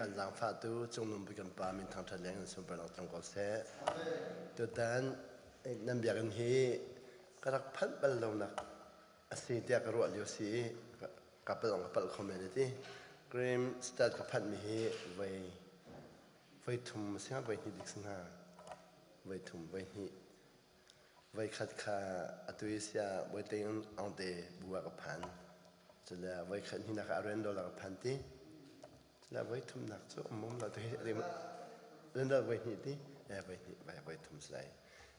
A kan zaangfahtu Cungnung Bik kan Pa min thangṭhat leng in sunparnak tlung ko seh. Tutan nan biakinn hi ka rak phanh bal lonak a si tiah ka ruah lio si i ka palh ka palh kho men ti. Grimstad ka phanhmi hi voi voi thum a si hnga voi hnih dik si hnga voi thum voi hnih Voikhat kha atu i sia Bawite Aung te bu ah ka phan. Cule voikhat hnihnak ah Arendol ah ka phan ti. Cule voithumnak cu um um lo ti Arendol voi hnih ti. Eh voi hnih vai voi thum si lai.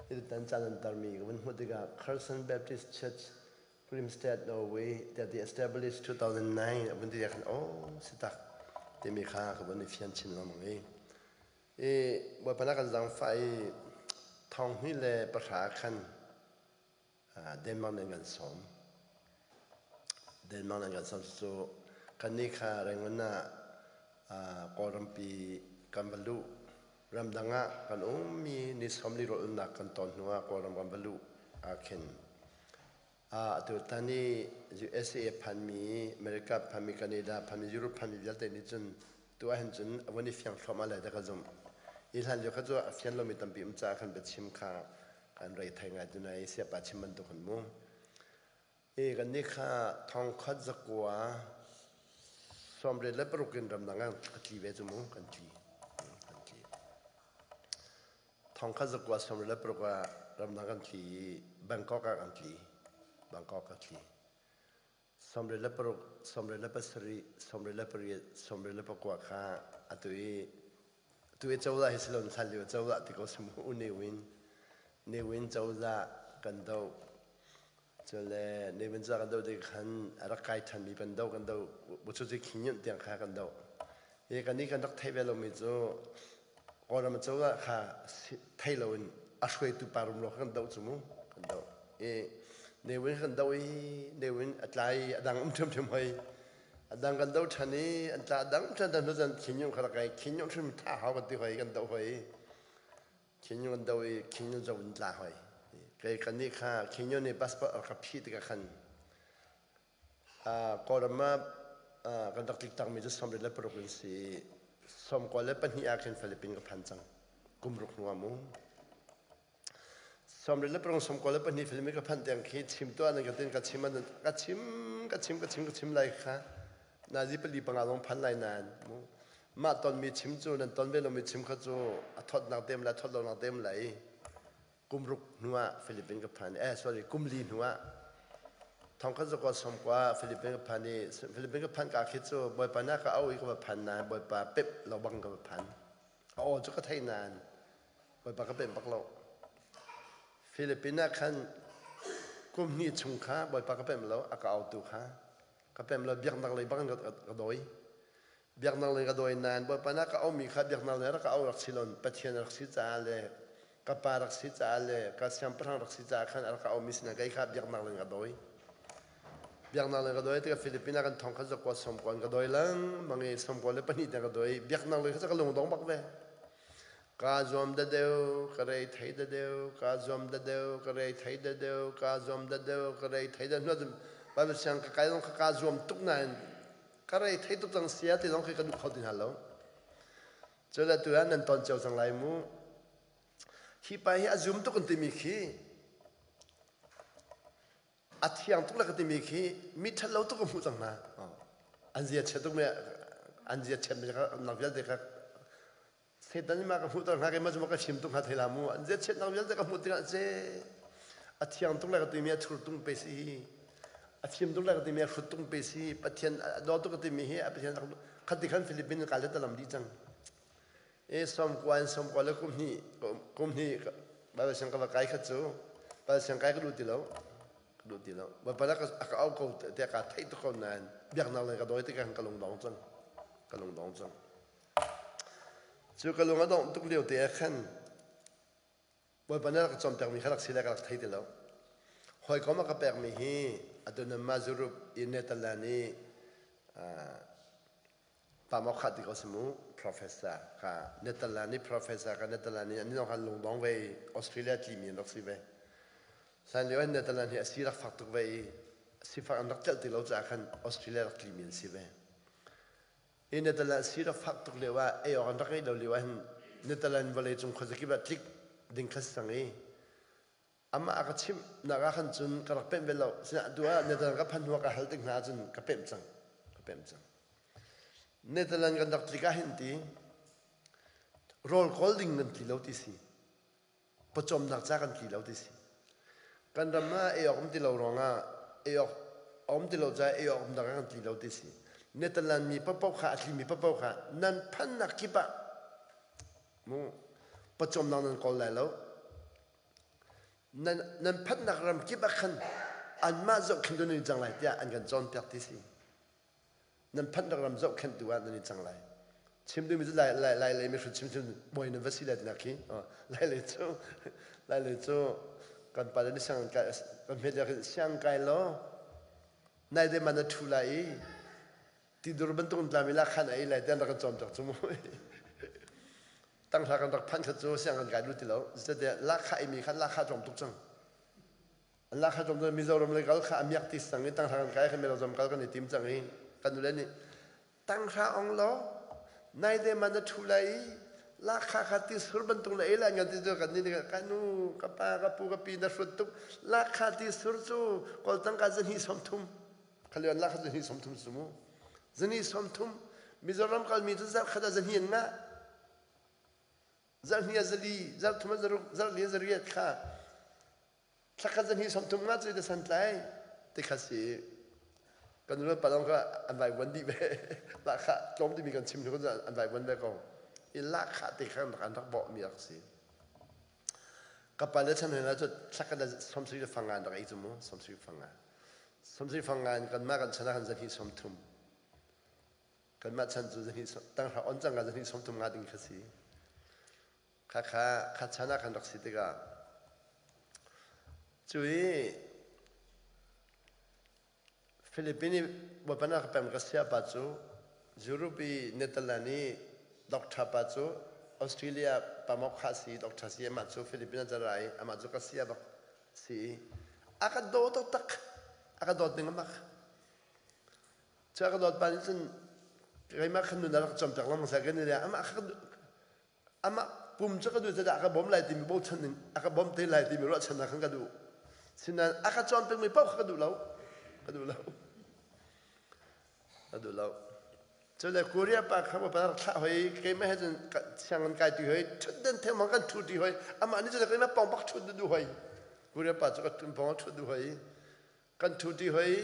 Hi tan caan an tarmi ka vun hmuh tikah Carson Baptist Church Grimstad Norway that they established 2009 a vun ti khan oh si tak timi kha ka vun i fian chin lengmang i I Bawipa na kan zaangfah i 2010 khan Denmark nan kan sawm. Denmark nan kan sawm cu kannih kha Rangoon ah Kawlrampi kan va luh. Ramdang ah kan ummi ni 40 rawl umnak kan ton hnu ah Kawlram kan va luh ah khin Atu tan i USA phanmi, America phanmi, Canada phanmi, Europe phanmi vialte nih cun tu ahhin cun a vun i fiang thluahmah lai dah ka zumh. Hi hlan lio kha cu a fian lomi tampi um caah khan biachim kha kan rei thai ngai tu nai siapa chim bantuk hin mu. I kannih kha thongkhat zakua 86 in ramdang ah ka tli ve cu mu kan tli. Kan tli. Thongkhat zakua 96 ah ramdang kan tli i Bangkok ah kan tli. Bangkok ka tli. 96, 97, 98, 99 kha atu i atu i cozah hi silon hlan lio cozah ti ko si mu Ne Win Ne Win cozah kan doh cule Ne Win cozah kan doh tik khan a rak kai ṭhanmi kan doh kan doh bu cu khin nyunh tiang kha kan doh hi kan nih kan rak theih ve lomi cu Kawlram cozah kha thei loin a hruaitu pa rumro kha kan doh cu mu kan doh i Ne Win kan doh i Ne Win a tlai a dang um ṭhiamṭhiam hoi a dang kan doh ṭhan i an tla a dang ṭhan ṭhan hnu cun Khin Nyunt kha rak kai Khin Nyunt hrim tha hau kan ti hoi kan doh hoi Khin Nyunt kan doh i Khin Nyunt zong in tla hoi kei kan nih kha Khin Nyunt nih passport a ka phih tikah khan Kawlram ah kan rak tlik takmi cu 76 in si i 92 ah khin Philippines ka phan cang. Kum ruk hnu ah mu. 76 92 Philippines ka phanh tiang khi chim tuah nan ka tin ka chim ka chim ka chim ka chim ka chim lai kha nazi pali panga zong phan lai nain mu mah tonmi chim cu nan ton ve lomi chim kha cu a thawtnak tem lai thawt lonak tem lai Kum ruk hnu ah Philippines ka phan eh sorry kum li hnu ah thongkhat zakua sawmkua Philippines ka phan i Philippines ka phan ka khi cu Bawipa na ka au i ka va phan nain Bawipa pemh lo bang ka va phan. A aw cu ka thei nain Bawipa ka pemh bak lo. Philippines ah khan kum hnih chung kha Bawipa ka pemh lo a ka autu kha ka pemh lo biaknak lei bang ka dawi. Biaknak lei ka dawi nain Bawipa na ka aumi kha biaknak lei rak ka au rak si lon Pathian rak si caah le ka pa rak si caah le ka siangpahrang rak si caah khan a rak ka aumi sinah kei kha biaknak lei ka dawi. Biaknak lei ka dawi tikah Philippines ah kan thong kha zakua sawmkua in ka dawi lengmang i 92 tiang ka dawi. Biaknak lei kha cu ka lungdong bak ve. Kaa zuam da deuh, ka rei thei da deuh, kaa zuam da deuh, ka rei thei da deuh, kaa zuam da deuh, ka rei thei da hnu ahcun Bible siang ka kai zong kha kaa zuam tuk nain ka rei thei tuk cang sia ti zong khi ka duh kho ti hna lo. Cu le tu ah nan ton cio cang lai mu. Hi pa hi a zum tuk an timi khi a thiang tuk le ka timi khi mi ṭhat lo tuk ka hmuh cang hna. An zia chia tuk mi an zia chiat mi nak vialte kha Satan nih ma ka hmuhter hnga keimah cu ma ka chim tuk hnga thei la mu an ziachiatnak vialte ka hmuh tikah ce a thiang tuk le ka timi a thur tung pe si hi a fim tuk le ka timi a hrut tung pe si Pathian a daw tuk ka timi hi a Pathian khati khan Philippines ka le talam di cang e som kwa in som kwa le kum hnih kum hnih Bible siang ka va kai khat cu Bible siang kai ka duh ti lo ka duh ti lo Bawipa a ka au ko te ka theih tuk ko nain biaknak le ka dawi tikah ka lung dong cang ka lung dong cang Cu ka lung a dongh tuk lio te ah khan Bawipa nih a rak ka cawnpiakmi kha rak si le ka rak thei ti lo. Hawikom a ka pekmi hi atu nan mah Europe i Netherlands i Pamokha ti ko si mu professor ka Netherlands i professor ka Netherlands i an zong khan lungdong ve i Australia tlimi an rak si ve. Hlan lio in Netherlands hi a si rak fak tuk ve i sifak an rak celh ti lo caah khan Australia rak tlimi an si ve. Hi Netherlands si rak fak tuk lio ah ei awk an rak ngeih lo lio ah hin Netherlands vawleicung khuazakip ah tlik ding kha si cang i amah a ka chimh nak ah khan cun ka rak pemh ve lo. Sinah tu ah Netherlands ka phanh hnu ah ka hal tik hna ahcun ka pemh cang. Ka pemh cang. Netherlands kan rak tlik ah hin ti rawl kawl ding nan tli lo ti si. Pawcawmnak ca kan tli lo ti si. Kan ram ah ei awk um ti lo ruangah ei awk a um ti lo caah ei awk um dang ah kan tli lo ti si. Netherlands mi paohpaoh kha a tlimi paohpaoh kha nan phannak kip ah mu pawcawmnak nan kawl lai lo. Nan nan phannak ram kip ah khan anmah zohkhentu nan i cang lai tiah an kan cawnpiak ti si. Nan phanh ram zohkhenhtu ah nan i cang lai. Chim duhmi cu lai lai lai lei mihrut chim chim bawi nan va si lai tinak khi. Lai lei cu lai lei cu kan pa le nih siang kai kan hmet lio khin siang kai law nai de man na thu lai i tidur bantuk in tlami la khan ei lai tian rak kan cawm tak cu mu. Tanghla kan rak phanh kha cu siang kan kai lu ti lo. Zeicahtiah lakha imi khan lakha tlawm tuk cang. An lakha tlawm cun Mizoram le kal kha a miak ti sang i tanghra kan kai kha Mizoram kal kan i tim cang i kan nule nih tanghra ong law nai de man na ṭhu lai i lakha kha ti sur bantuk na ei lai ngan ti cu kan nih ka nu ka pa ka pu ka pi na hrut tuk lakha ti sur cu kawl tangka zahnih 30 khalian lakha zahnih 30 su mu zahnih 30 Mizoram kalmi cu zarh khat ah zahnih an ngah zarh hnih ah zali zarh thum ah zaruk zarh li ah zariat kha Thlakhat zan hi 30 nga cu da santlai ti kha si. Kan nu le pa zong kha an vaivuan dih ve. Lahkhah tlawm timi kan chim hnu an vaivuan ve ko. I lahkhah te kha an rak bawhmi rak si. Ka pa le chan hna cu thlakhat le 70 le fanga an rak ei cu mu 70 fanga. 70 fanga in kanmah kan chan ah khan zan hi 30. Kanmah chan cu zan hi tanghra on cang ka zan hi 30 nga ding kha si. Khakha kha chan ah khan rak si tikah cu i Philippine i Bawipa nih a ka pekmi ka saya pa cu Europe i Netherlands i doctor pa cu Australia pa maw kha si doctor si amah cu Philippine ah ra i amah cu ka saya bak si i a ka daw taktak a ka dawt ning a mak cu a ka dawt pa nih cun keimah khan nun a rak cawmpiak lengmang sai kan i amah kha Amah pum cu ka duh caah a ka bawm lai timi bochan in a ka bawm te lai timi ruahchannak khan ka duh. Sinain a ka cawnpiakmi paoh kha ka duh lo. Ka duh lo. Ka duh lo. Cule Korea pa kha pa rak thlah hoi keimah he cun sianginn kai ti hoi ṭhutden thengmang kan ṭhu ti hoi amah nih cun keimah pawng bak ṭhut duh hoi Korea pa cu ka pawng ṭhut duh hoi kan ṭhu ti hoi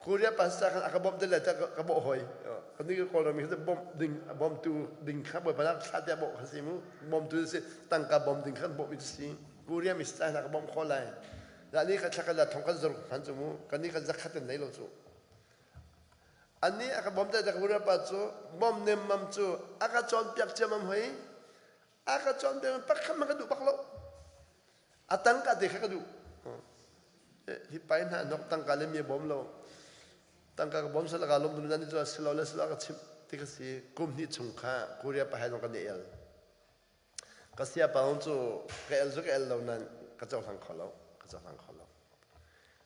Korea pastor khan a ka bawmh le ka bawh hoi. Kan ni Kawlram hi bawmh ding bawmtu ding kha Bawipa nak thla tiah bawh kha si mu. Bawmtu si tangka bawm ding khan bawmh mi si. Korea mi sai na ka bawmh kho lai. La ni ka thla ka la thong kan zaruk hman cu mu. Kan ni kan zakhat in nei lo cu. An ni a ka bawm te Korea pa cu bawm nem mam cu a ka cawn piak ciam am hoi. A ka cawn piak pakhat man ka duh bak lo. A tangka te kha ka duh. Hi pai hna nok tangka le mi a bawm lo. Tangka ka bawm sal ka lom dum nan cu silo le silo ka chim ti ka si. Kum hnih chung kha Korea pa hai zong kan i el. Ka sia pa cu ka el cu ka el lo nan ka cohlang kho lo. Ka cohlang kho lo.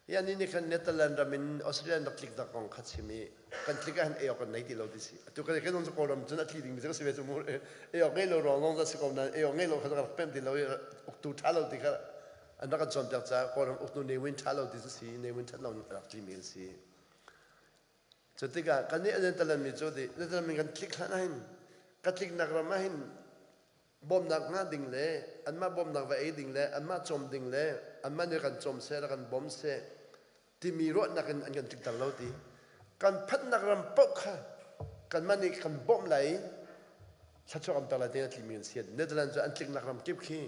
Hi ani nih khan Netherlands ram in Australia rak tlik dak kong kha chim i kan tlik ah hin ei awk kan nei ti lo ti si. Atu kan kan cu Kawlram cun a tli ding mi cu ka si ve cu mu. Ei awk ngei lo ruang zong si ko nain ei awk ngei lo kha rak pemh ti lo i uktu ṭha lo ti kha an rak kan cawnpiak caah Kawlram uktu Ne Win ṭha lo ti cu si Ne Win ṭhat lo rak tli mi an si. Cu tikah kan nih Netherlands mi cu ti Netherlands mi kan tlik hlan ah hin ka tliknak ram ah hin bawmhnak ngah ding le anmah bawmhnak va ei ding le anmah cawm ding le anmah nih kan cawm seh le kan bawm seh timi ruahnak in an kan tlikter lo ti. Kan phanhnak ram paoh kha kanmah nih kan bawmh lai i thluachuah kan pek lai ti a tlimi an si. Netherlands cu an tliknak ram kip khi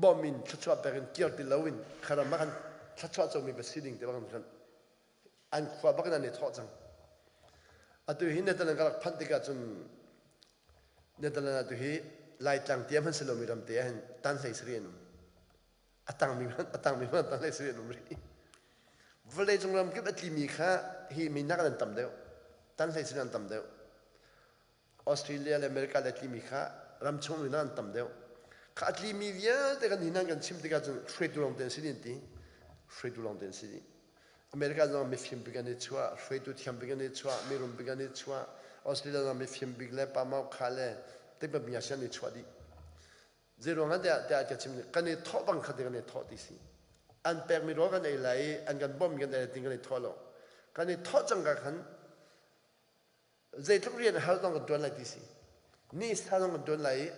bawm in thluachuah pek in kir ti loin kha ram ah khan thluachuah comi va si ding te bang khan an khua bak in an i thawh cang. Atu hi Netherlands ka rak phanh tikah cun Netherlands ah tu hi Laitlang tia hmanh si lomi ram te ah hin tan hlei sarih an um. A tangmi hmanh a tangmi hmanh tan hlei sarih an um rih. Vawlei cung ram kip a tlimi kha hi mi nak an tam deuh. Tan hlei sarih an tam deuh. Australia le America le tlimi kha ram chung mi an tam deuh. Kha a tlimi vialte kan hinan kan chim tikah cun hruaitu lawng te an si dih an ti. Hruaitu lawng te an si dih. America zong mifim bik an i chuah, hruaitu thiam bik an i chuah, mirum bik an i chuah, Australia zong mifim bik le pamau kha le tikbabia si an i chuah dih. Zeiruang ah tiah tiah ka chim kan i thawh bang kha kan i thawh ti si. An pekmi rawl kan ei lai i an kan bawmh kan ei lai ti kan i thawh lo. Kan i thawh cang ka khan zeitluk rian har zong kan ṭuan lai ti si. Ni sa zong kan ṭuan lai i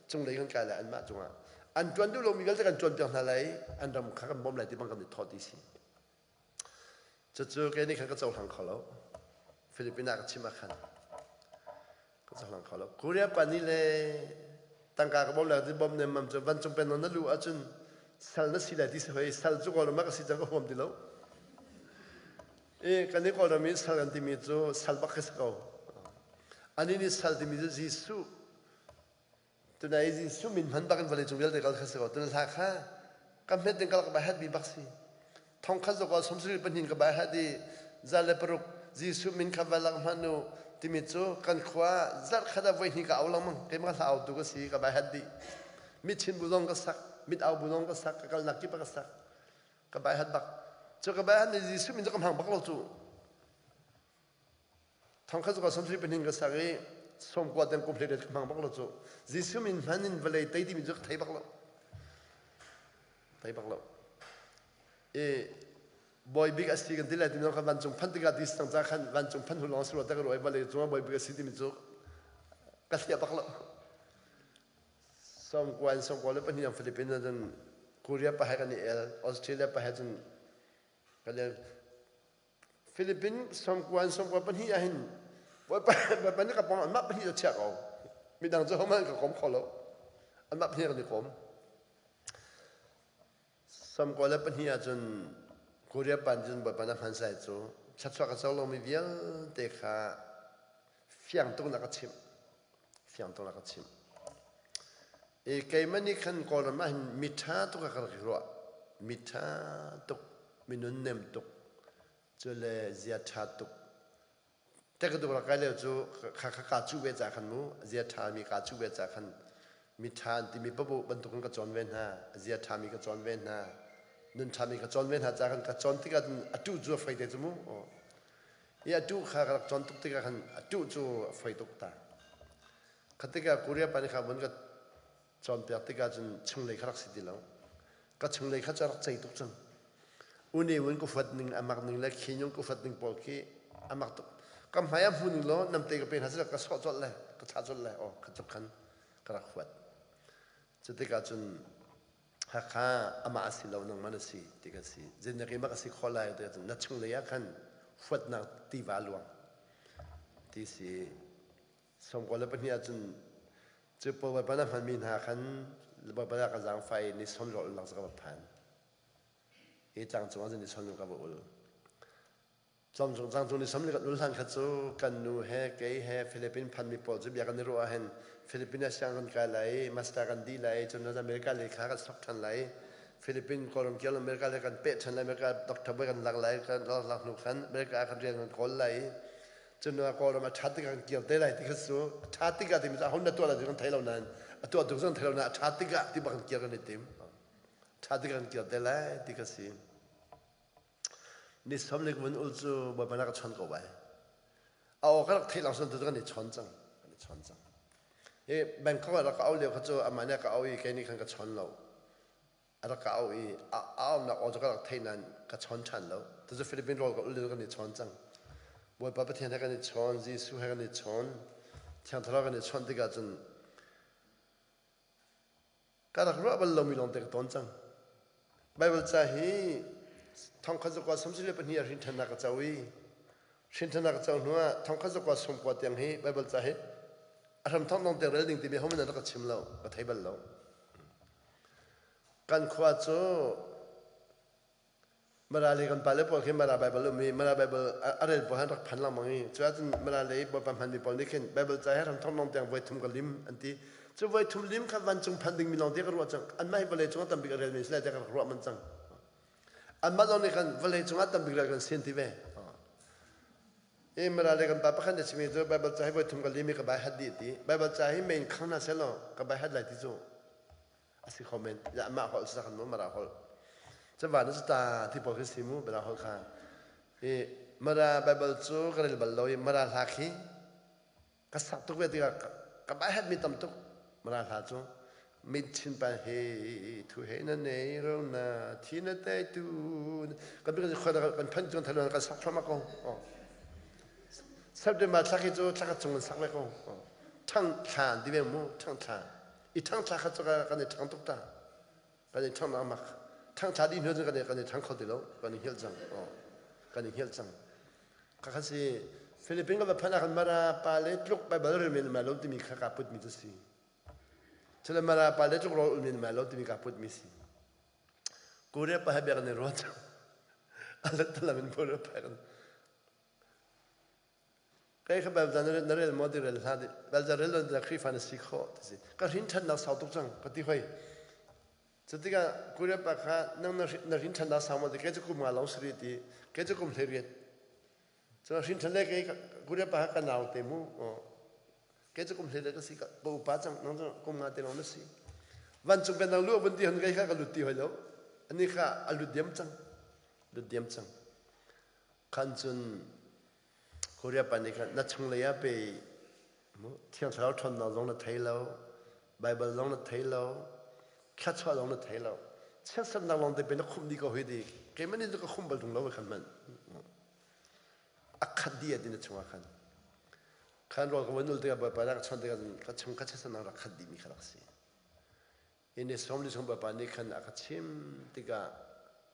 cunglei kan kai lai anmah cungah. An ṭuan duh lomi vialte kan ṭuan piak hna lai i an ram kha kan bawmh lai ti bang kan i thawh ti si. Cucu kei nih khan ka cohlang kho lo. Philippines ah ka chim ah khan ka cohlang kho lo. Korea pa nih le tangka ka bawm lai ti bawm nemmam cu vancung pen na luh ahcun sal na si lai ti si hoi sal cu kawlram ah ka si cang ka huam ti lo. I kan i Kawlram i sal kan timi cu sal bak khi si ko. Anih nih sal timi cu Jesuh tunai Jesuh min hman bak in vawlei cung vialte kal kha si ko. Tun hla kha ka hmet ding kal ka bai hat mi bak si. Thong khat zok 72 ka bai hat i 106 Jesuh min kha va lang hmanh u timi cu kan khua zarh khat ah voi hnih ka au lengmang. Keimah hla au tu ka si ka bai hat dih. Mit chin bu zong ka sak, mit au bu zong ka sak, ka kalnak kip ah ka sak. Ka bai hat bak. Cu ka bai hat ni Jesuh min cu ka hmang bak lo cu. Thong khat cu 72 ka sak i 90 tiang kum hlei ka hmang bak lo cu. Jesuh min hman in vawlei tei timi cu ka thei bak lo. Thei bak lo. I bawi bik a si kan ti lai timi khan vancung phanh tikah ti sang ca khan vancung phanh hu lawng si lo ta ka ruai vawlei cungah bawi bik a si timi cu ka hliah bak lo. 90 in 92 ang Philippines ah cun Korea pa he kan i el, Australia pa he cun kan el. Philippines 90 in 92 ah hin Bawipa nih ka pawng anmah pahnih a chiah ko. Midang cu hohmanh ka kom kho lo. Anmah pahnih kan i kom. 92 ahcun Korea pan cun Bawipa na hman sai cu thluachuah ka co lomi vialte kha fiang tuk na ka chimh. Fiang tuk na ka chimh. I keimah nih khan Kawlram ah hin miṭha tuk ah ka rak i ruah. Miṭha tuk, minun nem tuk, cu le zia ṭha tuk. Tekaduk rak kai lio cu kha kha kaa cuh ve ca khan mu, zia ṭhami kaa cuh ve ca khan miṭha an timi paoh bantukin ka cawn ve hna, zia ṭhami ka cawn ve hna, nun ṭhami ka cawn ve hna ca khan ka cawn tikah cun a ṭuh cu a fei te cu mu. I a ṭuh kha ka rak cawn tuk tikah khan a ṭuh cu a fei tuk ta. Kha tikah Korea pa nih kha vun ka cawnpiak tikah cun chunglei kha rak si ti lo. Ka chunglei kha cu a rak cei tuk cang. Une wun ka huat ning a mak ning le khinyung ka huat ning pawl khi a mak tuk. Ka hmai ah hmu ning law namte ka pe hna sila ka sawh colh le ka thlah colh le aw kha tluk khan ka rak huat. Cu tikah cun Hakha amah a si lo nangmah na si ti ka si. Zeinak i mak a si khawh lai ti cun na chunglei ah khan huatnak tiva luang ti si. 92 ahcun cu Bawipa na hmanmi hna khan Bawipa ka zaangfah i ni sawm rawl ulnak cu ka va phan. Hi tlang cungah cun ni sawm ka va ul. Tlangcung tlangcung ni sawm li kan ul hlan kha cu kan nu he kei he Philippine phanmi pawl cu bia kan i ruah ahhin Philippine ah siang kan kai lai i master kan dih lai i cun America lei kha kan sok ṭhan lai i Philippine Kawlram kial America lei kan peh ṭhan lai America doctor bawi kan lak lai kan lak hnu khan America ah kan rian kan kawl lai i cun Kawlram a ṭhat tikah kan kir te lai ti kha cu a ṭhat tikah timi cu a hon na tuah lai ti kan thei lo nain a tuah tuk zong thei lo nain a ṭhat tikah ti bak kan kir kan i tim ṭhat tikah kan kir te lai ti kha si. Ni 40 vun ul cu Bawipa na ka chawn ko bai. A aw ka rak theih lang sun tu kan i chawn cang. Kan i chawn cang. Hi Bangkok ah rak ka au lio kha cu amah nih a ka au i kei nih khan ka chawn lo. A rak ka au i a aunak aw cu ka rak theih nain ka chawn ṭhan lo. Tucu Philippine rawl ka ul lio kan i chawn cang. Bawipa Pathian he kan i chawn, Jesuh he kan i chawn, Thiang Thlarau kan i chawnh tikah cun Ka rak ruah bal lomi lawngte ka tawn cang. Baibal ca hi thongkhat zakua 32 ah hrinṭhannak ka co i hrinṭhannak ka co hnuah thongkhat zakua 90 tiang hi Baibal ca hi a hramthawk lawngte rel ding timi hohmanh an rak ka chim lo, ka thei bal lo. Kan khua cu Mara le kan pale pawl khi Mara Bible um i Mara Bible a rel pawl han rak phan lengmang i cu ahcun Mara lei Bawipa hmanmi pawl nih khin Bible ca he ramthong lawng tiang voi thum ka lim an ti. Cu voi thum lim kha vancung phan dingmi lawng tiah ka ruah cang. Anmah hi vawlei cungah tambik a relmi si lai tiah ka rak ruah manh cang. Anmah zong nih khan vawlei cungah tambik rel kan sin ti ve. I Mara le kan pa pakhat nih chimi cu Bible ca hi voi thum ka lim i ka bai hat dih ti. Bible ca hi main khang hna seh law ka bai hat lai ti cu. A si kho men. Ya mah holh sa khan mu Mara holh. Cu van cu ta ti pawl khi si mu Mara holh kha. I Mara Bible cu ka rel bal lo i Mara hla khi ka sak tuk ve tikah ka bai hat mi tam tuk. Mara hla cu min chin pa he thu he na nei ro na thi na te tu kan bi kan kan phan chung thalon kan sak thama ko. September thla khi cu thla khat chung kan sak ve ko. Ṭhang thla an ti ve mu, ṭhang thla. I ṭhang thla khat cu kan i ṭhang tuk ta. Kan i ṭhang nak mak. Ṭhang thla dih hnu cun kan i ṭhang kho ti lo. Kan i hngilh cang. Kan i hngilh cang. Khakha si Philippines ka va phanh ah khan Mara pa le tluk Baibal rel men ma lo timi kha kaa put mi cu si. Cule Mara pa le tluk rawl ul men ma lo timi kaa put mi si. Korea pa he bia kan i ruat. A let talam in Korea pa kan Kei kha bel na rel maw ti rel hlah bel za rel lo Khrihfa na si khawh ti si. Ka hrin ṭhannak sau tuk cang ka ti hoi. Cutikah Korea pa kha nang na hrin ṭhannak sau maw ti kei cu kum nga lawng si rih ti kei cu kum 18. Cun hrin ṭhan le kei Korea pa kha ka nau te mu. Kei cu kum 18 ka si ka upa cang nang cu kum nga te lawng na si. Vancung penang lu vun ti hon kei kha ka lut ti hoi lo. Ani kha a lut diam cang. Lut diam cang. Khan cun Korea pa nih khan na chunglei ah pe Thiang Thlarau ṭhawnnak zong na thei lo, Baibal zong na thei lo, thluachuah zong na thei lo. Chiatsernak lawng te pe na khumh dih ko hoi ti. Keimah nih ka khumh bal ṭung lo khan hmanh. A khat dih ti na chungah khan. Khan rawl ka van ul tikah Bawipa rak chawnh tikah ka chung ka chiatsernak rak khat dihmi kha rak si. Hi ni sawm li chung Bawipa nih khan a ka chim tikah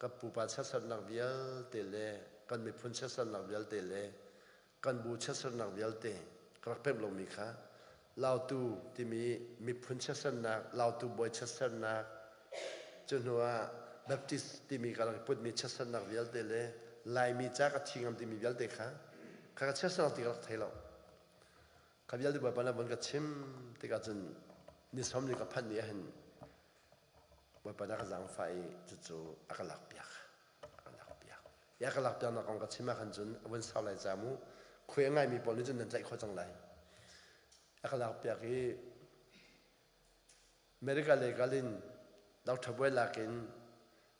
ka pupa chiatsernak vialte le kan miphun chiatsernak vialte le kan bu chiatsernak vialte ka rak pemh lomi kha Lautu timi miphun chiatsernak, Lautu bawi chiatsernak, cu hnuah Baptist timi ka rak putmi chiatsernak vialte le Laimi ca ka thi ngam timi vialte kha kha ka chiatsernak ti ka rak thei lo. Kha vialte Bawipa na von ka chim tikah cun ni sawm ni ka phanh ni ahhin Bawipa na ka zaangfah i cucu a ka lakpiak. A ka lakpiak. I a ka lakpiaknak kong ka chim ah khan cun a vun sau lai ca mu khuai a ngaimi pawl nih cun nan tlaih khawh cang lai. A ka lakpiak i America lei kal in Dr. Buai lak in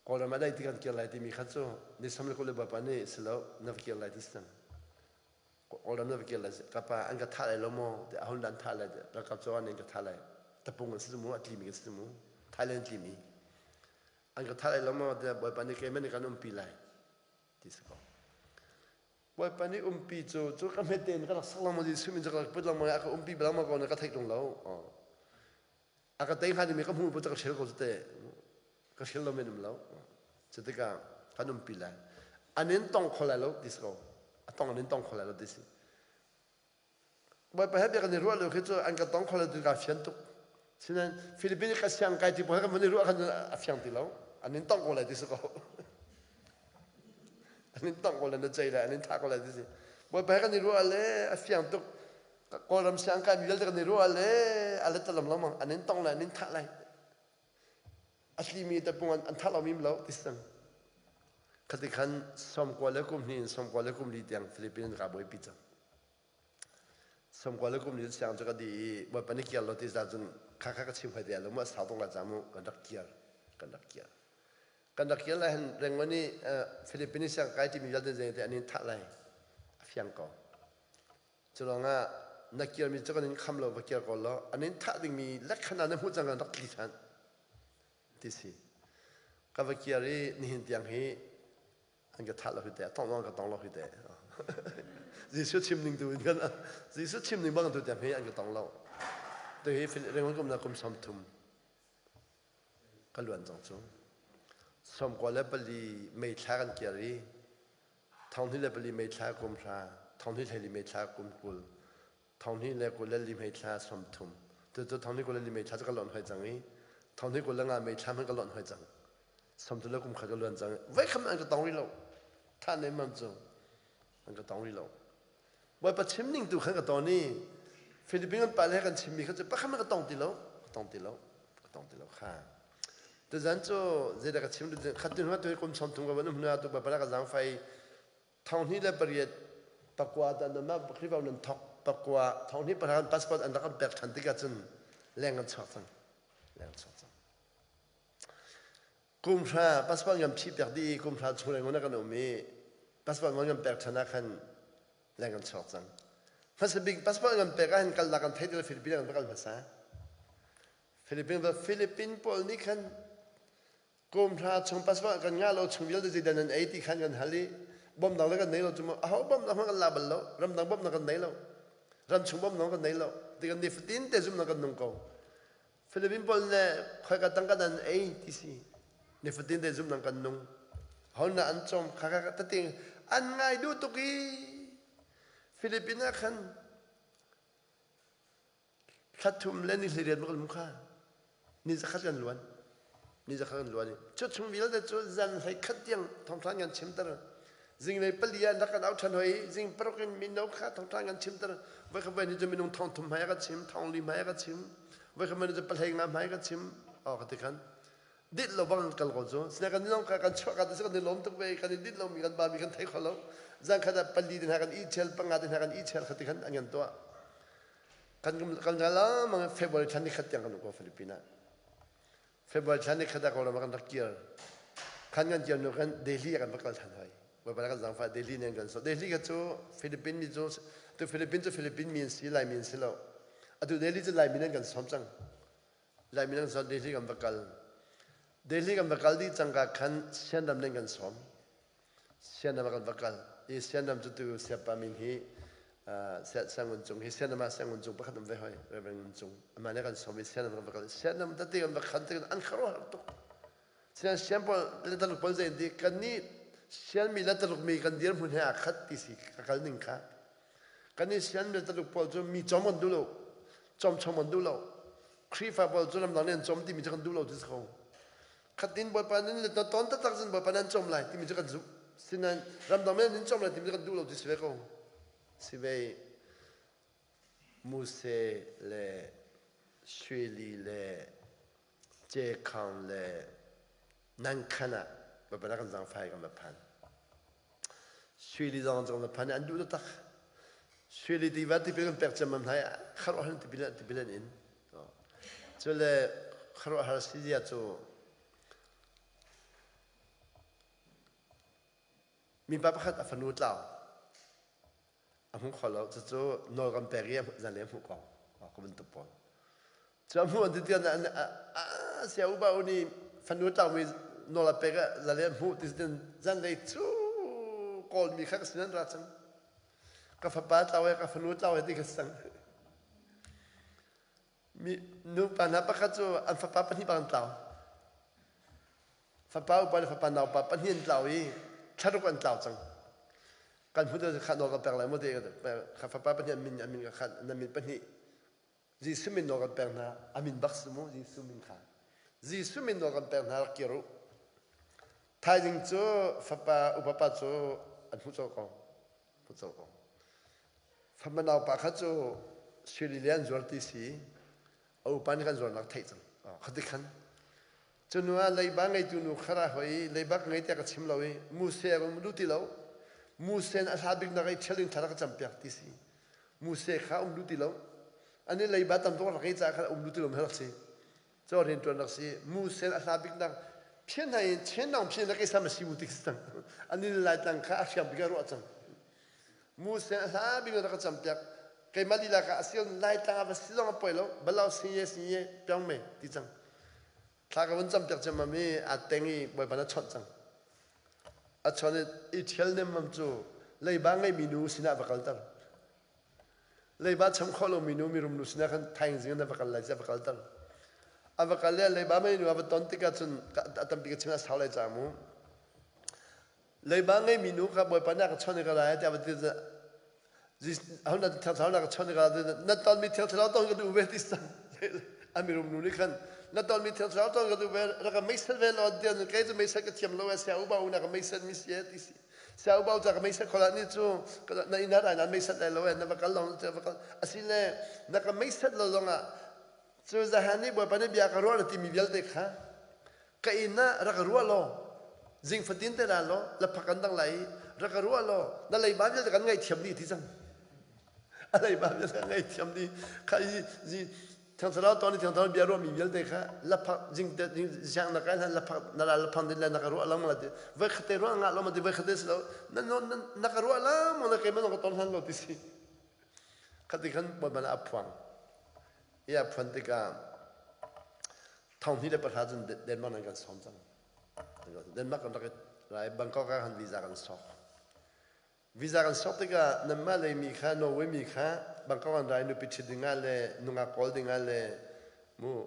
Kawlram ah dai ti kan kir lai timi kha cu ni sam le kul le Bawipa nih si lo na va kir lai ti si cang. Kawlram na va kir lai ka pa an ka thah lai lo maw tiah ahun an thah lai ralkap cu an ka thah lai tapung an si mu a tlimi kan si mu Thailand tlimi an ka thah lai lo maw tiah Bawipa nih keimah nih kan umpi lai ti si ko Bawipa nih umpi cu cu ka hmet tein ka rak sak lengmang Jesuh min cu ka rak put lengmang a ka umpi lengmang ko na ka theih tung lo a ka tei hnga dingmi ka hmuh ka hril ko cu te ka hril lo men um lo cu tikah kan umpi lai an in tong kho lai lo ti si ko a tong an in tong kho lai lo ti si Bawipa he bia kan i ruah lo khi cu an ka tong kho lo ti ka fian tuk sinain Philippines ka siang kai ti pawl kan van i ruah khan a fiang ti lo an in tong ko lai ti si ko an in tong ko lai na cei lai an in thah ko lai ti si Bawipa he kan i ruah le a fiang tuk Kawlram siang kai mi vialte kan i ruah le a let lam lengmang an in tong lai an in thah lai a tlimi te pung an thah lo mi lo ti sang khati khan 90 le kum hnih in 94 le kum li tiang Philippines ka buaipi cang 94 le kum li siang cu ka di i bawipa ni kiar lo ti za cun kha kha ka chim hoi te lo mu sau tuk la cha mu kan rak kiar kan rak kiar kan rak kiar lai han rengon i Philippines siang kai ti mi vialte zeng te an in thah lai a fiang ko Cu ruangah na kirmi cu kan in kham lo va kir ko law an in thah dingmi lekkhan ah na hmuh cang kan rak tli than ti si. Ka va kir i nihin tiang hi an ka thah lo hi te tong an ka tong lo hi te. Jesuh chim ning tu in kan Jesuh chim ning bang tu tiang hi an ka tong lo. Tu hi Rengon kum na kum 30 ka luan cang cu. 94 May thla kan kir i 2024 May thla kum hra, 2024 May thla kum 20, 2024 May thla 30. Tucu 2024 May thla cu ka lonh hoi cang i 2025 May thla hmanh ka lonh hoi cang. 30 le kum khat ka luan cang. Voi khat an ka tong rih lo. Tha ne mam cu an ka tong rih lo. Bawipa chim ning tu khan ka ton i Philippine kan pale he kan chimmi kha cu pakhat hmanh ka tong ti lo. Ka tong ti lo. Ka tong ti lo kha. Tuzan cu zeidah ka chim khat tu hnu tu kum 30 ka van um hnu tu Bawipa ka zaangfai 2008 pakua dan na Khrihfa nan thok pakua 2009 passport an rak kan pek than tikah cun leng an chuak cang leng chuak cang kum hra passport ngam thi pek di kum hra chung leng kan um i. Passport man kan pek ṭhan ah khan leng kan chuak cang. Hmasa bik passport kan pek ah hin kalnak kan thei ti lo Philippines kan va kal hmasa. Philippines Philippine pawl nih khan kum hra chung passport kan ngah lo chung vialte zeidah nan ei ti khan kan hal i bawmhnak le kan nei lo cu mu aho bawmhnak hmanh kan la bal lo ramdang bawmhnak kan nei lo ramchung bawmhnak kan nei lo ti kan nifatin te zumhnak kan nung ko Philippine pawl le khoika tangka nan ei ti si nifatin te zumhnak kan nung hona an cawm kha kha tating an ngai duh tuk i Philippine ah khan Thla thum le ni 18 bak kan um kha. Ni zakhat kan luan. Ni zakhat kan luan i cu chung vialte cu zan 11 tiang thawngṭha kan chimter. Zinglei pali ah rak kan au ṭhan hoi i zing paruk in mino kha thawngṭha kan chimter. Voikhat voi ni cu minung thong thum hmai a ka chim, thong li hmai a ka chim. Voikhat voi ni cu pahlei nga hmai a ka chim. Aw ka ti khan. Dit lo bang kal ko cu. Sina kan nong kha kan chuah ka ti kan i lawm tuk ve kan i dit lo mi kan ba mi kan thei kho lo. Zan khat ah pali te hna kan i chel panga te hna kan i chel kha ti khan an kan tuah. Kan kan lengmang February thla nikhat tiang kan um ko Philippines ah. February thla nikhat ah Kawlram ah kan rak kir. Khan kan kir hnu khan Delhi ah kan va kal than hoi. Bawipa kan zaangfah Delhi nih an kan sawh. Delhi kha cu Philippine mi cu tu Philippine cu Philippine mi an si Laimi an si lo. Atu Delhi cu Laimi an kan sawm cang. Laimi an sawm Delhi kan va kal. Delhi kan va kal dih cangka khan Sianram nih an kan sawm. Sianram ah kan va kal i Sianram cu tu Siapa min hi Siangun Cung hi Sianram ah Siangun Cung pakhat um ve hoi Reverend Ngun Cung amah nih kan sawm i Sianram kan va kal Sianram tete kan va khan tik an khuaruahhar tuk Sian sian pawl le taluk pawl zei ti kan nih sian mi le taluk mi kan dirhmun he aa khat ti si ka kal ning kha kan nih sian mi le taluk pawl cu mi cawm kan duh lo cawm chom kan duh lo Khrihfa pawl cu ramdang nih an cawm timi cu kan duh lo ti si ko Khatin Bawipa nan let na ton taktak cun Bawipa nan cawm lai timi cu kan zumh. Sinain ramdang men nan cawm lai timi cu kan duh lo ti si ve ko. Si ve Muse le Suili le Cekhang le Nankhan ah Bawipa na kan zaangfai kan va phan. Suili zong kan va phan i an duh taktak. Suili tiva tipil kan pek ciammam hna i kharuahhar tipil tipil an in. Cule khuaruahhar si zia cu mipa pakhat a fanu tlau a hmu kho lo cucu nawl kan pek i zanlei a hmuh ko ka bantuk pawl cu a hmuh an ti tiah sia upa u nih fanu tlaumi nawl a pek ah zanlei a hmuh ti zanlei cu kawlmi kha ka sin an ra cang ka fapa tlau he ka fanu tlau he ti ka sang Mi nupa hna pakhat cu an fapa pahnih bang an tlau. Fapa upa le fapa naupa pahnih an tlau i thlaruk an tlau cang. Kan hmu deuh kha nawl kan pek lai mu te kha fapa pahnih an min an min kha nan min pahnih Jesuh min nawl kan pek hna a min bak si mu Jesuh min kha Jesuh min nawl kan pek hna rak kir u. Thaizing cu fapa upa pa cu an hmuh colh ko. Hmuh colh ko. Fapa naupa kha cu sui le an zuar ti si a upa nih kan zuarnak theih cang. Khati khan. Cu nu ah leiba ngeitu nu kha ra hoi i leiba ka ngei tiah ka chim lo i muse a um duh ti lo. Muse a hla bik nak i ṭhial in thla ka campiak ti si. Muse kha um duh ti lo. Ani leiba tam tuk rak ngei caah khan um duh ti lo rak si. Caw rianṭuan rak si musen a hla biknak phian hna in chenang phian na keisam a si mu tik cang ani lai tlang kha a hriam bik a ruah cang musen a hla bik rak ka campiak keimah lila ka asil lai tlang a va si zong a poi lo balau si ye si ye piang me ti cang thla ka vun campiak cem mi a teng i bawipa na chawnh cang a chawnh i thial nem mam cu leiba ngei mi nu sinah va kalter Leiba cham khawh lomi nu mirum nu sinah khan thaizing in a va kal lai a va kalter. A va kal le leiba mei nu a va ton tikah cun a tampi ka chim a sau lai ca mu. Leiba ngeimi nu kha Bawipa nih a ka chawnh i ka lai tiah a va ti aho na thiang thlarau na ka chawnh i ka lai na tonmi thiang thlarau ton ka duh ve ti sang a mirum nu nih khan na tonmi thiang thlarau ton ka duh ve rak ka meisel ve law tiah kei cu meisel ka thiam lo e sia uba u na ka meisel mi si e ti si Siau bau ca ka meisat khola ni cu na inn ah na meisat lai lo na va kal long va kal asile na ka meisat lo zong ah cu zahan nih bawipa nih bia ka ruah na timi vialte kha ka inn ah rak ruah law zing fatin te la law la phak an dang lai rak ruah law na leiba vialte kan ngaihthiam dih ti cang a leiba vialte kan ngaihthiam dih kha i zi Thiang Thlarau ton i Thiang Thlarau bia ruahmi vialte kha laphak jing te siang na kai hlan laphak na la laphang din le na ka ruah lang la ti voi khate ruah ngah lo ma ti voi khate si lo na na ka ruah lang na keimah na ka ton hlan lo ti si khati khan bawipa a phuang i a phuan tikah 2010 cun Denmark nan kan sawm cang Denmark kan rak rai Bangkok ah khan visa kan sok Visa kan sok tikah nanmah lei mi kha Norway mi kha Bangkok an ra i nupi ṭhit dingah le nungak kawl dingah le mu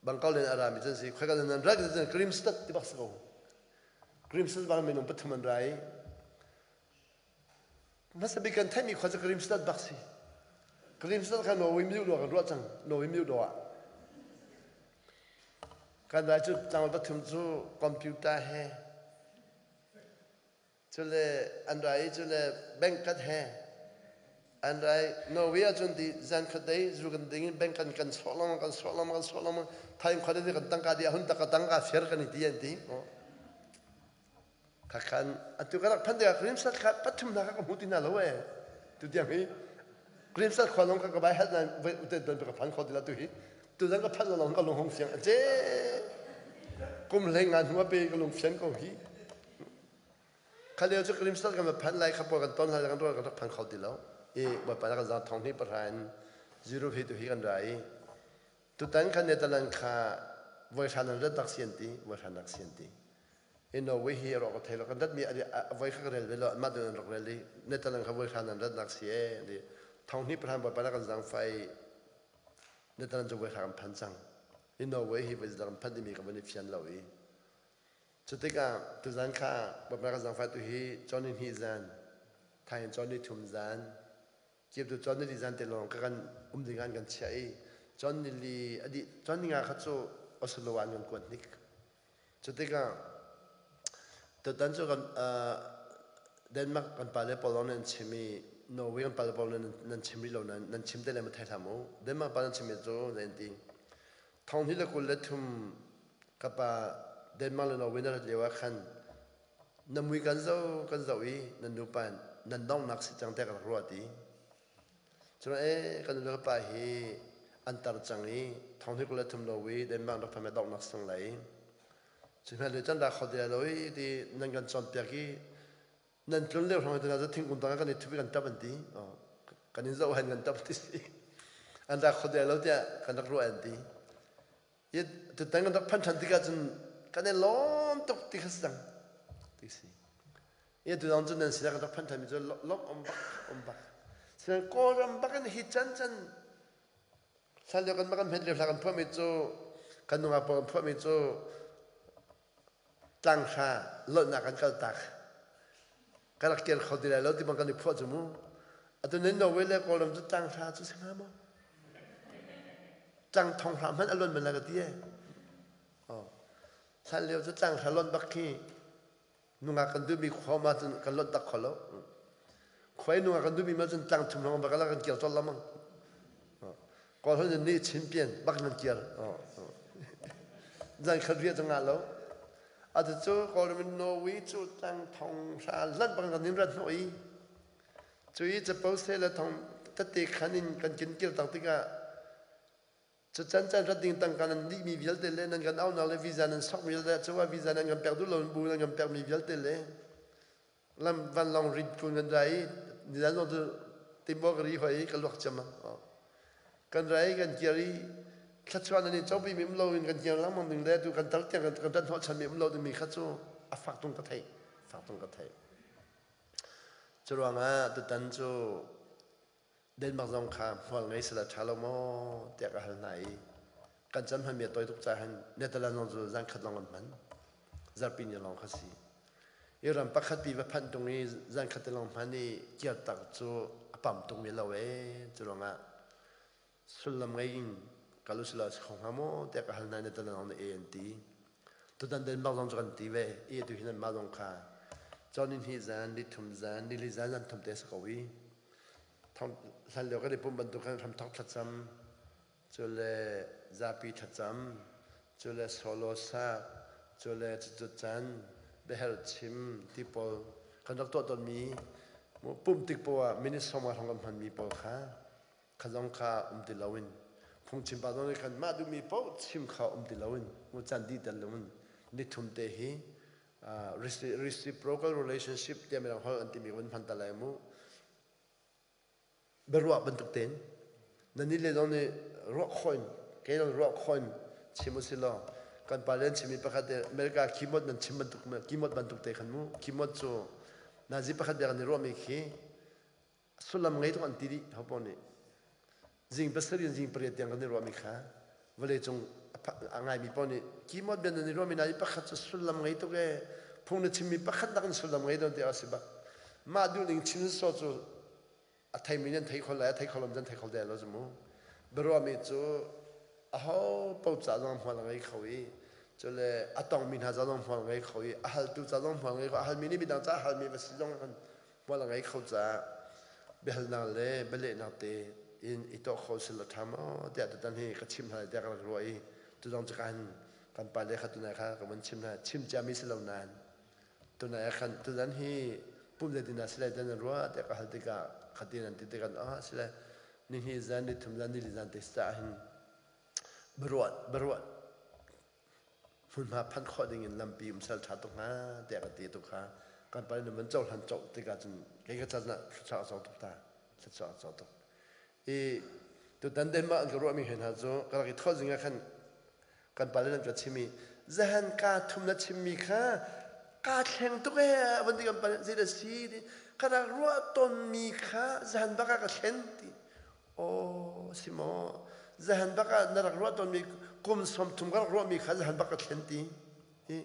Bangkok len a rami cun si khoika nan rak cun Grimstad ti bak si ko. Grimstad bang minung pathum an ra i hmasa bik kan theihmi khua cu Grimstad bak si. Grimstad kha Norway mi dawh kan ruah cang Norway mi dawh ah. Kan rai cu tlangval pathum cu computer he Cule an ra i cule bank kat he an ra i Norway ahcun ti zan khat dei zu kan ding in bank kan kan sawh lengmang kan sawh lengmang kan sawh lengmang thaim khat in kan tangka di ahun tak ka tangka fiar kan i ti an ti. Khakhan atu ka rak phan tikah Grimsat kha pathum hna kha ka hmu ti hna lo ee. Tu tiang hi Grimsat khua lawng kha ka bai hat nan voi uten ton ka phan kho ti la tu hi. Tu zan ka phan lo ka lung hong fiang a ce. Kum hlei nga hnu a pe ka lung fian ko hi. Kha lio cu Grimstad kan va phanh lai kha pawl kan ton hna kan rual kan rak phan kho ti lo. I Bawipa na kan zaang thong hnih pahra in zero hi tu hi kan ra i tutan kha Netherlands kha voi hran an rat nak si an ti voi hran nak si an ti. I Norway hi rawk ka thei lo kan rat mi voi kha ka rel ve lo anmah tu an rak rel i Netherlands kha voi hran an rat nak si e an ti. Thong hnih pahra Bawipa na kan zaang fai Netherlands cu voi hra kan phan cang. I Norway hi voi zeidah kan phanh timi ka van i fian lo i Cutikah tuzan kha Bawipa ka zaangfah tu hi cawn ni hnih zan, thain cawn ni thum zan, kip tu cawn ni li zan te lawng ka kan um ding an kan chiah i cawn ni li a dih cawn ni nga kha cu Oslo ah an kan kuat hnik. Cutikah tutan cu kan Denmark kan pale pawl lawng nan chim i Norway kan pale pawl nan chim rih lo nan nan chim te le ma thei hlah mu. Denmark pa nan chim mi cu nan ti. Thong hnih le 23 ka pa Denmark le Norway na rat lio ah khan na mui kan zoh kan zoh i nan nupa nan donghnak si cang tiah ka rak ruah ti. Cun ee kan nu le ka pa hi an tar cang i thong hnih 23 Norway Denmark rak pham donghnak sang lai. Cu hna le can dah kho ti lo i ti nan kan cawnpiak i nan tlun lio hrawng hi cu thingkung tangah kan i thup i kan tap an ti kan in zoh hen kan tap ti si an rak kho lo tiah kan rak ruah an ti i tutan kan rak phan ṭhan tikah cun kan i lawm tuk ti kha si cang ti si i tu cun nan sinah kan rak phan ṭhan mi cu lawm um bak um bak sinan kawlram bak in hi can can hlan lio kan kan hmet lio hla kan phuah mi cu kan nungak pawl kan phuah mi cu Tlanghra lawlhnak an kaltak. Ka rak kir kho ti lai lo ti bang kan i phuah cu mu. Atu nan Norway le Kawlram cu tlanghra cu si hnga maw? Tlang thong hra hmanh a lonh man la ka ti e. Oh. Hlan lio cu tlanghra lonh bak khi nungak kan duhmi khua ma cun kan lonh tak kho lo. Khuai nungak kan duhmi ma cun tlang thum hrawng bak kan kir colh lamang. Kawl hon nih chin pian bak nan kir. Zan khat ria cu ngah lo. Atu cu Kawlram in Norway cu tlang thong hra lanh bang kan in rat hnawh i cu i capo se le thong tete khan in kan kin kir tak tikah cu can can rat ding tangka nan dih mi vialte le nan kan aunak le visa nan sok mi vialte cu visa nan kan pek duh lo bu nan kan pek mi vialte le lam vanlawng rit kun kan ra i nizan zong cu timbo ka ri hoi i ka luak ciammam kan ra i kan kir i thluachuah nan i copi mi um lo in kan kir lengmang ding le tu kan tar tiang kan rat hnawh chan mi um lo ding mi kha cu a fak tung ka thei fak tung ka thei cu ruangah tutan cu Denmark zong kha hmual ngei sila ṭha lo maw tiah ka hal hna i kan chan hmanmi a tawi tuk caah hin Netherlands zong cu zan khat lawng an hman. Zarhpi ni lawng kha si. I ram pakhat pi va phanh tung i zan khat te lawng hman i kir tak cu a pam tung mi lo ee. Cu ruangah sullam ngei in kal usila si kho hnga maw tiah ka hal hna i Netherlands zong nih e an ti. Tutan Denmark zong cu kan ti ve. I atu hin anmah zong kha cawn ni hnih zan, ni thum zan, ni li zan zan thum te a si ko i hlan lio kan i pumh bantuk khan hramthok thlacam cu le zapi thlacam cu le solo sak cu le cucu can biaher chim ti pawl kan rak tuah tawnmi pumh tik poah ah minute sawm hrawng kan hmanmi pawl kha kha zong kha um ti loin. Phungchim pa zong nih khan mah duhmi paoh chim kha um ti loin mu can dih tel loin nithum te hi reciprocal relationship tiah mirang holh an timi kan hman ta lai mu. Biaruah bantuk tein nan nih le zong nih ruah khawh in kei zong ruah khawh in chim u si law kan pa le an chimmi pakhat te America keyboard nan chim bantuk keyboard bantuk te khan mu keyboard cu nazi pakhat bia kan i ruahmi khi sullam ngei tuk an ti dih hopaoh nih zing pasarih in zing pariat tiang kan i ruahmi kha vawleicung a ngaimi paoh nih keyboard bia nan i ruahmi nazi pakhat cu sullam ngei tuk ee phung na chimmi pakhat nak in sullam ngei don ti a si bak mah duhning chim sawh cu a theimi nan thei kho lai a thei kho lo nan thei kho de lo mu biaruahmi cu aho paoh ca zong hmual a ngei kho i cule a tongmi hna ca zong hmual ngei kho i a haltu ca zong hmual ngei kho a halmi nih midang ca a halmi va si zong kan hmual a ngei kho caah biahalnak le bialehnak te in i tuah kho sila ṭha maw tiah tutan hi ka chim hna tiah ka rak ruah i tuzong cu kan kan pa le kha tunai kha ka van chim hna chim ciami si lo nain Tunai ah khan tuzan hi pum zeitin dah si lai tiah nan ruah tiah ka hal tikah khatin an ti tikah ah si lai nihnih zan nithum zan nili zan te caah hin biaruah biaruah hmunhma phanh khawh ding in lampi um sal ṭha tuk hnga tiah ka ti tuk kha kan pa nih van cohlan colh tikah cun kei ka can ah thluachuah a cawk tuk ta thluachuah a cawk tuk i tutan Denmark an ka ruahmi he hna cu ka rak i thawh zing ah khan Kan pale nan ka chim i zahan kaa thum na chimmi kha kaa thleng tuk ee van ti kan pale zei dah si ti ka rak ruah tawnmi kha zahan bak ah ka thlen ti. Aw si maw zahan bak ah na rak ruah tawnmi kum 30 ka rak ruahmi kha zahan bak ka thlen ti. Hi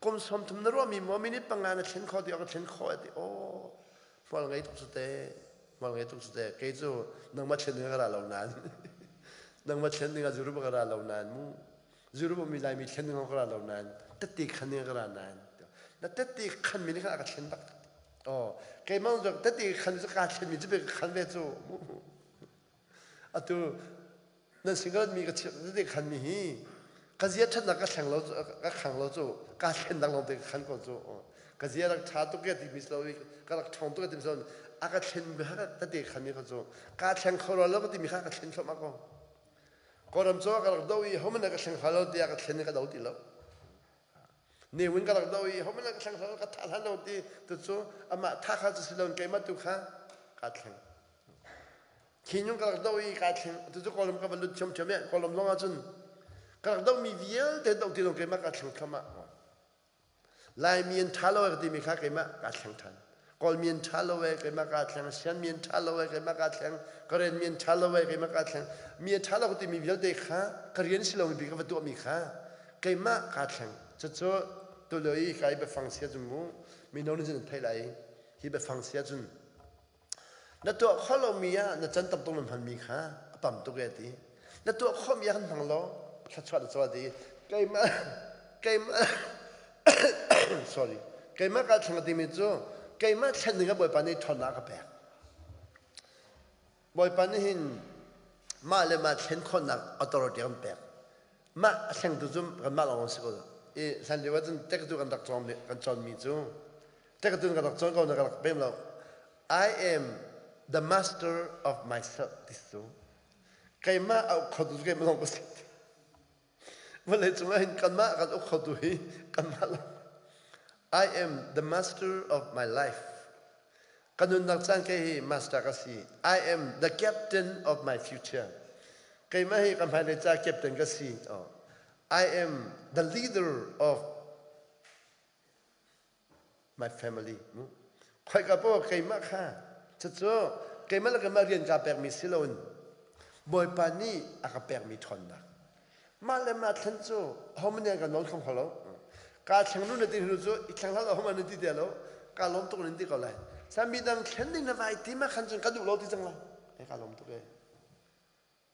kum 30 na ruahmi maw minute panga na thlen kho ti ka thlen kho ti. Aw hmual ngei tuk cu te hmual ngei tuk cu te kei cu nangmah thlen ding ka ra lo nain nangmah thlen ding ah Europe ka ra lo nain mu Europe mi Laimi thlen ding ka ra lo nain tette khan ding ka ra nain na tette khan mi nih khan a ka thlen bak oh keimah cu tette khan cu ka thlen mi cu ka khan ve cu atu nan single mi ka tette khan mi hi ka zia ṭhatnak ka thleng lo ka khang lo cu ka thlen dang lawng te ka khan ko cu ka zia rak ṭha tuk ke ti mi lo i ka rak ṭhawng tuk ti mi lo a ka thlen mi kha tete khan mi kha cu ka thleng kho lo ka ti mi kha ka thlen thluahmah ko Kawlram cu ka rak do i homan ka thleng kho lo tiah ka thlen i ka do ti lo Ne Win ka rak do i homan ka thleng kho lo ka thah hlan lo ti tu cu amah tha kha cu si lo keimah tu kha ka thleng Khi nyung ka rak do i kaa thleng. Tucu Kawlram ka va lut ṭhiamṭhiam i Kawlram zong ahcun ka rak dohmi vialte doh ti lo keimah kaa thleng thluahmah. Laimi an ṭha lo e ka timi kha keimah kaa thleng ṭhan. Kawlmi an ṭha lo e keimah kaa thleng. Sianmi an ṭha lo e keimah kaa thleng. Karenmi an ṭha lo e keimah kaa thleng. Mi a ṭha lo ka timi vialte kha ka rian si lomi bik ka va tuahmi kha keimah kaa thleng. Cucu tulio i ka i biafang sia cun mu mino nih cun an theih lai i hi biafang sia cun Na tuah khawh lomi ah na can tam tuk na hmanmi kha a pam tuk e ti. Na tuah khawhmi ah kan hmang law thluachuah na caw ti. Keimah keimah sorry keimah ka thleng timi cu keimah thlen ding ah Bawipa nih ṭhawnnak a ka pek. Bawipa nih hin mah le mah thlen khawhnak authority a kan pek. Mah a thlengtu cu kanmah lawng si ko. I hlan lio ahcun tektu kan rak cawm kan cawnmi cu tektu kan rak cawn ko na ka rak pem lo. I am the master of myself ti cu keimah a uk khotu cu keimah lawng ka si. Vawlei cung ah hin kanmah kan uk khotu hi kanmah lawng. I am the master of my life. Ka nunnak caan kei hi master ka si. I am the captain of my future. Keimah hi ka hmailei ca captain ka si. Oh. I am the leader of my family. Khoika paoh keimah kha cucu keimah le keimah rian kaa pekmi si loin Bawipa nih a ka pekmi ṭhawnnak. Mah le mah thlen cu ahohmanh nih an kan nawl kho lo. Kaa thleng nu na ti hnu cu i thleng hlah ahohmanh na ti te lo. Kaa lawm tuk nan ti ko lai. Sa midang thlen ding na vai ti ma khan cun ka duh lo ti cang lai. Eh kaa lawm tuk e.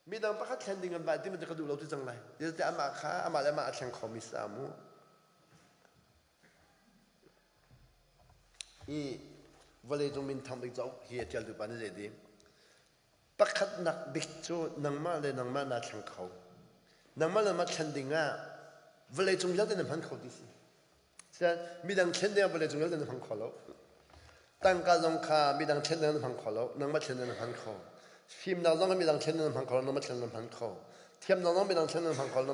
Midang pakhat thlen ding an vai ti ma ka duh lo ti cang lai. Zeicahtiah amah kha amah le amah a thleng khomi sa mu. I vawleicung minthang bik cauk hi a ṭialtu pa nih zei ti? Pakhatnak bik cu nangmah le nangmah naa thleng kho. Nangmah le nangmah thlen ding ah vawleicung vialte na hman kho ti si. Sian midang thlen ding ah vawleicung vialte na hmang kho lo. Tangka zong kha midang thlen ding ah na hmang kho lo. Nangmah thlen ding na hman kho. Fimnak zong midang thlen nan hmang kho lo, na thlen nan hman kho. Thiamnak zong midang thlen nan hmang kho lo,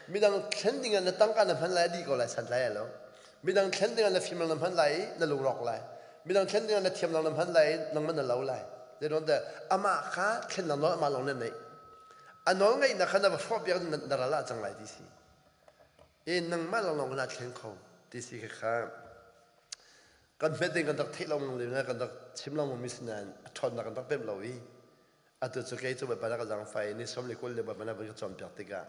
midang thlen ding ah na tangka na hman lai a dih ko lai san lai lo. Midang thlen ding ah na fimnak na hman lai i na lungrawk lai. Midang thlen ding ah na thiamnak na hman lai i nangmah na lo lai. Zeiruang dah amah kha thlennak nawl amah lawng na neih. A nawl ngeihnak kha na va hrawhpiak na ral ah cang lai ti si. E nangmah lawnglawng na thleng kho ti si kha kan hmet ding kan rak theih lo le kan rak chim lo mi sinain a ṭhawnnak kan rak pemh lo i atu cu kei cu Bawipa na ka zaangfai ni som le 20 le Bawipa na van ka cawnpiak tikah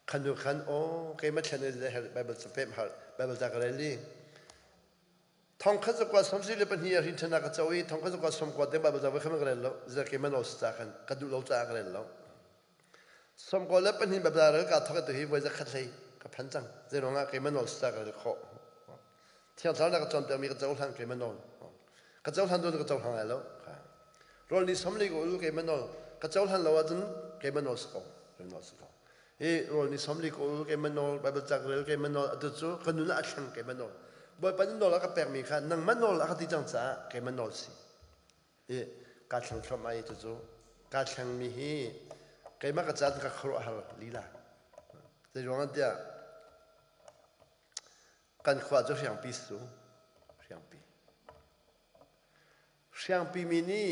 khan nu khan aw keimah thlen in herh Bible cu pemh har Bible ta ka rel i thong khat zakua som si le pahnih a rin ṭhan ka co i thong khat zakua som kua te Bible ta voi khan ka rel lo zia keimah no sa khan ka duh lo caah ka rel lo 94 Bible rel kaa thawk i tuhi voi zakhat hlei ka phan cang. Zeiruangah keimah nawl si ka rel khawh. Thiang Thlarau na ka cawnpiakmi ka cohlan keimah nawl. Ka cohlan tu ka cohlang lai lo. Rawl ni som li ka ul keimah nawl. Ka cohlan lo ahcun keimah nawl si ko. Keimah nawl si ko. Hi rawl ni som li ka ul keimah nawl, Bible ca ka rel keimah nawl, atu cu ka nun ah a thleng keimah nawl. Bawipa nih nawl a ka pekmi kha nangmah nawl a ka ti cang caah keimah nawl si. I kaa thleng thluahmah i cucu kaa thlengmi hi keimah ka caan ka khuaruahhar lila. Zeiruang ah tiah kan khua cu hriangpi su hriangpi. Hriangpi mi nih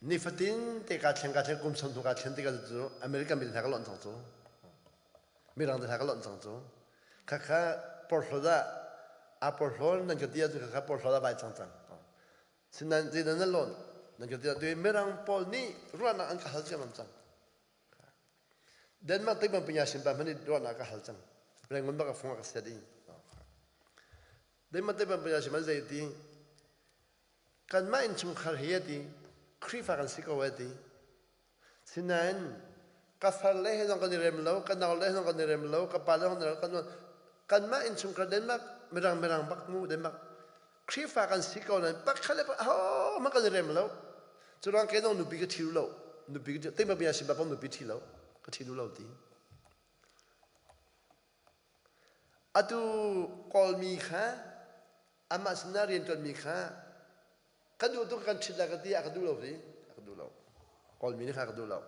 nifatin te kaa thleng kaa thleng kum som hnu kaa thlen tikah cu American mi hna ka lonh cang cu. Mirang te hna ka lonh cang cu. Khakha porhlawt ah aa porhlaw nan ka ti ahcun khakha porhlawt ah vai cang cang. Sinain zeidah na lawn? Nan ka ti ah Mirang pawl nih ruahnak an ka hal ciammam cang. Denmark teibang pinya sin pa hmanh nih ruahnak ka hal cang. Rangoon bak a fung a ka set i. Denmark teibang pinya sin man zei ti? Kanmah innchungkhar hi a ti. Khrihfa kan si ko a ti. Sinain ka far le he zong kan i rem lo, ka nau le he zong kan i rem lo, ka pa le zong kan i rem lo, kanmah innchungkhar Denmark mirang mirang bak mu Denmark Khrihfa kan si ko nain pakhat le pakhat ahohmanh kan i rem lo. Cu ruang kei zong nupi ka ṭhi lo. Nupi ka teima bia si bak nupi ṭhi lo. Ka ṭhi lo ti. Atu Kawlmi kha amah sinah rianṭuanmi kha Ka duh tuk kan ṭhit lai ka ti a ka duh lo hi a ka duh lo. Kawlmi nih kha a ka duh lo.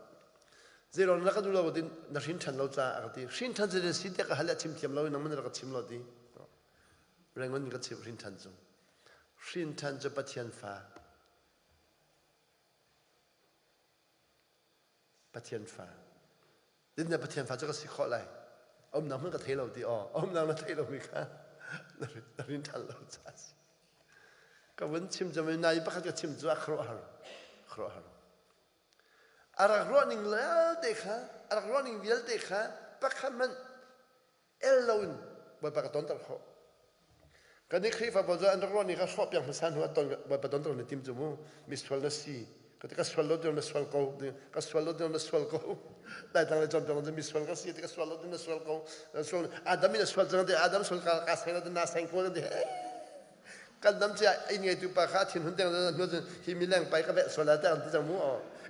Zeiruang na ka duh lo ti na hrin ṭhan lo caah a ka ti. Hrin ṭhan cu si tiah ka hal i a chim thiam lo i nangmah nih rak ka chim lo ti. Rangoon in ka chim hrin ṭhan cu. Hrin ṭhan cu Pathian fa. Pathian fa. Dinna Pathian fa cu ka si khawh lai. A umnak hmanh ka thei lo ti aw. A umnak na thei lomi kha na rin ṭhan lo caah si. Ka vun chim cam nai pakhat ka chim cu a khuaruahhar. Khuaruahhar. A rak ruah ning vialte kha, a rak ruah ning vialte kha pakhat hmanh el loin Bawipa ka tonter khawh. Kan nih Khrihfa pawl cu an rak ruah ni kha hrawh piak hmasa hnu ah ton Bawipa tonter na tim cu mu misual na si. Ka ti ka sual lo tiang na sual ko. Ka sual lo tiang na sual ko. Laitlang le cawnpiak cu misual ka si ti ka sual lo tiang na sual ko. Sual Adam in a sual cang ti Adam sual ka ka seng lo ti na seng ko ti. Kan dam cia inn ngeitu pa kha thin hun teng hnu cun hi mileng pai ka veh sual la te an ti cang mu.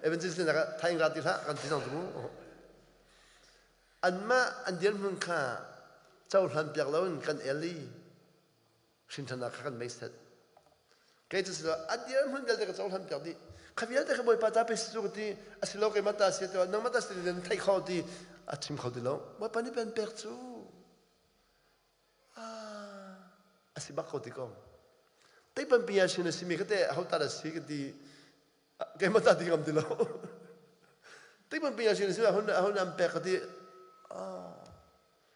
Evangelist na thaing ra ti hlah kan ti cang cu mu. Anmah an dirhmun kha cohlanpiak loin kan el i hrinṭhannak kha kan meiset. Kei cu silo a dirhmun vialte ka cohlanpiak dih. Kha vialte kha Bawipa ta pe si cu ka ti, a si lo keimah ta si ti nangmah ta si ti nan thei kho ti a chim kho ti lo. Bawipa nih pen pek cu a si bak ko ti ko. Teipan pi sin a simi kha te ho ta da si ka ti keimah ta ti ngam ti lo. Teipan pi sin a si ahun ahun an pek ka ti.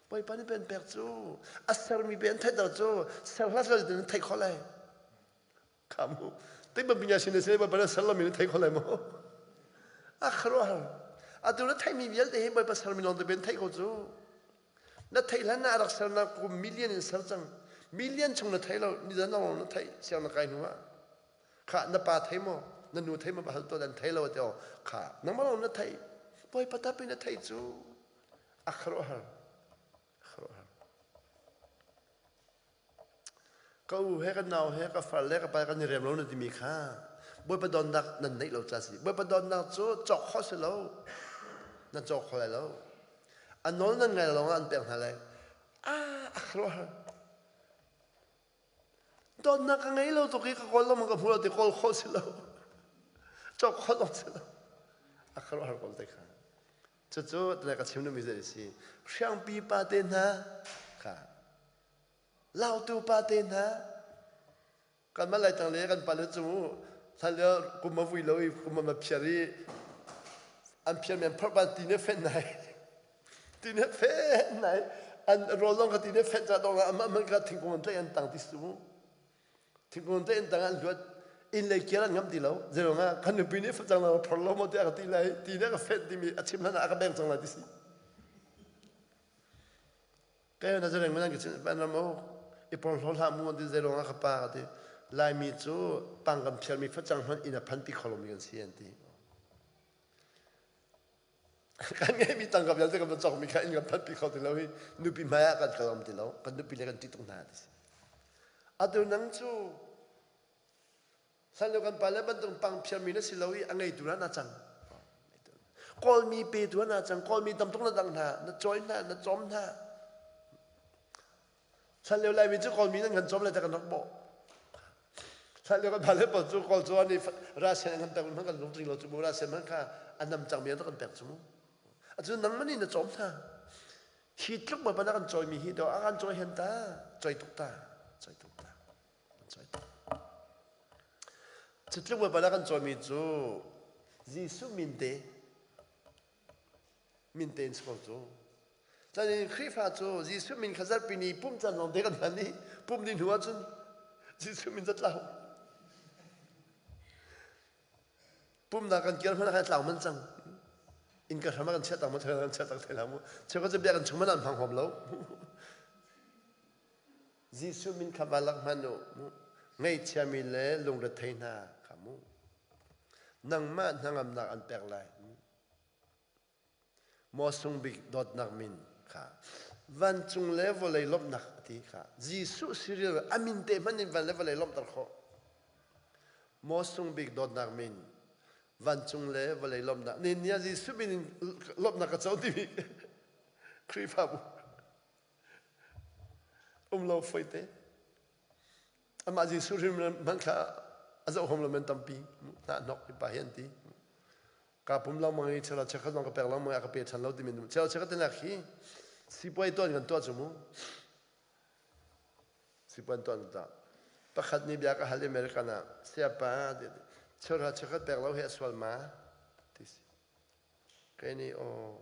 Bawipa nih pen pek cu a sermi pe an theihter cu ser hlah sel tin theih kho lai. Khamu. Teipan pi sin a si Bawipa na ser lomi na thei kho lai maw? A kharuahar. Atu na theihmi vialte hi Bawipa sermi lawng te pen theih ko cu. Na theih hlan ah a rak sernak kum million in ser cang. Million chung na thei lo, nizan lawng na theih siang na kai hnu ah. Kha na pa thei maw, na nu thei maw hal tuah dan thei lo te kha nangmah lawng na thei. Bawipa tapi na thei cu a khuaruahhar. A khuaruahhar. Ka u he ka nau he ka far le ka pa kan i rem lo na timi kha Bawipa donnak nan neih lo ca si. Bawipa donnak cu cawk khawh si lo. Nan cawk kho lai lo. A nawl nan ngai lawng ah an pek hna lai. Ah, a khuaruahhar. Dawtnak ka ngei lo tuk i ka kawl lengmang ka hmu lo ti kawl khawh si lo. Cawk khawh zong si lo. A khuaruahhar ko te kha. Cucu tunai ka chim duhmi zei a si. Hriangpi pa te hna kha lautu pa te hna kanmah Laitlang le kan pale cu hlan lio kum a vui lo i kum a phiar i an phiar men phorh ban ti ne fen nai ti ne fen nai an rawl zong ka ti ne fen ca dong ah amah man ka thingkung an tlaih an tang ti su thingkung an tlaih an tang an luat inn lei kiar an ngam ti lo zeiruang ah kan nupi nih facang lo phor lo maw tiah ka ti lai ti ne ka fen timi a chim hlan ah a ka beng cang lai ti si Kei na zareng man ka chim pan ram o i porhlaw hlah mu an ti zeiruang ah ka pa ka ti Laimi cu pang kan phialmi facang hmanh inn a phan pi kho lomi kan si an ti. Kan ngeihmi tangka vialte kan va cawkmi kha inn kan phan pi kho ti lo hi nupi hmai ah kan kal ti lo kan nupi le kan ṭih tuk hna ti si. Atu nang cu Hlanlio kan pale bantuk pang phiarmi na si lo i a ngeitu na na cang. Kawlmi petu na cang. Kawlmi tam tuk na dang hna, na cawi hna, na cawm hna. Hlanlio Laimi cu Kawlmi nan kan cawm le kan rak bawh. Hlanlio kan pale pawl cu Kawl cu an i rasen an kan pek hmanh kan lungtling lo cu mu rasen hmanh kha a nam cangmi an kan pek cu mu. Atu nangmah nih na cawm hna. Hi tluk bawipa na kan cawimi hi do a kan cawi hen ta, cawi tuk ta, cawi tuk ta. Cutluk Bawipa na kan cawimi cu Jesuh min te min te in si ko cu. Cun in Khrihfa cu Jesuh min kha zarhpi ni pum caan lawng te kan hman i pum ni hnu ahcun Jesuh min zatlau. Pumnak kan kir hmanh ah khan tlau man cang. Inn ka hram ah kan chiah tak maw kan chiah tak thai la mu. Cheukhat cu biakinn chung hmanh an hmang huam lo. Jesuh min kha va lak hmanh u. Ngaihchiami le lungrethei hna kha mu. Nangmah hnangamnak an pek lai. Maw sung bik dawtnak min kha vancung le vawlei lawmhnak a ti kha Jesuh siril a min te hmanh in van le vawlei lawmhter khawh. Maw sung bik dawtnak min vancung le vawlei lawmhnak ni ni ah Jesuh min in lawmhnak ka co timi Khrihfabu um lo foite amah Jesuh hrim hmanh kha a zoh hom lo men tampi hna hnok hi pa hi an ti ka pum lengmang i chela chekhat zong ka pek lengmang i a ka pe ṭhan lo timi chela chekhat tinak hi sipuai tuan kan tuah cu mu sipuan tuan ta pakhat nih bia ka hal American ah siapa chela chekhat pek lo hi a sual ma ti si Kei nih aw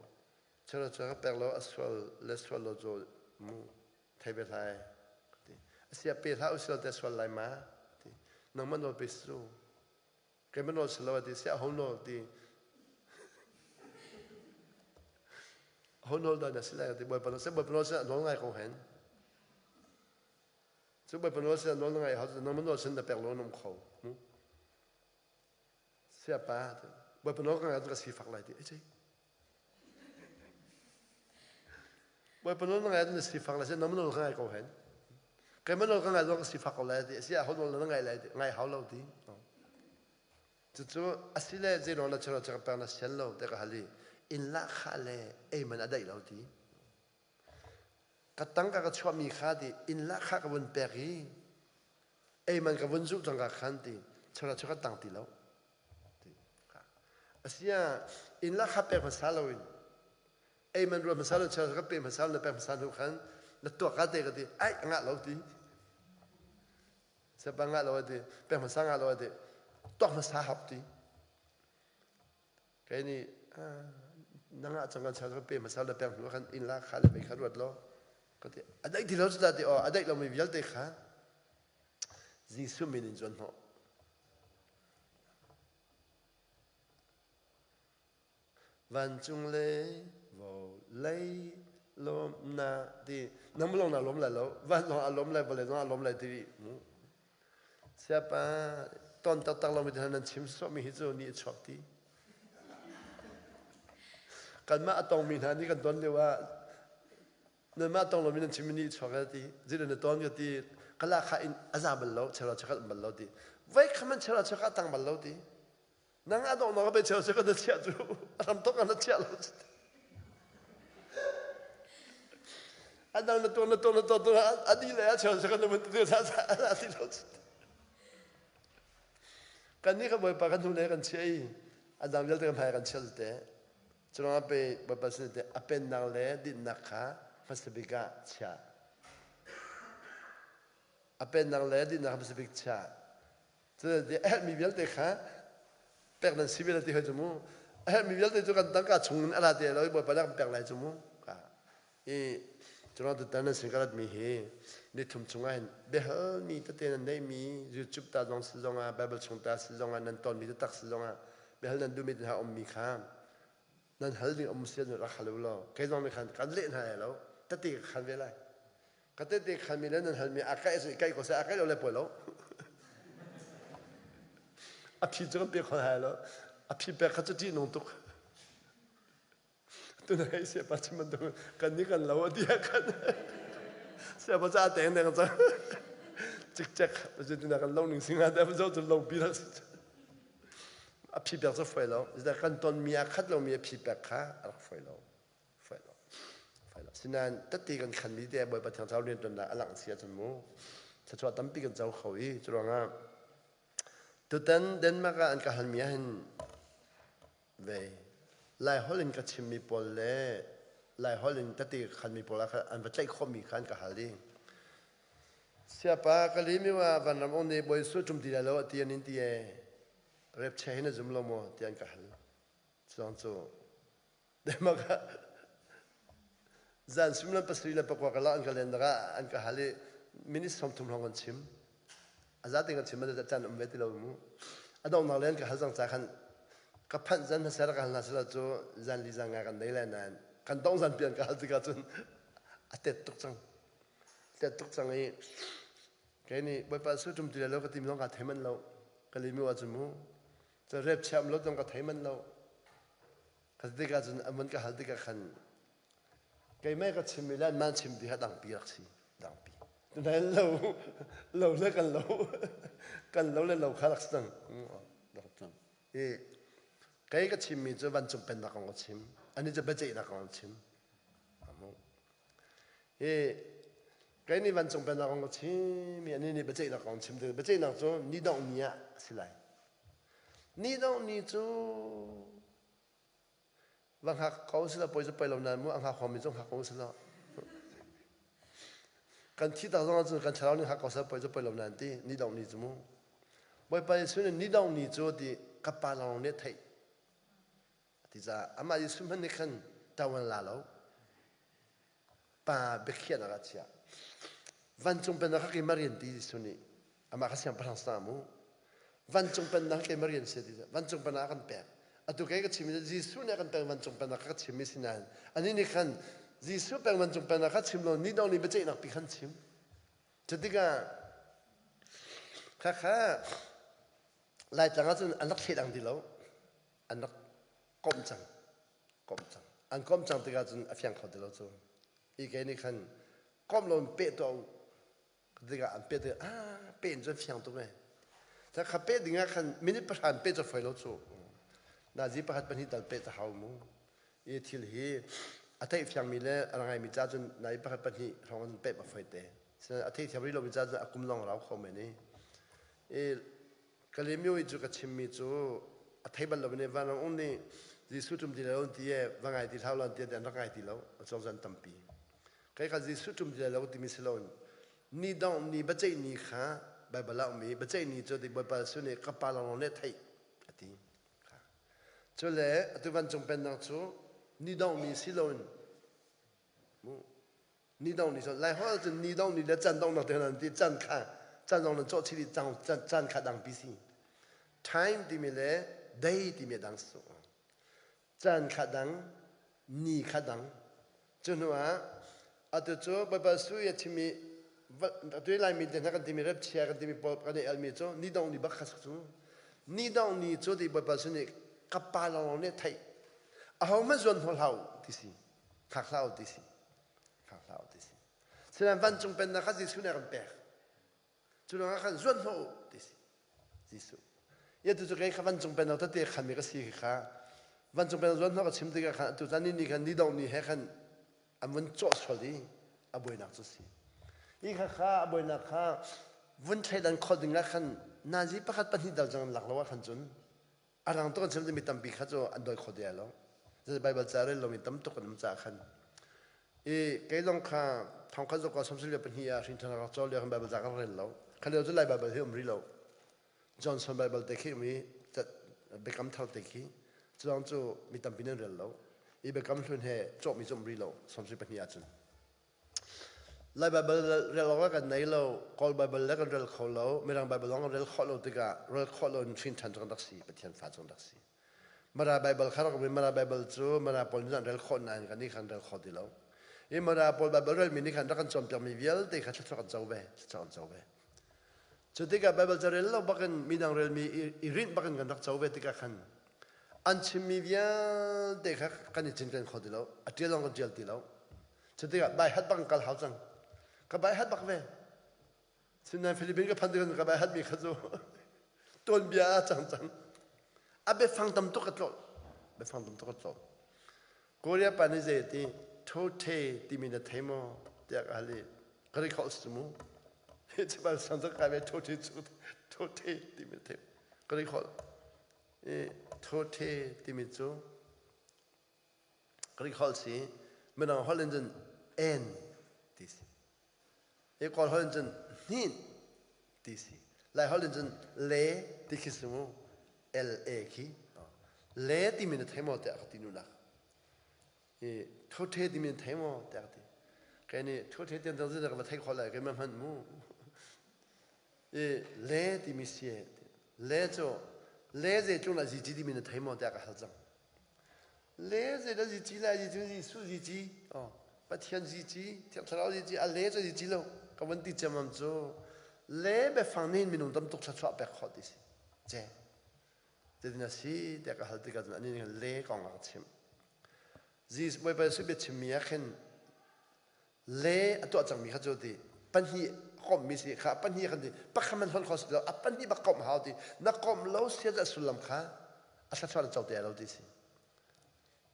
chelo cu ka pek lo a sual le sual lo cu mu thei ve hlai ka ti. Asia pe hlah usilo te sual lai ma ti. Nangmah nawl pe su. Keimah nawl si lo a ti. Sia ho nawl ti. Ho nawl dah na si lai ti. Bawipa nawl si Bawipa nawl si nawl ngai ko hen. Cu Bawipa nawl si nawl ngai hau nangmah nawl sin na pek lo na um kho. Mu. Siapa Bawipa nawl ka ngai ka sifak lai ti ai Bawipa nawl na ngai na sifak lai na nawl ka ngai ko hen keimah nawl ka ngai zong ka sifak ko lai ti si ah ho nawl na ngai lai ti ngai hau lo ti cucu asile zei nawl na chero chak pek na sian lo te ka hali in la kha le ei man a daih lo ti ka tangka ka chuahmi kha ti in la kha ka vun pek i Ei man ka vun zuh cang ka khan ti chora chu ka tang ti lo ti asia inn la kha pek hmasa lo in ei man ruat hmasa lo chora ka pe hmasa na pek hmasa hnu khan na tuak ka te ka ti ai ngah lo ti sapa ngah lo ti pek hmasa ngah lo ti tuak hmasa hap ti Kei nih na ngah cang kan ka pe hmasa le pek hnu khan inn la kha le mei kha ruat law ka ti a daih ti lo cu ti aw a daih lomi vialte kha Jesuh min in zuan hnawh vancung le vawlei lawmnak ti nang lawng na lawm lai lo van zong a lawm lai vawlei zong a lawm lai ti mu Siapa ton taktak lomi te hna nan chim sawhmi hi cu ni a chuak ti. Kanmah a tongmi hna nih kan ton lio ah nanmah tong lomi nan chimmi ni a chuak ti. Zeidah na ton ka ti. Kala kha in a za bal lo, chela chakhat bal lo ti. Voi kha man chela chakhat tang bal lo ti. Nang a dong ka pe cheu se ka na chiah cu ram tok na chiah lo a dang na tuan na tuan na tuan tuan a di le a cheu se ka na mun tu sa sa a ti lo kan ni ka bawipa kan hnu le kan chiah i. A dang vialte kan hmai kan chial te. Curuangah pe Bawipa sin te a pennak le dinnak kha hmasa bik ah chia. A pennak le dinnak hmasa bik chia. Cuti a herhmi vialte kha pek nan si ve ti hoi cu mu. A herhmi vialte cu kan tangka chung in a ra te lo i Bawipa nih a kan pek lai cu mu. I curuang tutan nan sin ka ratmi hi nithum chungah hin biahalmi tete nan neihmi YouTube ta zong si zongah Bible chung ta si zongah nan tonmi taktak si zongah biahal nan duhmi te hna ummi kha nan hal ding um si rak hal u law kei zong nih khan kan leh hna lai lo tete ka khan ve lai. Ka tete khanmi le nan halmi a kaih a kaih ko seh a kaih lo le poi lo. A phi cu kan pe kho lai lo. A phi pek kha cu ṭih nung tuk. Tunai siapa chim bantuk kan nih kan lo a ti ah khan siapa ca teng deng cang. Cikcek tuna kan lo ning singa te zo cu lo pi rak si. A phi pek cu foi lo. Kan ton mi a khat lomi a phi pek kha a rak foi lo. Fai lo. Fai lo. Sinain tette kan khanmi te Bawipa Thiang Thlarau rianṭuannak a langh si ahcun mu thluachuah tampi kan co kho i curuangah tutan Denmark ah an ka halmi ahhin ve Laiholh in ka chimmi pawl le Laiholh in tette ka khanmi pawl ah khan an va tlaih khawhmi kha an ka hal i Siapa ka limi wa vanram ong nih Bawi Jesuh ṭum ti lai lo a ti an in ti ee repche hi na zum lo maw ti an ka hal. Cuang cu Denmark ah zan suimilam 7:15 ka an ka len ah an ka hal i minute 30 hrawng kan chim. A za tein kan chim ma caan um ve ti lo mu. A donghnak le an ka hal cang ca khan ka phanh zan hmasa rak hal hna sila cu zan li zan nga kan nei lai nain kan dongh zan pi an ka hal tikah cun a tet tuk cang. Tet tuk cang i kei nih Bawipa su tum ti lai lo ka tim zong ka thei manh lo. Ka limi ahcun mu. Cu rep chiam lo zong ka thei manh lo. Ka tikah cun a mun ka hal tikah khan keimah ka chimmi le anmah chim ti kha dangpi rak si dangpi. Tunain lo lo le kan lo kan lo le lo kha rak si cang. Rak cang. I kei ka chimmi cu vancung pennak kong ka chim. Ani cu biaceihnak kong an chim. I kei nih vancung pennak kong ka chim i ani nih biaceihnak kong chim ti biaceihnak cu ni dongh ni ah a si lai. Ni dongh ni cu va hngak ko sila poi cu poi lo nain mu a hngak huammi cu hngak ko sila kan thi tak zong ahcun kan thlarau nih hngak ko sila poi cu poi lo nain ti ni dongh ni cu mu Bawipa Jesuh nih ni dongh ni cu ti ka pa lawng nih theih ti caah amah Jesuh hmanh nih khan ṭawan la lo pa biakhiahnak ah chiah. Vancung pennak kha keimah rian ti Jesuh nih amah kha siangpahrang sa mu. Vancung pennak kha keimah rian si ti vancung pennak a kan pek. Atu kei ka chim Jesuh nih a kan pek vancung pennak kha ka chim mi si nain anih nih khan Jesuh pek vancung pennak kha chim lo ni dong ni biaceihnak pi khan chim. Cutikah khakha Laitlang ahcun an rak thleidang ti lo. An rak komh cang. Komh cang. An komh cang tikah cun a fiang kho ti lo cu. I kei nih khan komh lo in peh tuah u. Tikah an peh tikah ah peh in cun fiang tuk e. Ca kha peh ding ah khan minute 9 in peh cu foi lo cu. Nazi pakhat pahnih tal peh ta hau mu. I thil hi a theih fiangmi le a ngaimi ca cun nai pakhat pahnih hrawng in peh a foi te. A thei thiam rih lomi ca cun a kum lawng rau kho men i. I Kalemyo i cu ka chimmi cu a thei bal lo in vanlawng um nih Jesuh ṭum ti lo ti e va ngai ti hlah lo ti an rak ngai ti lo a cawng zan tampi. Kai ka Jesuh ṭum ti lo timi si lo ni dong ni biaceih ni kha Baibal ah um i biaceih ni cu ti Bawipa Jesuh nih ka pa lawnglawng nih theih a ti. Cu le atu vancung pennak cu ni dong ni si loin mu ni dong ni so lai holh cun ni dong ni le can dong nak te nan ti can kha can dong nan cawh chih di cang can kha dang pi si time timi le day timi dang su can kha dang ni kha dang cu hnu ah atu cu Baibal sui a chimi atu laimi te hna kan timi rep chia kan timi pawl kan i elmi cu ni dong ni bak kha cu ni dong ni cu ti Baibal su nih ka pa lawng nih theih aho hmanh zuan hnawl hau ti si khak hlah u ti si khak hlah u ti si sinain vancung pennak kha Jesuh nih a kan pek cu ruangah khan zuan hnawh u ti si Jesuh ya tu cu kei kha vancung pennak tete khan mi ka si kha vancung pennak zuan hnawh ka chim tikah khan atu caan ni ni khan ni dong ni he khan an vun cawh sual i a buainak cu si hi kha kha a buainak kha vun thleidan khawh ding ah khan nazi pakhat pahnih dal cang lak lo ah khan cun. A rang tuk an chim mi tampi kha cu an dawi kho te lo. Bible ca rel lomi tam tuk an um caah khan. I kei zong kha thong khat zok som sil pahnih ah hrin ṭhan rak cawl lio khan Bible ca kan rel lo. Kha lio cu Lai Bible hi um rih lo. Johnson Bible te khi um i biakam thar te khi cu zong cu mi tampi nan rel lo. I biakam hlun he cawhmi cu um rih lo 32 ahcun. Lai Baibal rel awk kan nei lo, Kawl Baibal le kan rel kho lo, Mirang Baibal zong kan rel khawh lo tikah rel khawh lo in hrin ṭhan cu kan rak si, Pathian fa cu kan rak si. Mara Baibal kha rak um i Mara Baibal cu Mara pawl nih an rel khawh nain kan nih khan rel kho ti lo. I Mara pawl Baibal relmi nih khan rak kan cawnpiakmi vialte kha thluachuah kan co ve, thluachuah kan co ve. Cu tikah Baibal ca rel lo bakin midang relmi i rinh bakin kan rak co ve tikah khan an chimmi vialte kha kan i cinken kho ti lo, a ṭial zong kan ṭial ti lo. Cu tikah bai hat bak in kal hau cang. Ka bai hat bak ve. Sinain Philippines ka phan tikah ka bai hatmi kha cu tuanbia ah cang cang. A biafang tam tuk ka tlawh. Biafang tam tuk ka tlawh. Korea pa nih zei ti thote timi na thei maw tiah ka hal i ka ri khawh si mu. Hi sang kai ve thote cu thote timi na thei ka ri khawh. I thote timi cu Greek holh si Mirang holh in cun en ti si. I Kawl holh in cun hnin ti si. Lai holh in cun le ti khi si mu. L A khi. Le timi na thei maw tiah ka ti nunak. I thothe timi na thei maw tiah ka ti. Kai nih thothe tian dang zin ka va thei kho lai kai ma hman mu. I le timi si le cu le zei tlung la zi timi na thei maw tiah ka hal cang. Le zeidah zici lai zici Jesuh zici oh Pathian zici Thiang Thlarau zici a le cu zici lo ka van ti ciammam cu le biafang nih minung tam tuk thluachuah pek khawh ti si ce cutin a si tiah ka hal tikah cun anih nih le kong a ka chimh Jesus Bawipa Jesuh biachimmi ah khin le a tuah cangmi kha cu ti pahnih komhmi si kha pahnih kan ti pakhat man hon kho si lo a pahnih bak komh hau ti na komh lo sia a sullam kha a thluachuah na co te lo ti si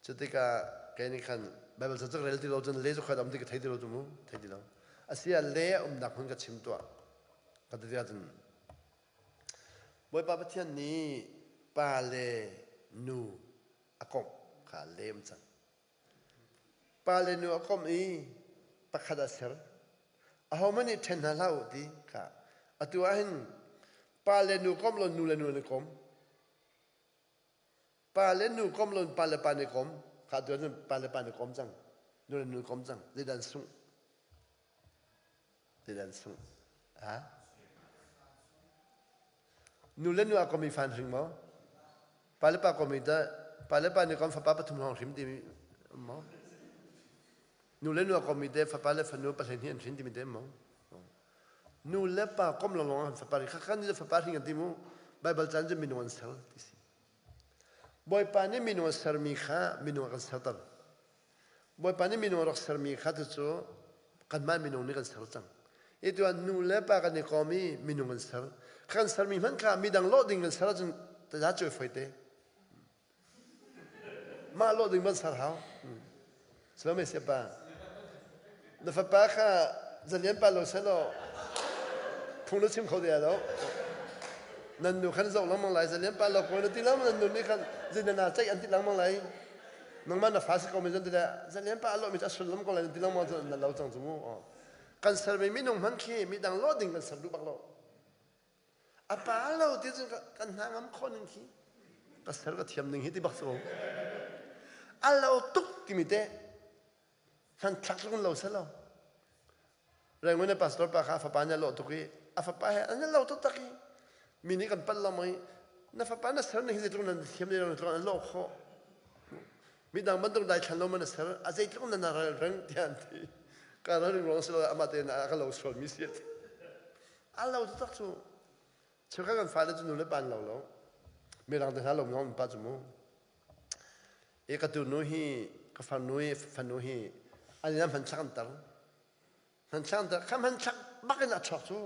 cu tikah kei nih khan Bible ca rel ti lo cun le cu khoi um ti ka thei ti lo cu mu thei ti lo asia le a umnak hmun ka chim tuah ka ti tikah cun Bawipa Pathian nih pa le nu a komh kha lem cang Pa le nu a komh i pakhat a ser. Ahohmanh nih ṭhen hna hlah u ti kha. Atu ah hin pa le nu komh lo nu le nu an i kom. Pa le nu komh lo pa le pa an i kom. Kha atu ahcun pa le pa an i kom cang. Nu le nu an kom cang. Zeidah an sungh? Zeidah an sungh? Ha? Nu le nu a komi fa an hring maw? Pa le pa komi tah pa le pa nih kan fapa pathum lawng hrim timi um maw? Nu le nu a komi te fapa le fanu pahleihnih an hrin timi te um maw? Nu le pa kom lawnglawng an fapa kha kan nih fapa hring an ti mu. Baibal caan cu minung an ser ti si. Bawipa nih minung a sermi kha minung a kan serter. Bawipa nih minung a rak sermi kha cucu kanmah minung nih kan ser cang. I tuah nu le pa kan i kom i minung kan ser. Kan sermi hmanh kha midang lawh ding kan ser ahcun taza cuai foi te. Mah lawh ding ban ser hau. Salome siapa. Na fapa kha zalian pa lo selaw phung na chim kho de lo. Nan nu khan zoh lengmang lai zalian pa lo ko na ti lengmang nan nu nih khan zeidah na ceih an ti lengmang lai. Nangmah na fa si ko mi zan ti le zalian pa a lawh mi cu a sullam ko lai na ti lengmang cu na lo cang cu mu. Kan sermi minung hmanh khi midang lawh ding kan ser duh bak lo. A pa lo ti cun kan hna ngam khawh ning khi ka ser ka thiam ning hi ti bak si ko. A lo tuk timi te hmanthlak tluk lo selo. Rangoon na pastor pa kha fapa nih a lawh tuk i a fapa he an lo taktak i mi nih kan palh lo maw i na fapa na ser ning hi zeitluk nan thiam lo zeitluk an lawh khawh. Midang bantuk dai thlan lo ma na ser a zeitluk na na ral reng tiah an ti. Ka ral ring ruang si lo amah tein a ka lo sual mi si a ti. A lo taktak cu cheukhat kan fale cu nu le pa an lo lo. Mirang te hna lo mi pa cu mu. E ka tu nu hi ka farnu hi fanu hi an ina hmanthlak an tar. Hmanthlak an tar. Kha hmanthlak bak in a chuak cu.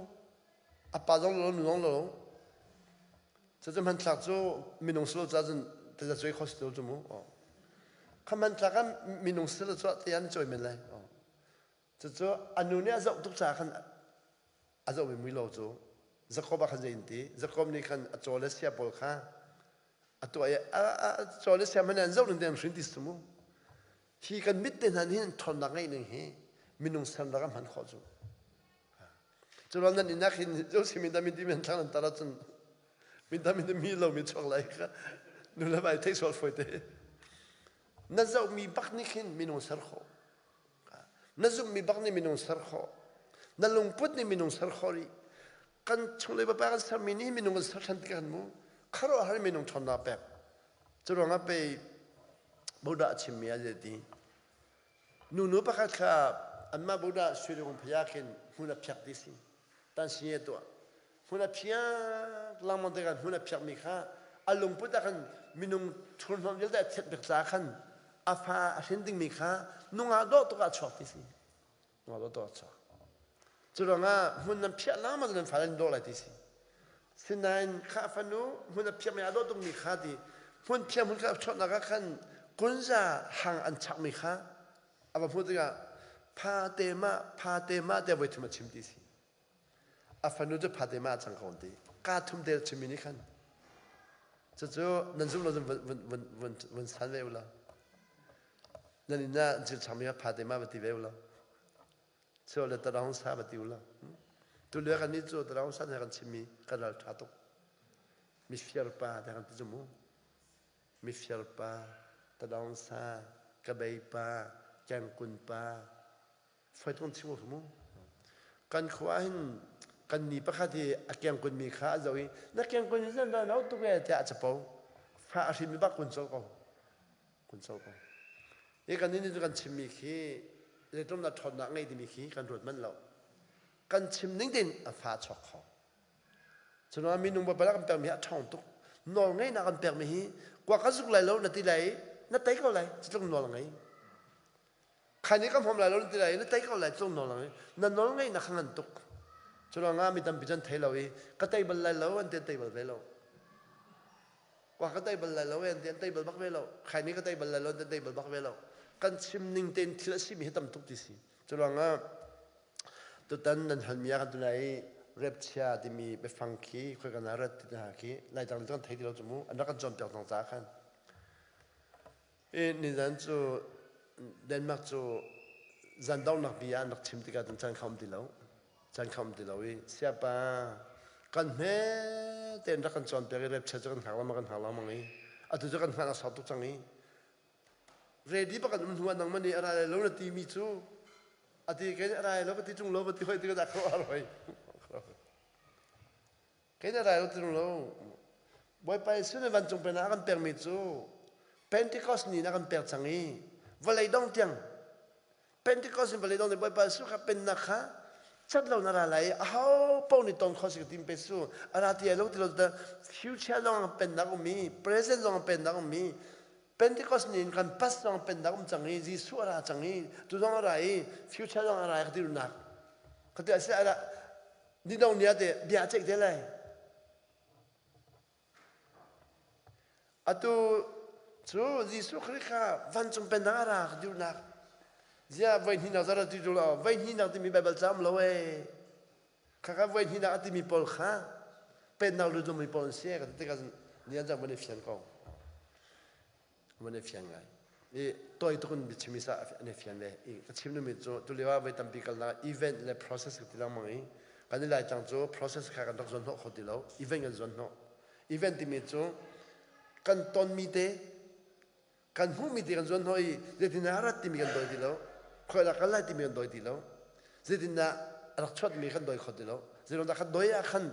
A pa zong lo nu zong lo. Cucu hmanthlak cu minung silo ca cun taza cuai kho si lo cu mu. Kha hmanthlak ah minung silo cu te an cawi men lai. Cucu a nu nih a zoh tuk caah khan a zohmi mui lo cu Jakob ah khan zei in ti Jakob nih khan a caw le sia pawl kha. A tuah i a caw le siam an zoh ning te an hrin ti si mu. Hi kan mit te hna nih hin ṭhawnnak ngeih ning hi minung sernak a hman khawh cu. Cu ruang nan inn ah khin Joseph min min ti men thlang nan tar ahcun min tam in mi lo mi chuak lai kha nu le vai theih sual fawi te. Na zohmi bak nih khin minung ser khawh. Na zumhmi bak nih minung ser khawh. Na lungput nih minung ser khawh rih. Kan chunglei papa kan sermi nih minung kan ser ṭhan tikah kan mu. Khuaruahhar minung ṭhawnnak pek. Cu ruangah pei Buddha a chimmi a ti. Nunu pakhat kha anmah Buddha suilung phaya khin hmun a phiak ti si. Tan si e tuah. Hmun a phiak lengmang tikah hmun a phiakmi kha a lungput ah khan minung thurhnawm vialte a thianh bik caah khan a fa a hrin dingmi kha nungak dawh tuk ah a chuak ti si. Nungak dawh tuk ah a chuak. Cu ruangah hmun nan phiah lengmang nan fale an dawh lai ti si. Sinain kha fanu hmun a phiakmi a dawh tukmi kha ti hmun phiak hmun kha a chuahnak ah khan kunza hang an chakmi kha a va hmuh tikah pha te ma pha te ma tiah voi thum a chim ti si. A fanu cu Fatima a cang ko an ti. Kaa thum te chimmi nih khan. Cucu nan zumh lo cun vun, vun, vun, vun san ve ulaw. Nan inn ah cil changmi kha Fatima va ti ve ulaw. Sio le tadang sa va ti ulaw. Tu lio kan nih cu tadang sa he kan chimmi kan ral ṭha tuk. Mifir pa te kan ti cu mu. Mifir pa, tadang sa, kabei pa, kengkun pa, Fawitung chim u mu. Kan khua hin kan ni pakhat hi a kengkun mi kha a zoh i na kengkun hi na no tuk e tiah a capo. Fa a hrim mi bak kun col ko. Kun col ko. Hi kan nih kan chimmi khi zeitlum na ṭhawnnak ngei timi khi kan ruat manh lo. Kan chim ning tein a fa chuak kho. Cunuah minung babal kan pekmi hi a ṭhawng tuk. Nawl ngeihnak kan pekmi hi kwa ka zuk lai lo na ti lai i na tei ko lai. Cutluk nawl a ngei. Khan i ka hmawm lai lo na ti lai i na tei ko lai cung nawl lang i na nawl ngeih na kha ngan tuk. Cu ruangah mi tampi cu an thei lo i ka tei bal lai lo an ti an tei bal ve lo. Kwa ka tei bal lai lo an ti an tei bal bak ve lo. Khaini ka tei bal lai lo an ti an tei bal bak ve lo. Kan chim ning tein thil a simi hi tam tuk ti si. Cu ruangah tutan nan halmi ah kan tunai i repchia timi biafang khi khoi kan ah rat ti hna khi Laitlang cu kan thei ti lo cu mu an rak kan cawnpiak cang caah khan Nizan cu Denmark cu zan donghnak bia an rak chim tikah cun caan kha um ti lo. Caan kha um ti lo i siapa kan hme tein rak kan cawnpiak i repchia cu kan hngak lengmang kan hngak lengmang i atu cu kan hngah a sau tuk cang i ready bak kan um hnu ah nangmah nih a ra lai lo na timi cu a ti kei nih a ra lai lo ka ti ṭung lo ka ti hoi tikah dah khuaruah har hoi. Kei na rai lo ti lo. Bawipa Jesuh nih vancung pennak a kan pekmi cu Pentecost ni in a kan pek cang i vawlei dong tiang Pentecost in vawlei dong tiang Bawipa Jesuh kha pennak kha cat lo na ra lai i aho paoh nih ton khawh si ka tim pe su a ra ti ai lo ti lo ta future lawng pennak um i present lawng pennak um i Pentecost ni in kan past lawng pennak um cang i Jesuh a ra cang i tu zong a ra i future lawng a ra i ka ti nak ka ti a si a Ni dong ni ah teh bia a ceih te lai. Atu cu Jesuh Khrih kha vancung pennak a ra duhnak zia voi hnihnak zara ti lo voi hnihnak timi Baibal ca um lo ee. Khakha voi hnihnak a timi pawl kha pennak lut lomi pawl an si ka ti tikah ni an cang van i fian ko. Van i fiang ngai. I tawi tuk in biachim i sa an i fian ve. I ka chim duhmi cu tulio ah voi tampi kalnak event le process ka ti lengmang i kan i Laitlang cu process kha kan rak zuan hnawh kho ti lo. Event kan zuan hnawh. Event timi cu kan tonmi te kan hmuhmi te kan zuan hnawh i zeitindah a rat timi kan dawi ti lo. Khawi kal lai timi kan dawi ti lo. Zeitindah a rak chuatmi kan dawi kho ti lo. Zeiruangdah kan dawi ah khan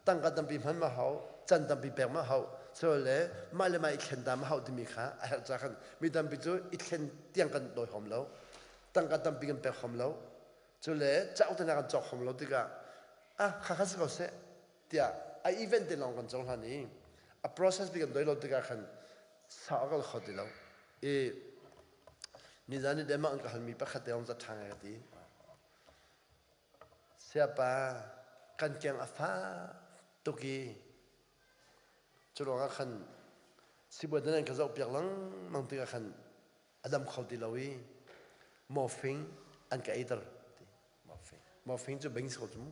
tangka tampi hman ma hau can tampi pek ma hau le mah le mah i thlen ta ma hau timi kha a herh ca khan mi tampi cu i thlen tiang kan dawi hom lo tangka tampi kan pek hom lo cu le cauk te kan cawk hom lo tikah ah kha kha si ko seh tiah a event te lawng kan cohlan i a process bi kan dawi lo tikah khan sa a kal kho ti lo i nizan i Denmark an ka halmi pakhat te lawng za ṭha ngai ka ti Sayapa kan keng a fak tuk i cu ruangah khan sibawi nan ka zohpiak lengmang tikah khan a dam kho ti lo i morphine an ka eiter ti. Morphine. Morphine cu bing si ko cu mu.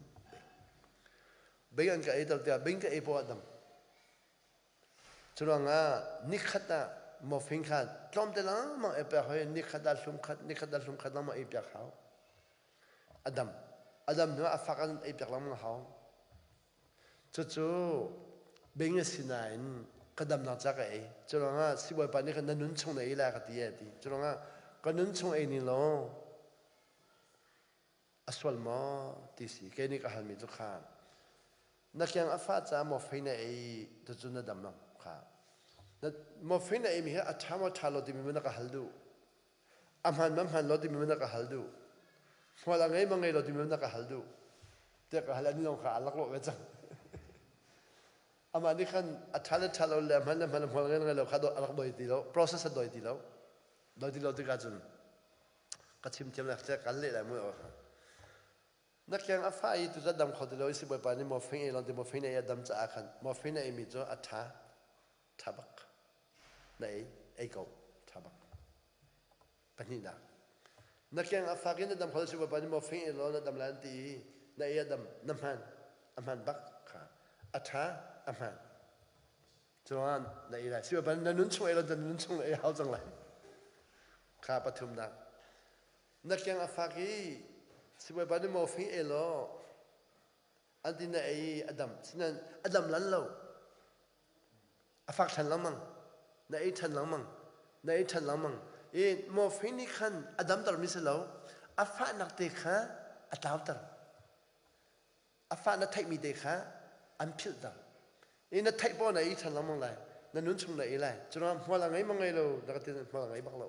Bing an ka eiter tiah bing ka ei poah a dam. Curuangah nikhat ah morphine kha tlawmte lengmang ei piak hoi nikhat ah hlum khat nikhat ah hlum khat lengmang ei piak hau. A dam. A dam hnu ah a fak an ei piak lengmang hau. Cucu bing a si nain ka damnak ca ka ei. Curuangah siibawipa nih khan na nun chung na ei lai ka ti a ti. Curuangah ka nun chung ei ning law a sual maw ti si. Kei nih ka halmi cu kha na keng a fah caah morphine na ei tucu na dam lo kha. Na morphine na eimi hi a ṭha maw ṭha lo timi na ka hal duh. A hmaan ma hmaan lo timi na ka hal duh. Hmual a ngei ma ngei lo timi na ka hal duh. Tiah ka hal ani zong kha a laklawh ve cang. Amah nih khan a ṭha le ṭha lo le a hman le hman hmual ngei ngei lo kha a rak doi ti lo. Process a doi ti lo. Doi ti lo tikah cun ka chim thiam le kan leh lai mu. Na keng a fah i tuzat dam kho ti lo i sibawipa nih morphine ei lo ti morphine ei a dam caah khan morphine a eimi cu a ṭha ṭha bak na ei ei ko ṭha bak pahnihnak na keng a fak i na dam kho lo sibawipa nih morphine ei law na dam lai an ti i na ei a dam na hman a hman bak kha a ṭha a hman cuan na ei lai sibawipa na nun chung ei lo na nun chung na ei hau cang lai kha pathumnak Na keng a fak i sibawipa nih morphine ei law an ti na ei a dam. Sinain a dam lan lo. A fak ṭhan lengmang. Na ei ṭhan lengmang. Na ei ṭhan lengmang. I morphine nih khan a damtermi si lo. A fahnak te kha a tlauter. A fah na theihmi te kha an philhter. I na theih poah na ei ṭhan lengmang lai. Na nun chung na ei lai. Curuangah hmual a ngei ma ngei lo na ka ti hmual a ngei bak lo.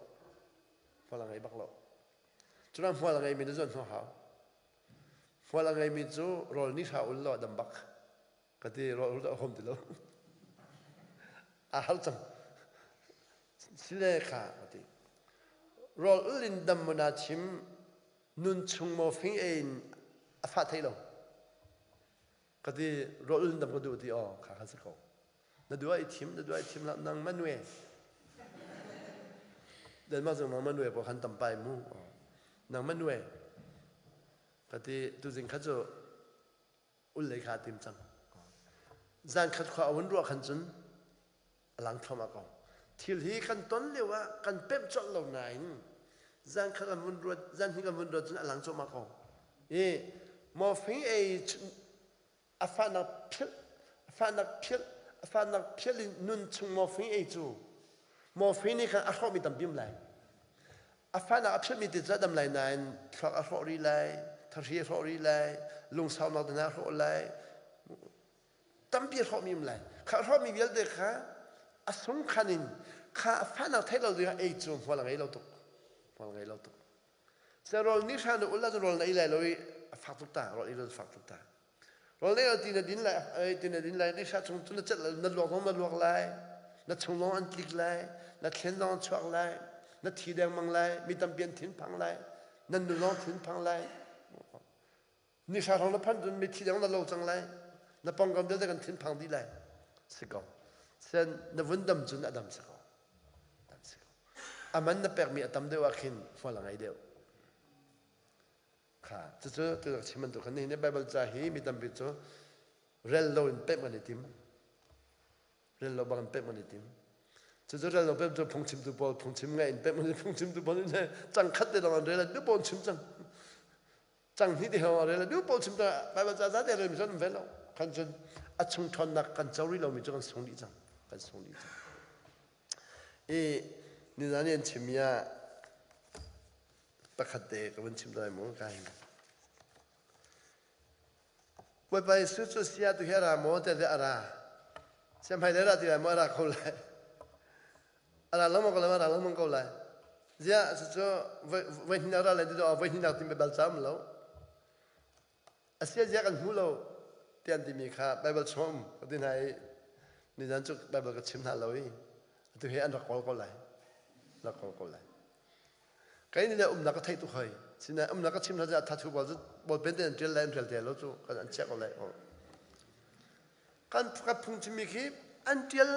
Hmual a ngei bak lo. Curuangah hmual a ngeimi na zuan hnu hau. Hmual a ngeimi cu rawl ni hra ul law a dam bak. Ka ti rawl ul a hom ti lo. A har cang. Sile kha ka ti. Rawl ul in dam mu na chim nun chung maw fing ei in a fah thei lo. Ka ti rawl ul in dam ka duh ti aw kha kha si ko. Na duh ai thim na duh ai thim la nang ma nue. Denmark zong nang ma nue po khan tampai mu. Nang ma nue. Ka ti tuzing kha cu ul lei kha a tim cang. Zan khat khua a vun ruah khan cun a lang thluahmah ko. Thil hi kan ton lio ah kan pemh colh lo nain zan khat kan vun ruat zan hnih kan vun ruat cun a lang cuahmah ko. I morphine ei a fahnak philh a fahnak philh a fahnak philh in nun chung morphine ei cu morphine nih khan a hrawhmi tampi um lai. A fahnak a philhmi ti cu a dam lai nain thluak a hrawh rih lai, thahri a hrawh rih lai, lungsaunak te hna a hrawh lai, tampi a hrawhmi um lai. Kha hrawhmi vialte kha a sungkhan in kha a fahnak theih lo ding ah ei cu hmual a ngei lo tuk. Hmual a ngei lo tuk. Seh rawl ni hra na ul ahcun rawl na ei lai lo i a fak tuk ta, rawl ei lo fak tuk ta. Rawl ei lo ti na din lai, ti na din lai, ni hra chung cu na celh na luak zong na luak lai, na chung zong an tlik lai, na thlen zong an chuak lai, na thi dengmang lai, mi tampi an thin phang lai, nan nu zong thin phang lai. Ni hra hrawng na phanh cun mithi dang na lo cang lai. Na pawngkam vialte kan thinphang dih lai. Si ko. Sen na vun dam cun a dam si ko. Dam si ko. A man na pekmi a tam deuh ah khin hmual a ngei deuh. Kha cucu tu chim bantuk khan nihin Bible ca hi mi tampi cu rel lo in pemh kan i tim. Rel lo bang in pemh kan i tim. Cucu rel lo pemh cu phungchimtu pawl phungchim ngai in pemh phungchimtu pawl nih cang khat te lawng an rel an pawl chim cang. Cang hnih ti hong rel du pawl chim ta Bible ca za te rel mi cun ve lo kan cun a chung ṭhawnnak kan co rih lomi cu kan sung dih cang kan sung dih cang i nizan i an chimmi ah pakhat te ka vun chim lai mu ka hin Bawipa Jesuh cu sia tu hi a ra maw te a ra siamhai le ra ti lai maw a ra kho lai A ra lengmang ko lai, a ra lengmang ko lai. Ziah cucu voi hnih ra lai ti voi hnih nak timi bal cam lo. A sia zia kan hmu lo ti an timi kha Bible chung um ka ti hna i nizan cu Bible ka chim hna lo i atu hi an rak kawl ko lai. Rak kawl ko lai. Kai ni le umnak ka theih tuk hoi. Sinain umnak ka chim hna ziah thathu bal cu bawlpen te an ṭial lai an ṭial te lo cu kan an chiah ko lai. Kan ka phungchimmi khi an ṭial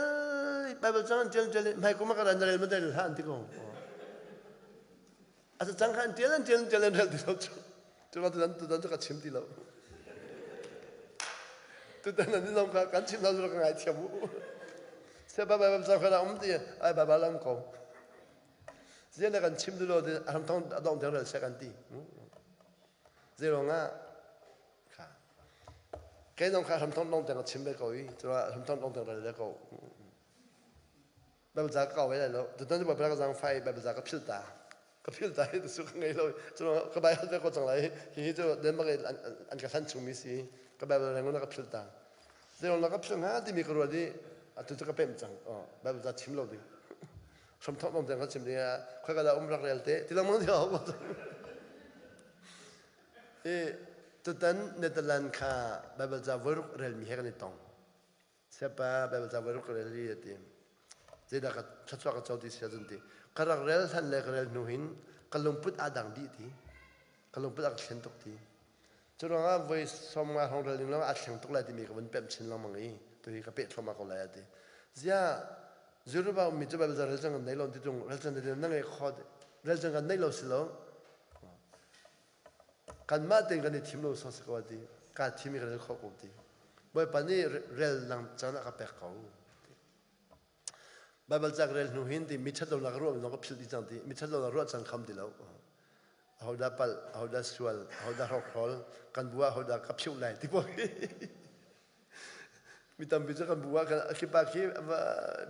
Bible cang an ṭial ṭial hmai kum ah ka ran rel ma rel hlah an ti ko. A cang kha an ṭial an ṭial an ṭial an rel ti lo cu. Cu tutan tutan cu ka chim ti lo. Tutan an zong kha kan chim hna cu ka ngaithiam u. Sia Baibal ca kha um ti ai Baibal um ko. Zian na kan chim dulo ti a thong a dong deng rel se kan ti. Zeirong ah kha kei zong kha hramthong dong teng chim ve ko i cura hramthong dong teng rel ve ko. Baibal ca ka kau ve lai lo. Tutan cu Baibal ka zang fai Baibal ca ka phil ta. Ka phil ta i tu ka ngei lo. Cura ka Baibal ve ko cang lai. Hi cu Denmark an ka hlan chungmi si. Ka Baibal reng na ka phil ta. Zeirong na ka phil hnga timi ka ruat i atu cu ka pemh cang. Baibal ca chim lo ding. Hramthok dong teng ka chim ding ah khoi ka dah um rak rel te. Ti lengmang ti ho. I tutan Netherlands kha Baibal ca voiruk relmi he kan i tong. Siapa Baibal ca voiruk ka rel hi a ti. Zeidah ka thluachuah ka co ti sia cun ti. Ka rak rel hlan le ka rel hnu hin ka lungput aa dang dih ti. Ka lungput a ka thlen tuk ti. Cu ruangah voi 50 hrawng rel ding lawng aa thleng tuk lai timi ka vun pemh chin lengmang i tuhi ka peh thluahmah ko lai a ti. Ziah Zerubbabel ummi cu Baibal ca rel cang kan nei lo ti tung rel cang ti na ngei kho rel cang kan nei lo si lo. Kanmah tein kan i thim lo sawh si ko a ti. Kaa thim i ka rel khawh ko ti. Bawipa nih rel nang caan a ka pek ko. Baibal ca ka rel hnu hin ti mi ṭhat lonak ruah zong ka philh dih cang ti. Mi ṭhat lonak ruah cang kham ti lo. Ahodah palh, ahodah sual, ahodah hrokhrawl, kan bu ah ahodah ka phiuh lai ti pawl hi. Mi tampi cu kan bu ah kan khi pa khi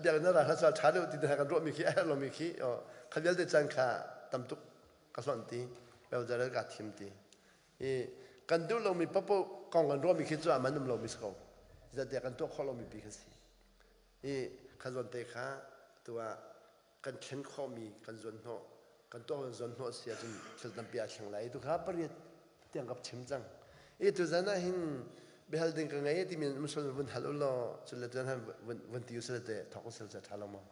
biakinn ah ra hlah ṭha deuh ti hna kan ruahmi khi a herh lomi khi kha vialte caan kha tam tuk ka hlonh ti Baibal kaa thim ti i kan duh lomi paohpaoh kong kan ruahmi khi cu a man um lomi si ko zeitiah kan tuah khawh lomi pi kha si i kha zawn te kha tu ah kan thlen khawhmi kan zuan hnawh kan tuah kan zuan hnawh si ahcun thil tampi aa thleng lai tu kha pariat tiang ka chim cang i tuzan ah hin biahal ding ka ngei timi musul vun hal u law cun le tuan han vun ti usile te thok usile se tha lo maw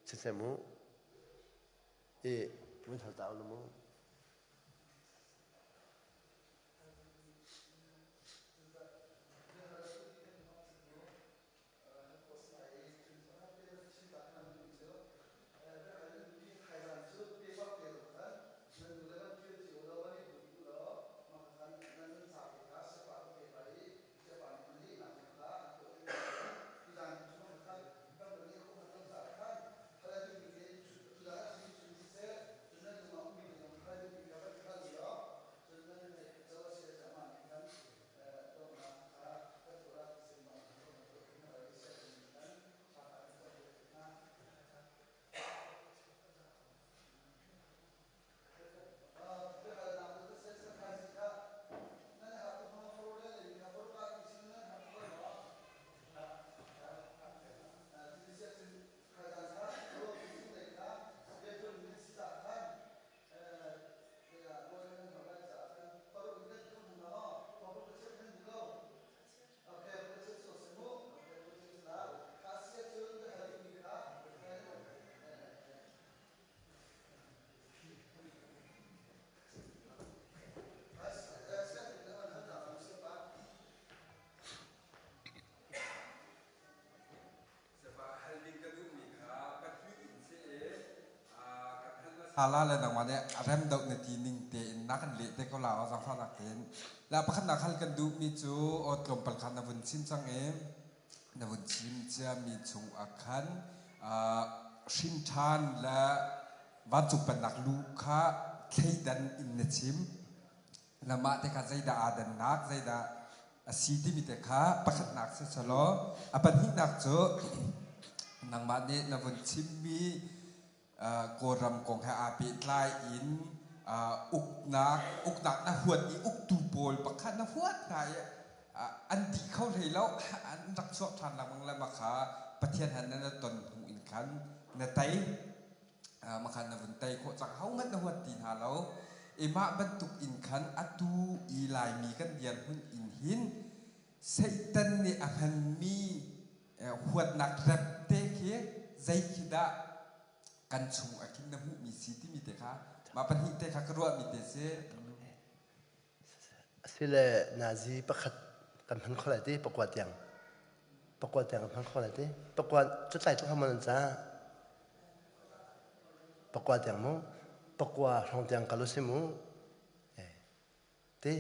siseh mu i vun hal ta u mu Hala le nangmah nih a rem deuh na ti ning tein na kan leh te ko la aw zaangfahnak tein. La pakhatnak hal kan duhmi cu aw tlawmpal kha na vun chim cang i na vun chim ciami chung ah khan hrin ṭhan le vancung pennak lu kha thleidan in na chim. Na mah te kha zeidah aa dannak, zeidah a si timi te kha pakhatnak si selaw a pahnihnak cu nangmah nih na vun chimmi Kawlram kong he aa pehtlai in uknak uknak na huat i uktu pawl pakhat na huat hna i an dih kho hlei lo an rak chuak ṭhan lengmang le mah kha Pathian han na ton hnu in khan na tei mah khan na vun tei khawh cang hohmanh na huat ti hna lo i mah bantuk in khan atu i Laimi kan dirhmun in hin Satan nih a hmanmi huatnak rep te khi zei khi dah kan chung ah khin na hmuhmi si timi te kha mah pahnih te kha ka ruahmi te si. Asile nazi pakhat kan hman kho lai ti pakua tiang pakua tiang kan hman kho lai ti pakua cu tlai tuk hamon ca pakua tiang mu pakua hrawng tiang kal usi mu Ti?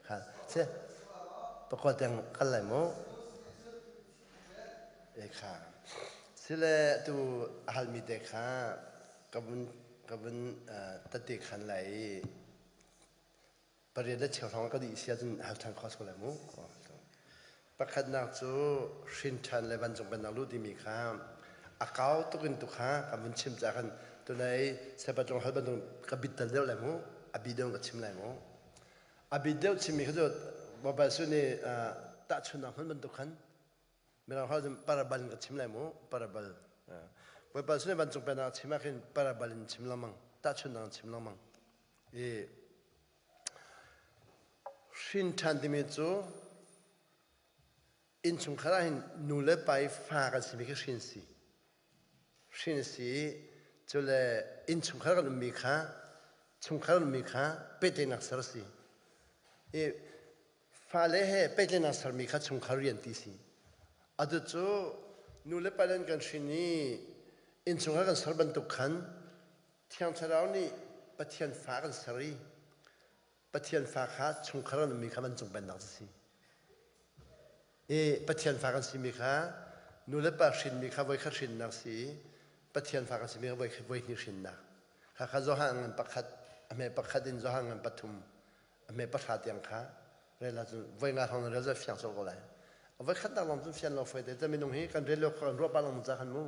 Kha, si. Pakua tiang kal lai mu. E kha. Sile tu a halmi te kha ka vun ka vun tate khan lai i pariat le cheu hrawng ka dih si ahcun hal ṭhan kho si ko lai mu. Pakhatnak cu hrin ṭhan le vancung pennak luh timi kha a kau tuk in tu kha ka vun chim caah khan tunai sepatlung hal bantuk ka bit tal deuh lai mu. A bi deuh ka chim lai mu. A bit deuh chimmi kha cu Bawipa Jesuh nih tahchunhnak hman bantuk khan Mirang holh cun parabal in ka chim lai mu parabal. Bawipa Jesuh nih vancung pennak a chim ah khin parabal in chim lengmang tahchunhnak in chim lengmang. I hrin ṭhan timi cu innchungkhar ah hin nu le pa i fa kan simi khi hrin si. Hrin si i cule innchungkhar kan ummi kha chungkhar kan ummi kha pehtlaihnak ser si. I fale he pehtlaihnak sermi kha chungkhar rian ti si. Atu cu nu le pa nih an kan hrin i innchungkhar kan ser bantuk khan Thiang Thlarau nih Pathian fa kan ser i Pathian fa kha chungkhar an ummi kha vancung pennak cu si. I Pathian fa kan simi kha nu le pa hrinmi kha voikhat hrinnak si i Pathian fa kan simi kha voi hnih hrinnak. Kha kha Johan ngan pakhat, a hme pakhat in Johan ngan pathum, a hme pahra tiang kha rel ahcun voi nga hrawng na rel zat fiang colh ko lai. Voi khatnak lawng cun fian lo foi te. Ca minung hi kan rel lio khua kan ruah pah lengmang ca khan mu.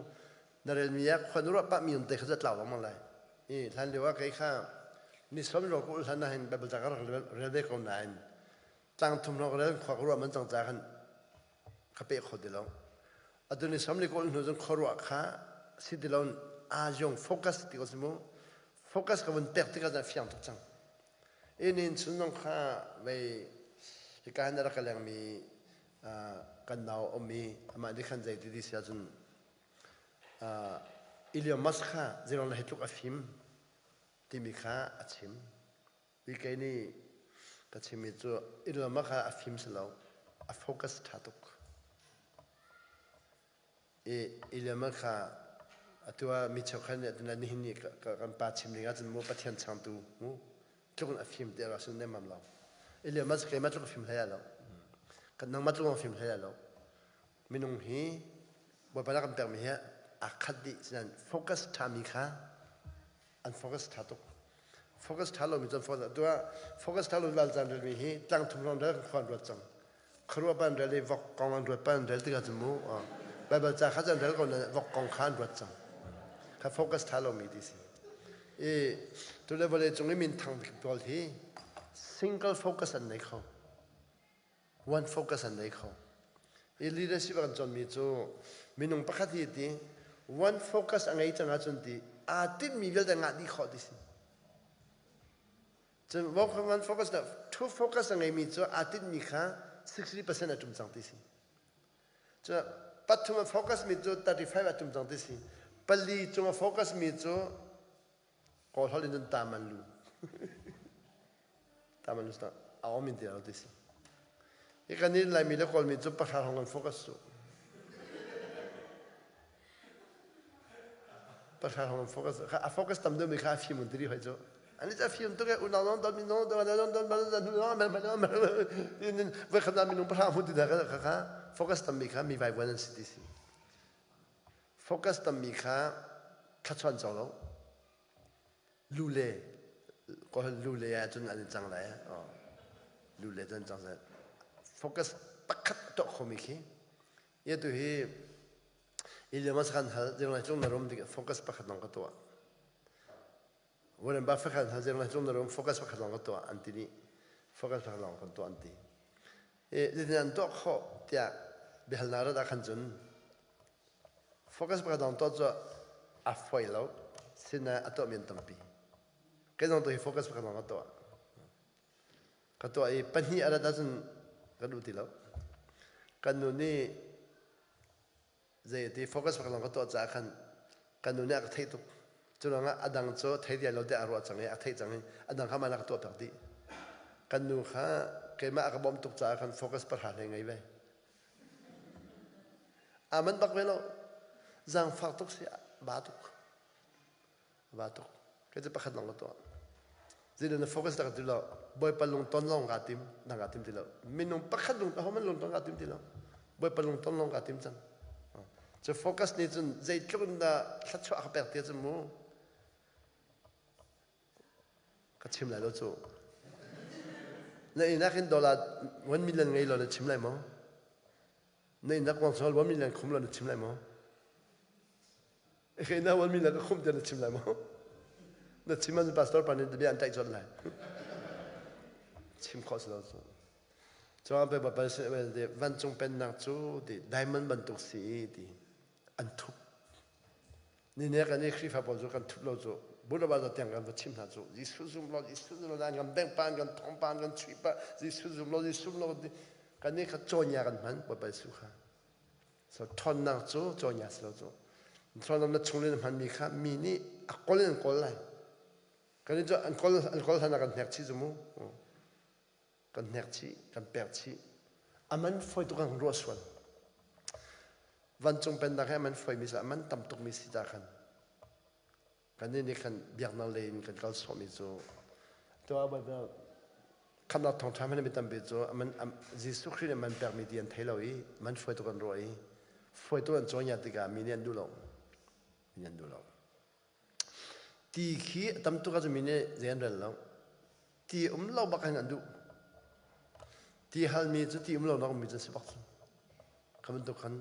Na relmi ah khua na ruah pah mi te kha zatlau lengmang lai. I hlan lio ah kei kha ni som ro ka ul hlan ah hin Bible ca ka rak rel ve ko nain tlang thum hrawng ka rel khua ka ruah man cang ca khan ka pe kho ti lo. Atu ni som li ka ul hnu cun khuaruah kha si ti lo aa jong focus ti ko si mu. Focus ka vun pek tikah cun fiang tuk cang. Inn chun zong kha vei hika hin a rak ka lengmi kan nau a um i amah nih khan zei ti ti si ahcun Elon Musk kha zeiruang dah hi tluk a fim timi kha a chim. Hi kei nih ka chimmi cu Elon Musk kha a fim si lo, a focus ṭha tuk. I Elon Musk kha atu ah mi cheukhat nih atu nihin ni kan pa chim ding ahcun mu Pathian changtu mu tluk in a fim ti a rak si nemmam lo. Elon Musk keimah tluk a fim hlei ah lo. Kan nangmah tluk a fim hlei ah lo. Minung hi Bawipa nih a kan pekmi hi aa khat dih. Sinain focus ṭhami kha an focus ṭha tuk. Focus ṭha lomi cu focus atu ah focus ṭha lo lal caan relmi hi tlang thum lawng rel khua an ruat cang. Khuaruah pa an rel i vok kong an ruat pa an rel tikah cun mu Baibal ca kha cu an rel ko nain vok kong kha an ruat cang. Kha focus ṭha lomi ti si. I tule vawlei cung i minthang bik pawl hi single focus an nei kho. One focus an nei kho. I leadership a kan cawnmi cu minung pakhat hi ti one focus a ngei cang ahcun ti aa tinhmi vialte ngah dih khawh ti si. Cun one focus na two focus a ngeimi cu aa tinhmi kha 60% a ṭum cang ti si. Cun pathum a focus mi cu 35 a ṭum cang ti si. Pali cung a focus mi cu Kawl holh in cun taman lu. Taman lu a om in ti lo ti si. Hi kan in Laimi le Kawlmi cu pahra hong kan focus cu. Pahra hong kan focus. A focus tam deuh mi kha a fim un tiri hoi cu. Ani ca fim tuk e unau non don mi non don don don don don don don don don voi khat minung pahra hmun ti da kha kha focus tam mi kha mi vai vuan an si ti si. Focus tammi kha thlachuan cawk lo. Lule kawl lule ahcun an i cang lai. Lule cun cang lai. Focus pakhat tuah khomi khi. Ia tu hi Iliamas kan hal zing lai cung na rum ding focus pakhat lawng ka tuah. Warren Buffett khan hal zing lai cung na rum focus pakhat lawng ka tuah an ti nih. Focus pakhat lawng kan tuah an ti. Zeitin an tuah khawh tiah biahalnak rat ah khan cun Focus pakhat lawng tuah cu a fawi lo. Sinain a tuahmi an tampi. Kei zong tu hi focus pakhat lawng ka tuah. Ka tuah i pahnih a rat ahcun ka duh ti lo. Kan nu nih zei ti focus pakhat lawng ka tuah caah khan kan nu nih a ka theih tuk. Cu ruangah a dang cu thei dial lo tiah a ruah cang i a theih cang i a dang kha mah ka tuah piak dih. Kan nu kha keimah a ka bawmh tuk caah khan focus pahra hlei ngei ve. Aa manh bak ve lo. Zaangfak tuk si ba tuk. Ba tuk. Kei cu pakhat lawng ka tuah. Zeidah na focus dah ka ti lo. Bawipa lungton lawng kaa tim. Dang kaa tim ti lo. Minung pakhat lung aho man lungton kaa tim ti lo. Bawipa lungton lawng kaa tim cang. Cu focus nih cun zeitluk in dah thluachuah ka pek ti cu mu ka chim lai lo cu. Na inn ah khin dollar 1 million ngei law na chim lai maw? Na inn ah kuang 1 million khum law na chim lai maw? Eke na 1 million ka khum tiah na chim lai maw? Na chim ahcun pastor pa nih bia an taih colh lai. Chim khawh si lo cu. Cun pe pa vancung pennak cu ti diamond bantuk si ti an thup. Ni ne kan i Khrihfa pawl cu kan thup lo cu. Buddha za tiang kan va chim hna cu. Jesuh zum lo, Jesuh zum lo, kan beng pa, kan thong pa, kan chuih pa, Jesuh zum lo, Jesuh zum lo kan ni kha cawnya kan hman Bawipa Jesuh kha. So ṭhawnnak cu cawnya si lo cu. Ṭhawnnak na chung le na hmanmi kha mi nih a kawl in an kawl lai. Kan i cu an kawl hlan ah kan hnek chih cu mu. Kan hnek chih, kan pek chih. A man fawi tuk kan ruah sual. Vancung pennak he a man fawimi si, a man tam tukmi si ta khan. Kannih nih khan biaknak lei in kan kal sawhmi cu tuah khamnak thawngṭha hmanh mi tampi cu Jesuh Khrih nih man pekmi ti an thei lo i man hruai tuk an ruah i hruaitu an cawn tikah mi nih an duh lo. Mi nih an duh lo. Ti khi tam tuk ahcun mi nih zei an rel lo. Ti um lo bak in an duh. Ti halmi cu ti um lo nak ummi cu si bak cu. Kha bantuk khan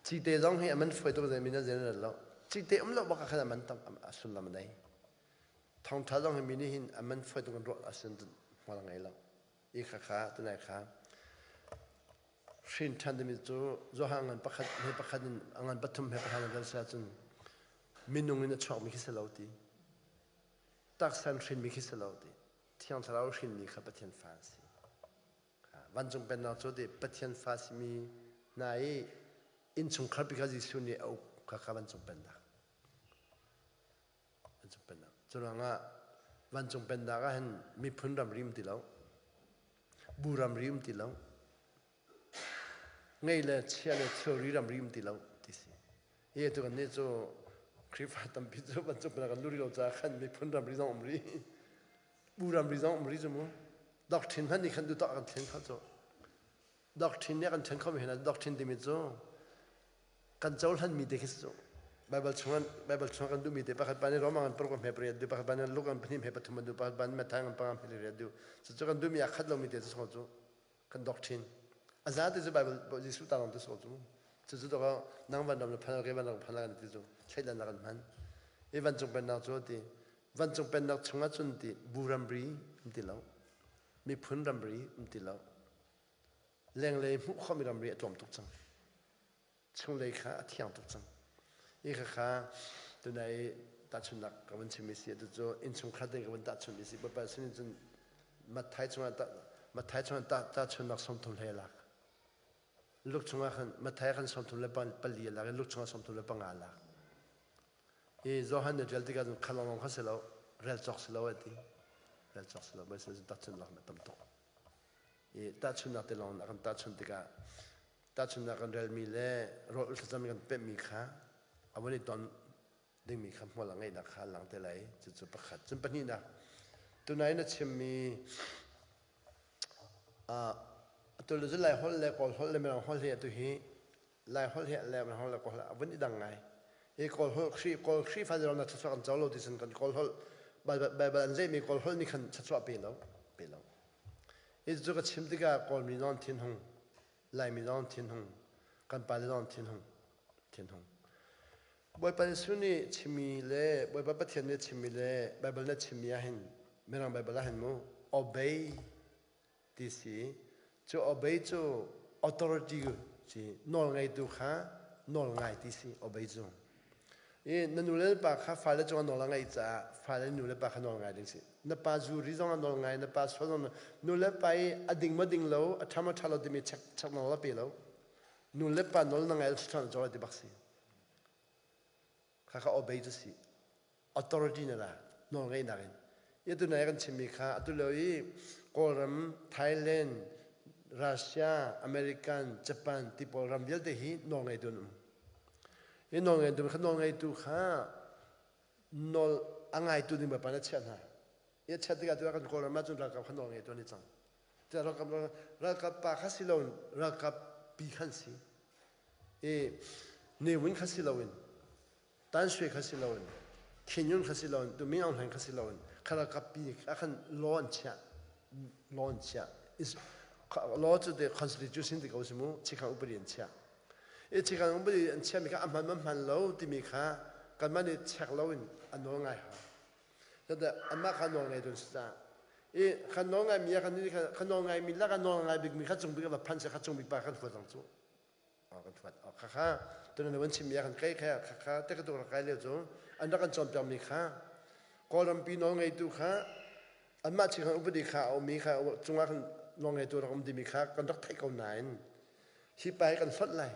cite zong hi a man fawi tuk zei mi nih zei an rel lo. Cite um lo bak ah khan a man tam a sullam a nei. Thawngṭha zong hi mi nih hin a man fawi tuk in ruah a sin hmual a ngei lo. I kha kha tunai kha hrin ṭhan timi cu Johan ngan pakhat he pakhat in a ngan pathum he pakhat in kan si ahcun minung in a chuakmi khi si lo ti. Taksa in hrinmi khi si lo ti. Thiang Thlarau hrinmi kha Pathian fa an si. Vancung Pennak cu ti Pathian fa simi hna i innchungkhar pi kha Jesuh nih a uk kha kha vancung Pennak. Vancung Pennak. Cu ruangah vancung Pennak ah hin miphun ramri um ti lo. Bu ramri um ti lo. Ngei le chia le thilri ramri um ti lo ti si. Hi tu kan nih cu Khrihfa tampi cu vancung Pennak kan lut rih lo caah khan miphun ramri zong um rih. Bu ramri zong um rih cu mu. Doctrine hmanh nih khan duhtak kan thlen kho cu. Doctrine nih a kan then kho mi hna doctrine timi cu kan cohlanmi te khi si cu. Bible chungah kan duhmi te pakhat pa nih Roma ngan paruk hme pariat duh, pakhat pa nih Luke ngan pahnih hme pathum an duh, pakhat pa nih Matthai ngan panga hme riat duh. Cucu kan duhmi aa khat lomi te cu cu kan doctrine. A za te cu Bible Jesuh ta lawng te so cu. Cucu to nang van ram na phan ke van ram phan kan ti cu thleidan kan hman. I vancung pennak cu ti vancung pennak chungah cun ti bu ramri um ti lo. Miphun ramri um ti lo. Lenglei hmuh khomi ramri a tlawm tuk cang. Chunglei kha a thiang tuk cang. Hi kha kha tunai tahchunhnak ka vun chim si atu cu innchungkhar ding ka vun tahchunh mi si Bawipa sin cun Matthai chungah Matthai chungah tahchunhnak 30 hlei lak. Luke chungah khan Matthai khan 34 lak i Luke chungah 35 lak. Hi Johan nih rel tikah cun kha lawng kha si lo rel cawk si lo a ti. Rel cawk si lo bai sin tahchunhnak na tam tuk. I tahchunhnak te lawng kan tahchunh tikah tahchunhnak kan relmi le rawl thlacam kan pemhmi kha a vun i ton dingmi kha hmual a ngeihnak kha lang te lai. Cucu pakhat. Cun pahnihnak, tunai na chimmi atu le cu Lai holh le Kawl holh le Mirang holh hi atu hi Lai holh hi le Mirang holh le Kawl holh a vun i dang ngai. Hi Kawl holh Khrih Kawl Khrihfa ram na thluachuah kan co lo ti cun kan Kawl holh Baibal an lehmi Kawl holh nih khan thluachuah pe lo pe lo. Hi cu ka chim tikah Kawlmi zong thinhung Laimi zong thinhung kan pale zong thinhung thinhung. Bawipa Jesuh nih chimmi le Bawipa Pathian nih chimmi le Baibal nih chimmi ahhin Mirang Baibal ahhin mu obey ti si. Cu obey cu authority si nawl ngeitu kha nawl ngai ti si obey cu. I na nu le na pa kha fale cungah nawl a ngeih caah fale nu le pa kha nawl ngai ding si. Na pa zu ri zong ah nawl ngai, na pa sual zong nu le pa i a ding maw ding lo, a ṭha maw ṭha lo timi check check nawl a pe lo. Nu le pa nawl na ngai ṭha lo ti bak si. Kha kha obey cu si. Authority na la nawl ngeihnak in. I tu nai kan chimmi kha atu lio i Kawlram, Thailand, Russia, American, Japan ti pawl ram vialte hi nawl ngeitu an um. Hi nawl ngeitu kha nawl ngeitu kha nawl a ngaitu ding Bawipa na chiah hna. I a chiah tikah tu kan Kawlram ahcun ralkap kha nawl ngeitu an i cang. Ralkap ralkap pa kha si lo ralkap pi khan si. I Ne Win kha si loin Tan Shwe kha si loin Khin Nyunt kha si loin tu Min Aung Hlaing kha si loin kha ralkap pi ah khan law an chiah law an chiah law cu te constitution ti ko si mu chikhang upadi an chiah i chikhang upadi an chiahmi kha a hman ma hman lo timi kha kanmah nih check loin a nawl ngai hau. Amah kha nawl ngei dun si caah i kan nawl ngai mi kan kan nawl ngai mi la kan nawl ngai bik mi kha cung bik va phan se kha cung bik pa kan fuat zong cu kan fuat kha kha tunan van chim mi kan kai kha kha kha te ka tu kai leo cu an rak kan cawnpiak mi kha Kawlrampi nawl ngeitu kha anmah ching khan upadi kha a ummi kha cungah kan nawl ngeitu rak um dimi kha kan rak theih ko nain hi pa hi kan hlonh lai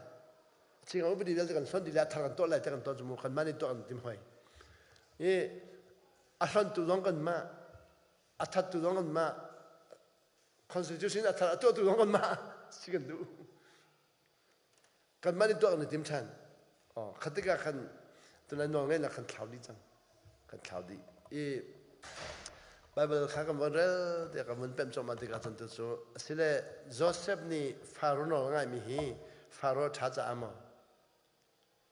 ching upadi vialte kan hlonh dih le a thar kan tuah lai te kan tuah cu mu kan mah nih tuah kan tim hoi i a hlontu zong kan mah a thattu zong kan mah constitution a thar a tuahtu zong kan mah si kan duh kan mah nih tuah kan i tim ṭhan kha tikah khan tunai nawl ngeihnak kan thlau dih cang kan thlau dih i Bible kha kan von rel tiah kan vun pemh cuahmah tikah cun tu cu asile Joseph nih Faro nawl ngaimi hi Faro ṭha caah maw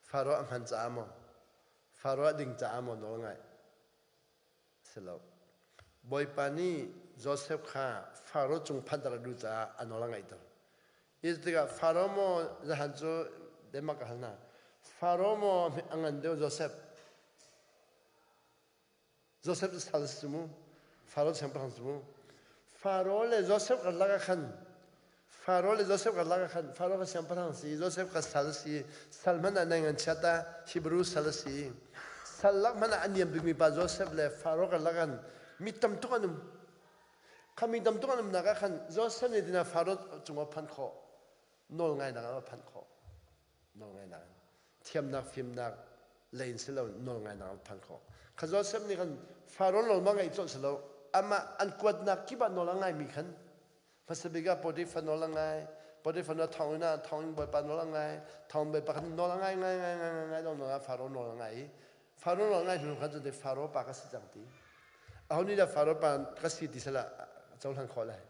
Faro a hman caah maw Faro a ding caah maw nawl ngai si lo Bawipa nih Joseph kha Faro cung phanter a duh caah a nawl a ngaihter i tikah Faro maw zahan cu Denmark ka hal hna Faro maw a ngan deuh Joseph Joseph cu sal si mu Faro siangpahrang si mu Faro le Joseph karlak ah khan Faro le Joseph karlak ah khan Faro ka siangpahrang si Joseph ka sal si sal hmanh ah nai ngan chiat ah Hebrew sal a si sal lak hmanh ah a niam bikmi pa Joseph le Faro karlak khan mi tam tuk an um kha mi tam tuk an umnak ah khan Joseph nih tina Faro cungah phanh khawh nawl ngainak ah phanh khawh nawlngaihnak in thiamnak fimnak lei in si lo nawlngaihnak an phan khawh kha Joseph nih khan Faro nawl ma ngaih colh si lo amah an kuatnak kip ah nawl a ngaimi khan hmasa bik ah Potiphar nawl a ngai Potiphar nawl thong in ah thong in bawipa nawl a ngai thong bawipa khan nawl a ngai ngai ngai ngai ngai ngai nawl ngai Faro nawl a ngai i Faro nawl a ngai hnu khan cun Faro pa ka si cang ti aho nih dah Faro pa ka si ti sala cohlan khawh lai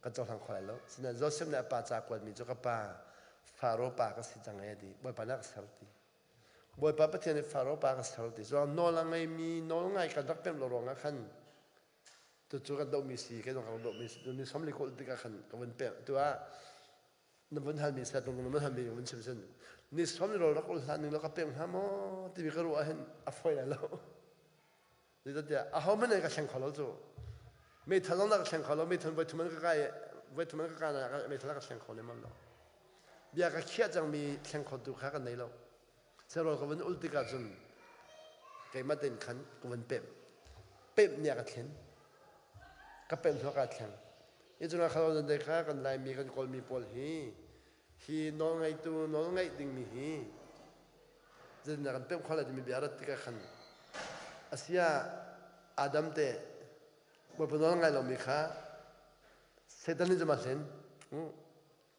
kan cohlang kho lai lo. Sinain Joseph nih a pa ca kuatmi cu ka pa Faro pa ka si cang e ti Bawipa nih a ka ser ti. Bawipa Pathian nih Faro pa ka ser ti. Cuang nawl a ngeimi nawl ngai kan rak pemh lo ruangah khan tucu kan dohmi si kei zong kan dohmi si ni som li kul tikah khan ka vun pemh tu ah na vun halmi set na vun halmi vun chim sin ni som li rak ul hlan ning lo ka pemh hnga maw timi ka ruah hin a foi lai lo Zeicahtiah ahohmanh nih ka thleng kho lo cu. Meithal zong ka thleng kho lo. Meithal voi thum an ka kai voi thum an ka kai meithal ka thleng kho lem lo. Bia ka khiah cangmi thleng khotu kha kan nei lo. Serawl ka vun ul tikah cun keimah tein khan ka vun pemh. Pemh nih a ka thlen. Ka pemh hnu ka thleng. Hi cungah kha zan kha kan Laimi kan Kawlmi pawl hi hi nawlngeitu nawlngaih dingmi hi Zeitindah kan pemh khawh lai timi bia rat tikah khan asia Adam te Bawipa nawl ngai lomi kha Satan nih cun a hlen.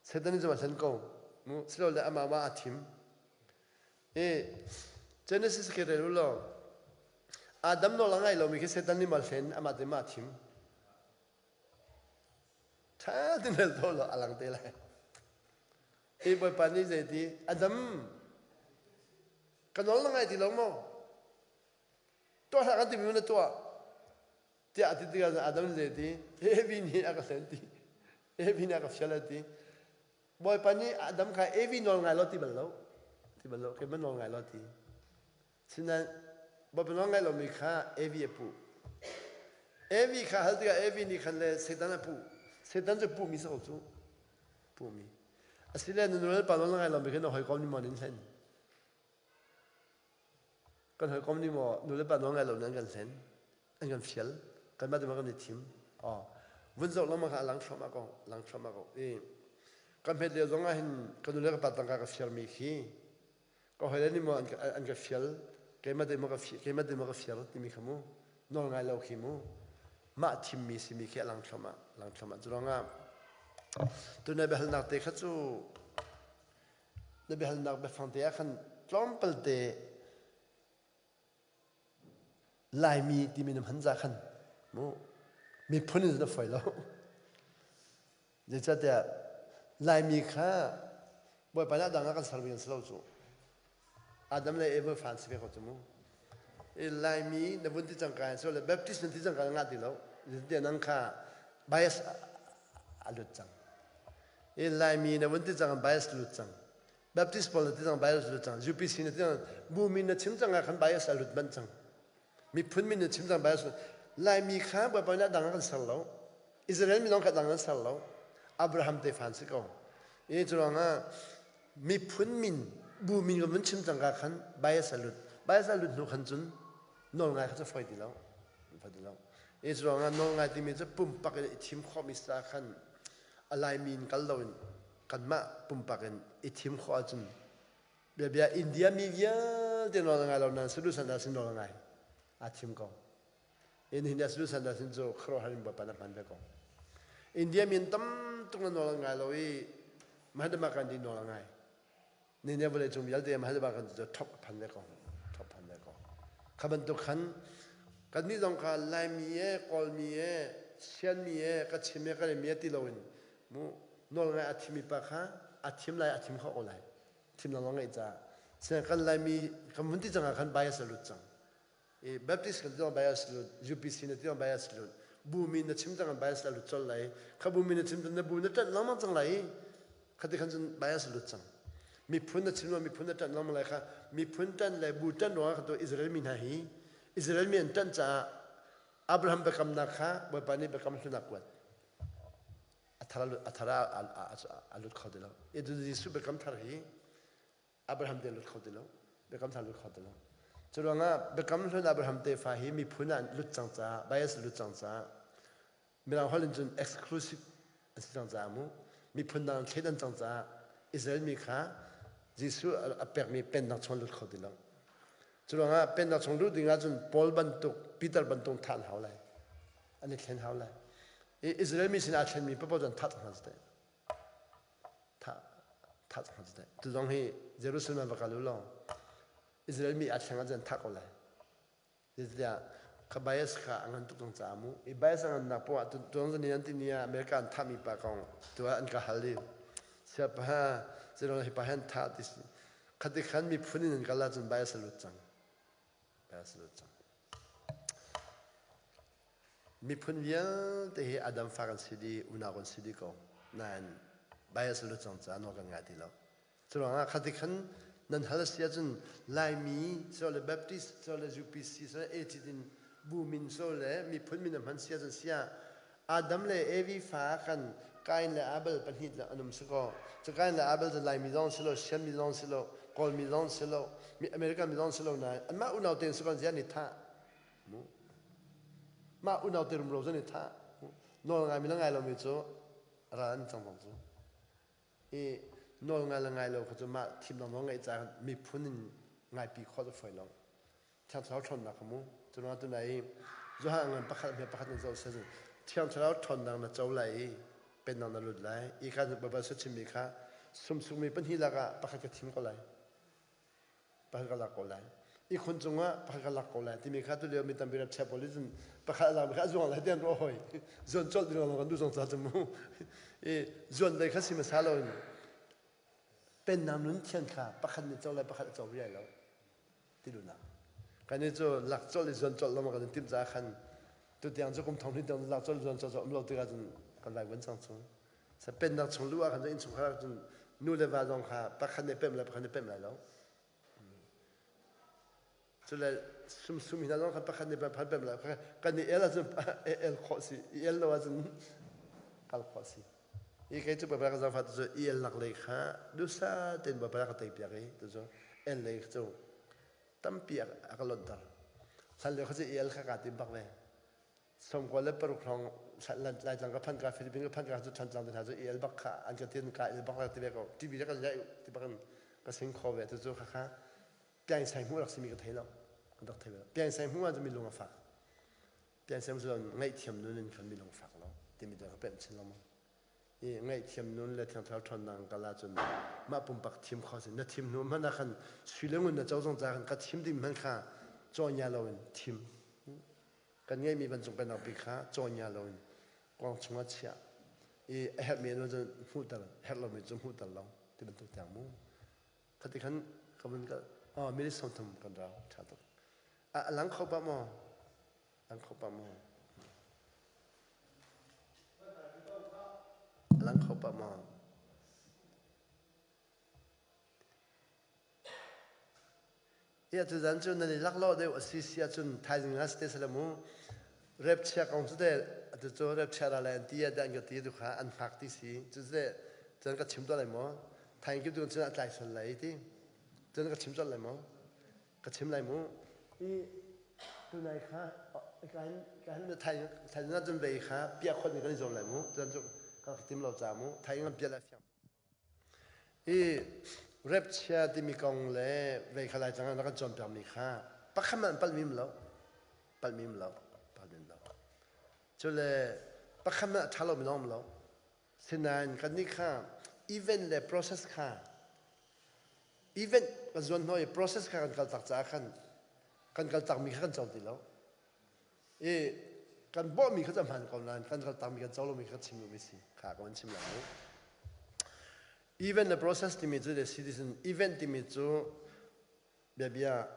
Satan nih cun a hlen ko. Silole amah mah aa thim. I Genesis khi rel u law Adam nawl a ngai lomi khi Satan nih ma hlen amah te mah a thim. Ṭha tein rel to law a lang te lai. Hi Bawipa nih zeiti Adam ka nawl na ngai ti lo maw? Tuah hlah kan timi na tuah tiah a ti tikah Adam nih zeiti Evi nih a ka hlen ti Evi nih a ka fial a ti Bawipa nih Adam kha Evi nawl ngai lo ti bal lo ti bal lo keimah nawl ngai lo ti Sinain Bawipa nawl ngai lomi kha Evi a puh. Evi kha hal tikah Evi nih khan le Satan a puh. Satan cu puhmi si ko cu. Puhmi. Asile na nu le pa nawl ngai lomi kha na hawikom nih maw nin hlen? Kan hawikom nih maw nu le pa nawl ngai lo nan kan hlen? An kan fial. Kanmah te kan i thim. Oh. Vun zoh lengmang kha a lang thluahmah ko. Lang thluahmah ko. I kan hmet lio zong ah hin ka nu le ka pa tangka ka fialmi khi ka hawile nih maw an ka fial keimah te maw ka keimah te maw ka fial timi kha mu nawl ngai lo khi mu mah thimmi simi khi a lang thluahmah lang thluahmah cu ruangah tunai biahalnak te kha cu na biahalnak biafang te ah khan tlawmpal te Laimi timi na hman za khan mu miphun in na foi lo zeicahtiah Laimi kha Bawipa nih a dang ah kan sermi an si lo cu. Adam le Eva fa an si ve ko cu mu. I Laimi na vun ti cang ka so le Baptist na ti cang ka ngah ti lo. Zeitiah nang kha bias a lut cang. I Laimi na vun ti cang bias lut cang. Baptist pawl na ti cang bias lut cang. UPC na ti cang bu min na chim cang ah khan bias a lut manh cang. Miphun min na chim cang bias Laimi kha Bawipa nih a dang ah kan ser lo. Israel mi lawng kha dang an ser lo. Abraham tefa an si ko. I cu ruangah miphun min bu min kan vun chim cang ka khan bias a lut. Bias a lut hnu khan cun nawl ngai kha cu foi ti lo. Foi ti lo. I cu ruangah nawl ngai timi cu pumpak in i thim khawhmi sa khan a Laimi in kal loin kanmah pumpak in i thim khawh ahcun biabia India mi vialte nawl a ngai lo nain solution dah sin nawl a ngai. Aa thim ko. In India solution dah sin cu khuaruahhar in Bawipa na hman ve ko. India min tam tuk na nawl an ngai lo i Mahatma Gandhi nawl a ngai. Ni ne vawlei cung vialte Mahatma Gandhi cu top a phan ve ko. Top phan ve ko. Kha bantuk khan kan nih zong kha Laimi e, Kawlmi e, Sianmi e, ka chim e, ka remi e ti loin mu nawl ngai a thimi pa kha a thim lai a thim kho ko lai. Thim lawng ngeih caah. Sian kan Laimi kan vun ti cang ah khan bias a lut cang. I Baptist kan tiang bias lut, UPC na tiang bias lut, bu mi na chim cang bias la lut col lai. Kha bu mi na chim na bu na ṭanh lengmang cang lai. Kha ti khan cun bias lut cang. Miphun na chim miphun na ṭanh lengmang lai kha miphun ṭanh le bu ṭanh ruangah kha tu Israel mi hna hi Israel mi an ṭanh caah Abraham biakamnak kha Bawipa nih biakam hlunak kuat. A thar a lut kho ti lo. Jesuh biakam thar hi Abraham te lut kho ti lo. Biakam thar lut kho ti lo. Cu ruangah biakam hlun Abraham tefa hi miphun ah lut cang caah, bias lut cang caah, Mirang holh in cun exclusive an si cang caah mu, miphun dang thleidan cang caah Israel mi kha Jesuh a pekmi pennak chung lut kho ti lo. Cu ruangah pennak chung lut ding ahcun Paul bantuk, Peter bantuk thah an hau lai. An i thlen hau lai. Israel mi sinah a thlenmi paoh cu an thah cang hna cu thah thah cang hna tu zong hi Jerusalem va kal u law Israel mi aa thleng ahcun thah ko lai. Zeicahtiah kha bias kha a ngan tuk cang caah mu. I bias a ngannak poah ah tuang zan an tini ah America an thahmi pa kong tu ah an ka hal i siapa ha zeiruang hi pa hi an thah ti si. Khati khan miphun in an kal ahcun bias a lut cang. Bias a lut cang. Miphun vialte hi Adam fa kan si dih, unau kan si dih ko. Nain bias lut cang caah nawl kan ngai ti lo. Curuangah khati khan nan hal a si ahcun Laimi so le Baptist so le UPC so le ACT in bu min so le miphun min a hman si ahcun sia Adam le Evi fa khan Kain le Abel pahnih an um si kaw cu Kain le Abel cu Laimi zong si lo, Sian mi zong si lo, Kawl mi zong si lo, American mi zong si lo nain anmah unau tein si kon zia ni thah. Mah unau te rumro zan i thah. Nawl ngai mi le ngai lomi cu ral an cang bang cu. I nawl ngai le ngai lo kha cu mah thim lawng ngeih caah miphun in ngaipi khawh cu fawi lo. Thiang Thlarau ṭhawnnak kha mu. Cu ruangah tunai i Johan ngan pakhat hme pakhat in zoh seh Thiang Thlarau ṭhawnnak na co lai i pennak na lut lai. I kha Baibal chimmi kha sumsukmi pahnih lakah pakhat ka thim ko lai. Pakhat ka lak ko lai. Ihkhun cungah pakhat ka lak ko lai timi kha tulio mi tampi ram chia pawl cun pakhat a lak mi kha a zuang lai tian ruah hoi. Zuan colh ding lawng kan duh zong ca cu mu. I zuan lei kha si hmasa lo in pennak nun thian kha pakhat nih co lai pakhat a co riai lo ti duhnak. Kan i cu lak colh i zuan colh lawng kan timh caah khan tutiang cu kum thong hnih tiang lak colh zuan colh cu um lo tikah cun kan vai vuan cang chung. Sa pennak chung lu ah khan innchungkhar ah cun nu le va zong kha pakhat nih pemh lai pakhat nih pemh lai lo. Cule sumsum hna zong kha pakhat nih pakhat pemh lai kan i el ahcun el khawh si i el lo ahcun kal khawh si. I kei cu Baibal ka zaangfah tu cu i elnak lei kha dusa tein Baibal a ka tei piak i tu cu el lei cu tampi a ka lonhter. Hlan lio kha cu i el kha kaa tim bak ve. 96 hrawng Laitlang ka phan ka Philippines ka phan ka cu Thantlang te hna cu el bak kha an ka tin ka el bak la ti ve ko TV le kan zai ti bak in ka sing kho ve tu cu kha kha piang sai hmu rak simi ka thei lo ka rak thei lo piang sai hmu ah cu mi lung a fak piang sai cu ngaihthiam nun in khan mi lung fak lo timi tu ka pemh chin lengmang i ngaihthiam nun le thiangthlarau ṭhawnnak kal ahcun mah pumpak thim kho si na thim hnu hmanh ah khan sui le ngun na co zong ca khan ka thim ding hmanh kha cawnya lo in thim Kan ngeihmi vancung pennak bik kha cawnya loin kuang chungah chiah i a herhmi an cun hmuhter, herh lomi cu hmuhter lo ti bantuk tiang mu. Khati khan ka vun ka. Oh, minute 30 kan rau. Ṭha tuk. A lang kho pa maw? Lang kho pa maw? A lang kho pa maw? Ia tuzan cu nan i laklawh deuh a si si ahcun thaizing ah si te sala mu. Rep chia kong cu te atu cu rep chia ra lai an ti ah an ka ti tu kha an hngak ti si. Cu te cun ka chim tuah lai maw? Thaing kip tu cun a tlai sual lai ti. Cun ka chim sual lai maw? Ka chim lai mu. I tunai kha kan kan thai thai na cun vei kha pia khot ni kan i zuam lai mu. Cun cu ka tim lo ca mu. Thai ngan pia lai fiang. Hi repchia timi kong le vei kha Laitlang ah rak kan cawnpiakmi kha pakhat hmanh palhmi um lo. Palhmi um lo. Palhmi um lo. Cule pakhat hmanh a ṭha lomi zong um lo. Sinain kannih kha event le process kha event kan zuan hnawh i process kha kan kaltak caah khan kan kaltakmi kha kan co ti lo. I kan bawhmi kha cu a hmaan ko nain kan kaltakmi kan co lomi kha chim duhmi si kha ka van chim lai mu. Event le process timi cu the citizen event timi cu biabia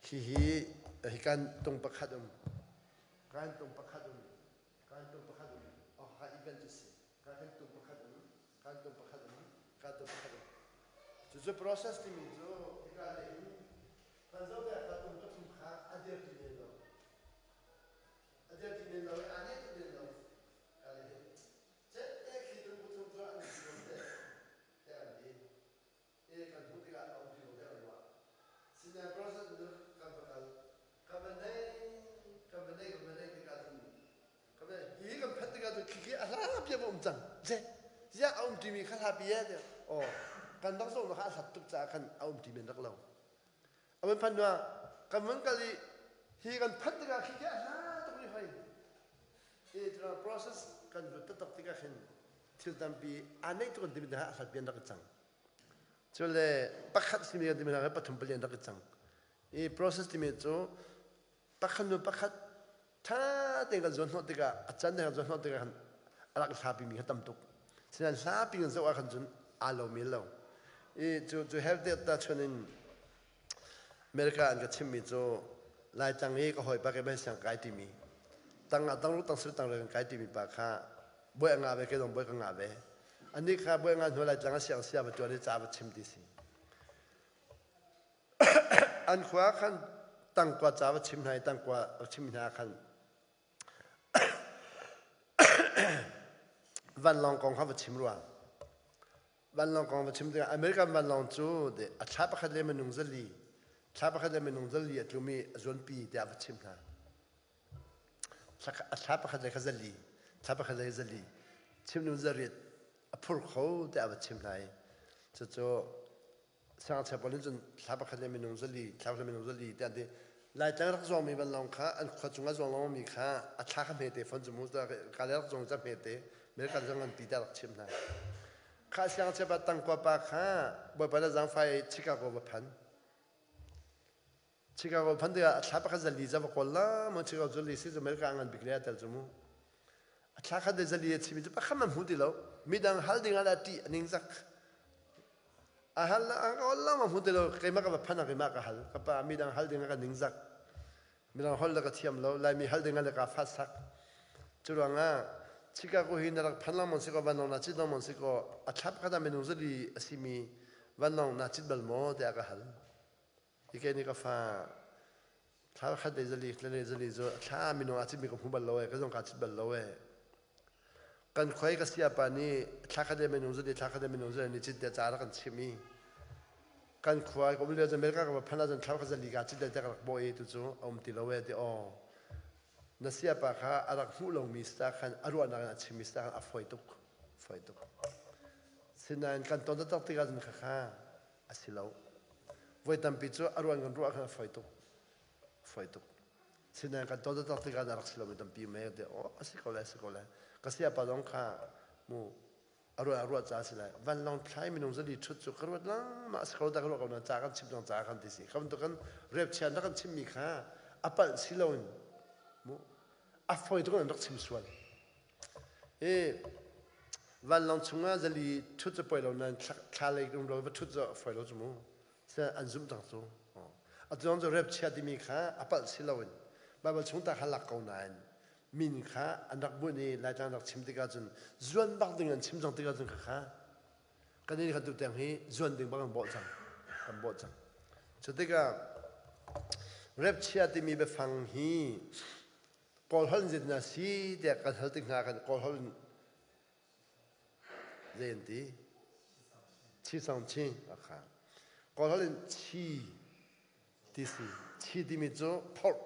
hihi hi kan tung pakhat um kan tung pakhat um kan tung pakhat um oh ha event cu si kan kan tung pakhat um kan tung pakhat um kan tung pakhat um cucu process timi cu hika le in Kan zoh tikah ka tum ka thum kha a dir ti men lo. A dir ti men lo i aa neh ti men lo. Ka le hi. Cet te khi tum ka thum cu an si lo te. Te an ti. E kan hmuh tikah a um ti lo te an ruah. Sinain process nu kan va kal. Kan va nei, kan va nei, kan va nei tikah cun kan va hi kan phanh tikah cun khi a hla pi a um cang. Ze, ziah a um timi kha hla pi e tiah. Aw, kan rak zoh kha a hlat tuk caah khan a um ti men rak lo. A van phanh ah kan van kal i hi kan phanh tikah khi khi a hla tuk rih hoi. I tura process kan lut taktak tikah khin thil tampi aa neih tuk an timi hna a hlat pian rak i cang. Cule pakhat simi kan timi hna pathum pali an rak i cang. I process timi cu pakhat nu pakhat ṭha tein kan zuan hnawh tikah a can kan zuan hnawh tikah khan a rak hlapi mi kha tam tuk. Sinain hlapi kan zoh ah khan cun aa lo mi lo. I cu cu health ta chun in America an ka chimmi cu Laitlang i ka hawipa ke ban siang kai timi tang ah tang tang sir tang kan kai timi pa kha boi a nga ve ke dong boi ka nga ve ani kha boi nga hnu Laitlang a siang sia va tuan i ca va chim ti si an khua khan tangkua ca va chim hna i tangkua va chim hna khan vanlawng kong kha va chim rua vanlawng kong va chim tikah American vanlawng cu a thla pakhat le minung zali thla pakhat le minung zali a tlumi a zuanpi tiah va chim hna a thla pakhat le kha zali thla pakhat le zali chim nu zariat a phur kho tiah va chim hna i cucu Siangngakchia pawl nih cun thla pakhat le minung zali, thla pakhat le minung zali tiah an ti. Laitlang rak zuangmi vanlawng kha an khua cung ah zuang lengmangmi kha a thla kha hmete fawn cu mu ka le rak zuang ca hmete American zong an ti tiah rak chimh hna. Kha siangngakchia pa tangkua pa kha Bawipa na zaangfai Chicago va phan. Chicago phan tikah a thla pakhat zali za va kawl la mu Chicago zali si cu America ngan bik le a tel cu mu. A thla khat le zali a chimi cu pakhat man hmu ti lo. Midang hal ding ah dah ṭih a ningzak. A hal a kawl la ma hmu ti lo. Keimah ka va phan ah keimah ka hal. Ka pa midang hal ding ah ka ningzak. Midang holh le ka thiam lo. Laimi hal ding ah le ka fat sak. Cu ruangah Chicago hi na rak phan lengmang si kaw vanlawng na cit lengmang si kaw a thla pakhat ah minung zali a simi vanlawng na cit bal maw tiah ka hal. Hi ke nih ka fa thla khat le zali le zali cu thla minung aa citmi ka hmu bal lo ee ka zong kaa cit bal lo ee kan khoi ka sia pa nih thla khat le minung zali thla khat le minung zali ni cit te ca rak kan chim i kan khua ka um lio America ka va phan ahcun thla khat zali kaa cit le te ka rak bawh i tu cu a um ti lo ee ti aw na sia pa kha a rak hmuh lomi sta khan a ruahnak in a chimmi sta khan a fawi tuk fawi tuk sinain kan ton taktak tikah cun khakha a si lo. Voi tampi cu a ruan kan ruah khan a fawi tuk. Fawi tuk. Sinain kan ton taktak tikah a rak si lomi tampi me te oh a si ko lai a si ko lai. Ka sia pa zong kha mu a ruah a ruah ca si lai. Vanlawng thlai minung zali ṭhut cu ka ruat lengmang a si ko ta ka ruah ko na ca kan chim zong ca kan ti si. Kha bantuk kan rep chian rak kan chimmi kha a palh si loin mu a fawi tuk in rak chim sual. I vanlawng chungah zali ṭhut cu poi lo nain thla lei um lo va ṭhut cu a fawi lo cu mu. An zumh cang cu. Atu zong cu rep chia timi kha a palh si loin Baibal chung ta kha lak ko nain min kha an rak bunh i Laitlang rak chim tikah cun zuan bak ding an chim cang tikah cun khakha kan inn kha tu tiang hi zuan ding bak an bawh cang, kan bawh cang. Cu tikah rep chia timi biafang hi Kawl holh in zeitin a si tiah kan hal tik hna kan Kawl holh in zei an ti? Chi song chi a kha. Kawl holh in chi ti si. Chi timi cu phorh.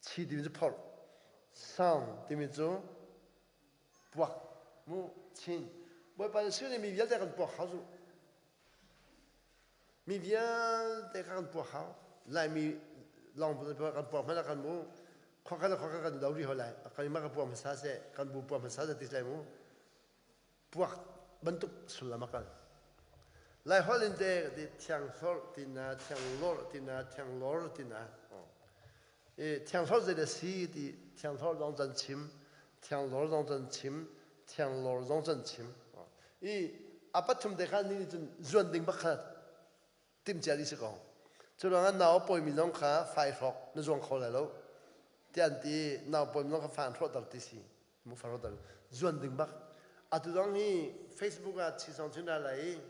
Chi timi cu phorh. Sang timi cu puak. Mu chin. Bawipa Jesuh nih mi vialte kan puak hau zu. Mi vialte kha kan puak hau. Laimi lawng kan puak hmanh ah kan mu. Khuakhat le khuakhat kan do rih hoi lai. Kanmah kan puak hmasa seh, kan bu puak hmasa seh ti lai mu. Puak bantuk sullam a kal. Lai holh in te ti thiang hlorh ti na, thiang lorh ti na, thiang lor ti na. I thiang hlorh zei dah si ti thiang hlorh zong can chim, thiang lor zong can chim, thiang lor zong can chim. I a pathum te kha ni cun zuan ding bak kha timcia dih si ko. Cu ruangah nau a pawimi zong kha fai hrawk na zuang kho lai lo tiah an ti. Nau pawimi zong kha fa an hrawhter ti si. Mu fa hrawhter zuan ding bak. Atu zong hi Facebook ah chi song chun ra lai i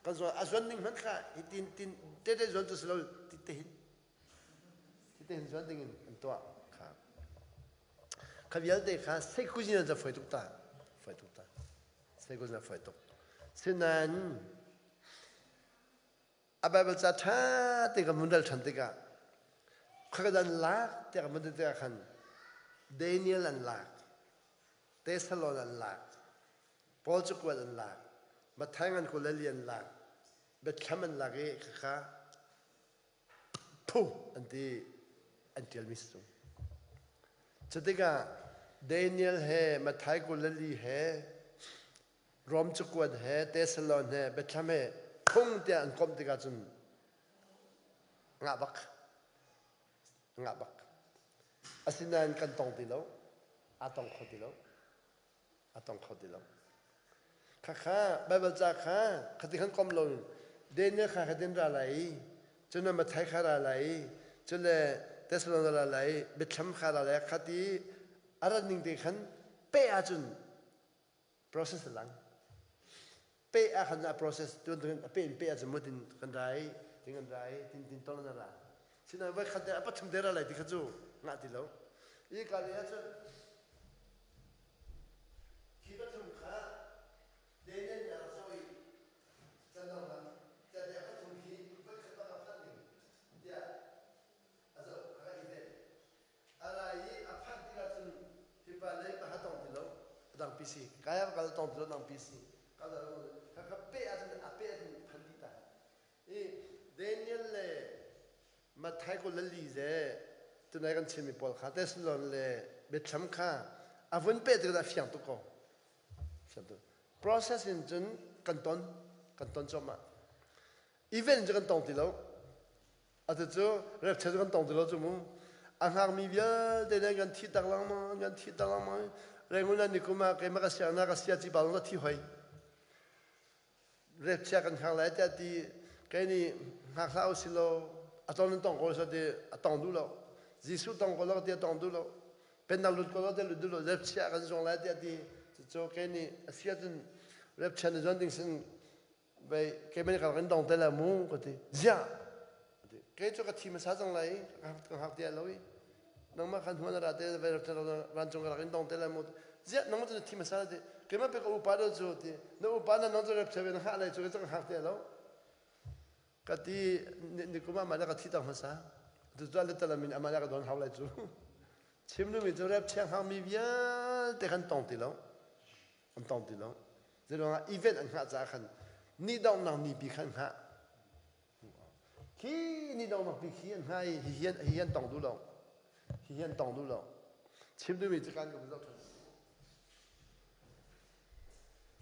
kan zuan a zuan ding hmanh kha hi tin tin te te zuan tu si lo ti te hin ti te hin zuan ding in an tuah kha. Kha vialte kha seikuzin an foi tuk ta. Foi tuk ta. Seikuzin a foi tuk. Sinain a Bible ca ṭha te kan vun rel ṭhan tikah khuakhat an lak tiah kan vun ti tikah khan Daniel an lak, Thessalon an lak, Paul cakuat an lak, Matthai ngan 22 an lak, Biathlam an lak i khakha phu an ti an ṭialmi si cu. Cutikah Daniel he Matthai 22 he Rom cakuat he Thessalon he Bethlehem he phung tiah an komh tikah cun ngah bak ngah bak. Asinain kan tong ti lo, aa tong kho ti lo, aa tong kho ti lo. Khakha Baibal ca kha khati khan kom lo Daniel kha khatin ra lai i cun Matthai kha ra lai i cun le Thessalon ra lai i Bethlehem kha ra lai khati a rat ning te khan pe ahcun process a lang. Pe ah khan a process tuan tuan a pe in pe ah cun mutin kan rai tin kan rai tin tin ton na ra. Sinain voi khat a pathum te ra lai ti kha cu ngah ti lo. I ka le ahcun khi pathum kha Daniel nih a rak zoh i canong ah tiah a pathum khi voi khat bang a phanh ding tiah a zoh a ka i ven. A rai i a phanh tikah cun hipa le hipa ha tong ti lo, a dangpi si. Kai ah kal tong ti lo, dangpi si. Kal dah lo, kha kha peh ahcun a peh ahcun phan dih ta. I Daniel le Matthai 22 ze tunai kan chimmi pawl kha Thessalon le Bethlehem kha a vun peh tikah a fiang tuk ko. Fiang tuk. Process in cun kan ton, kan ton cuahmah. Event cu kan tong ti lo. Atu cu rapture cu kan tong ti lo cu mu. A hngakmi vialte nih kan thi tak lengmang, kan thi tak lengmang. Rengun an nikum ah keimah ka siangnak ka sia ci pa zong ka thi hoi. Rapture kan hngak lai tiah ti kei nih hngak hlah usih law a ton in tong ko seh ti a tong duh lo. Jesuh tong ko lo ti a tong duh lo. Pennak lut ko lo ti lut duh lo. Rapture kan zuang lai tiah ti cucu kei nih a si ahcun rapture na zuan ding sin Vei keimah nih ka rak in dong te lai mu ka ti. Ziah! Kei cu ka thi hmasa cang lai i ka hngak ti lo i nangmah khan hmuan ra te vei rak vancung ka rak in dong te lai mu. Ziah nangmah cu na thi hmasa ti. Keimah pe ka upa deuh cu ti. Na upa na nang cu rep cheve na hngah lai cu ka hngak ti lo. Ka ti ni kum ah mah ka thi tang hmasa. Tu cu le talamin amah ka don hau lai cu. Chim duhmi cu rep thiang hangmi vialte kan tong ti lo. An tong ti lo. Zeiruangah event an hngah caah khan ni donghnak ni pi khan hngah. Khi ni donghnak pi khi an hngah i hi hi hi an tong duh lo. Hi hi an tong duh lo. Chim duhmi cu kan ka zoh ṭhan.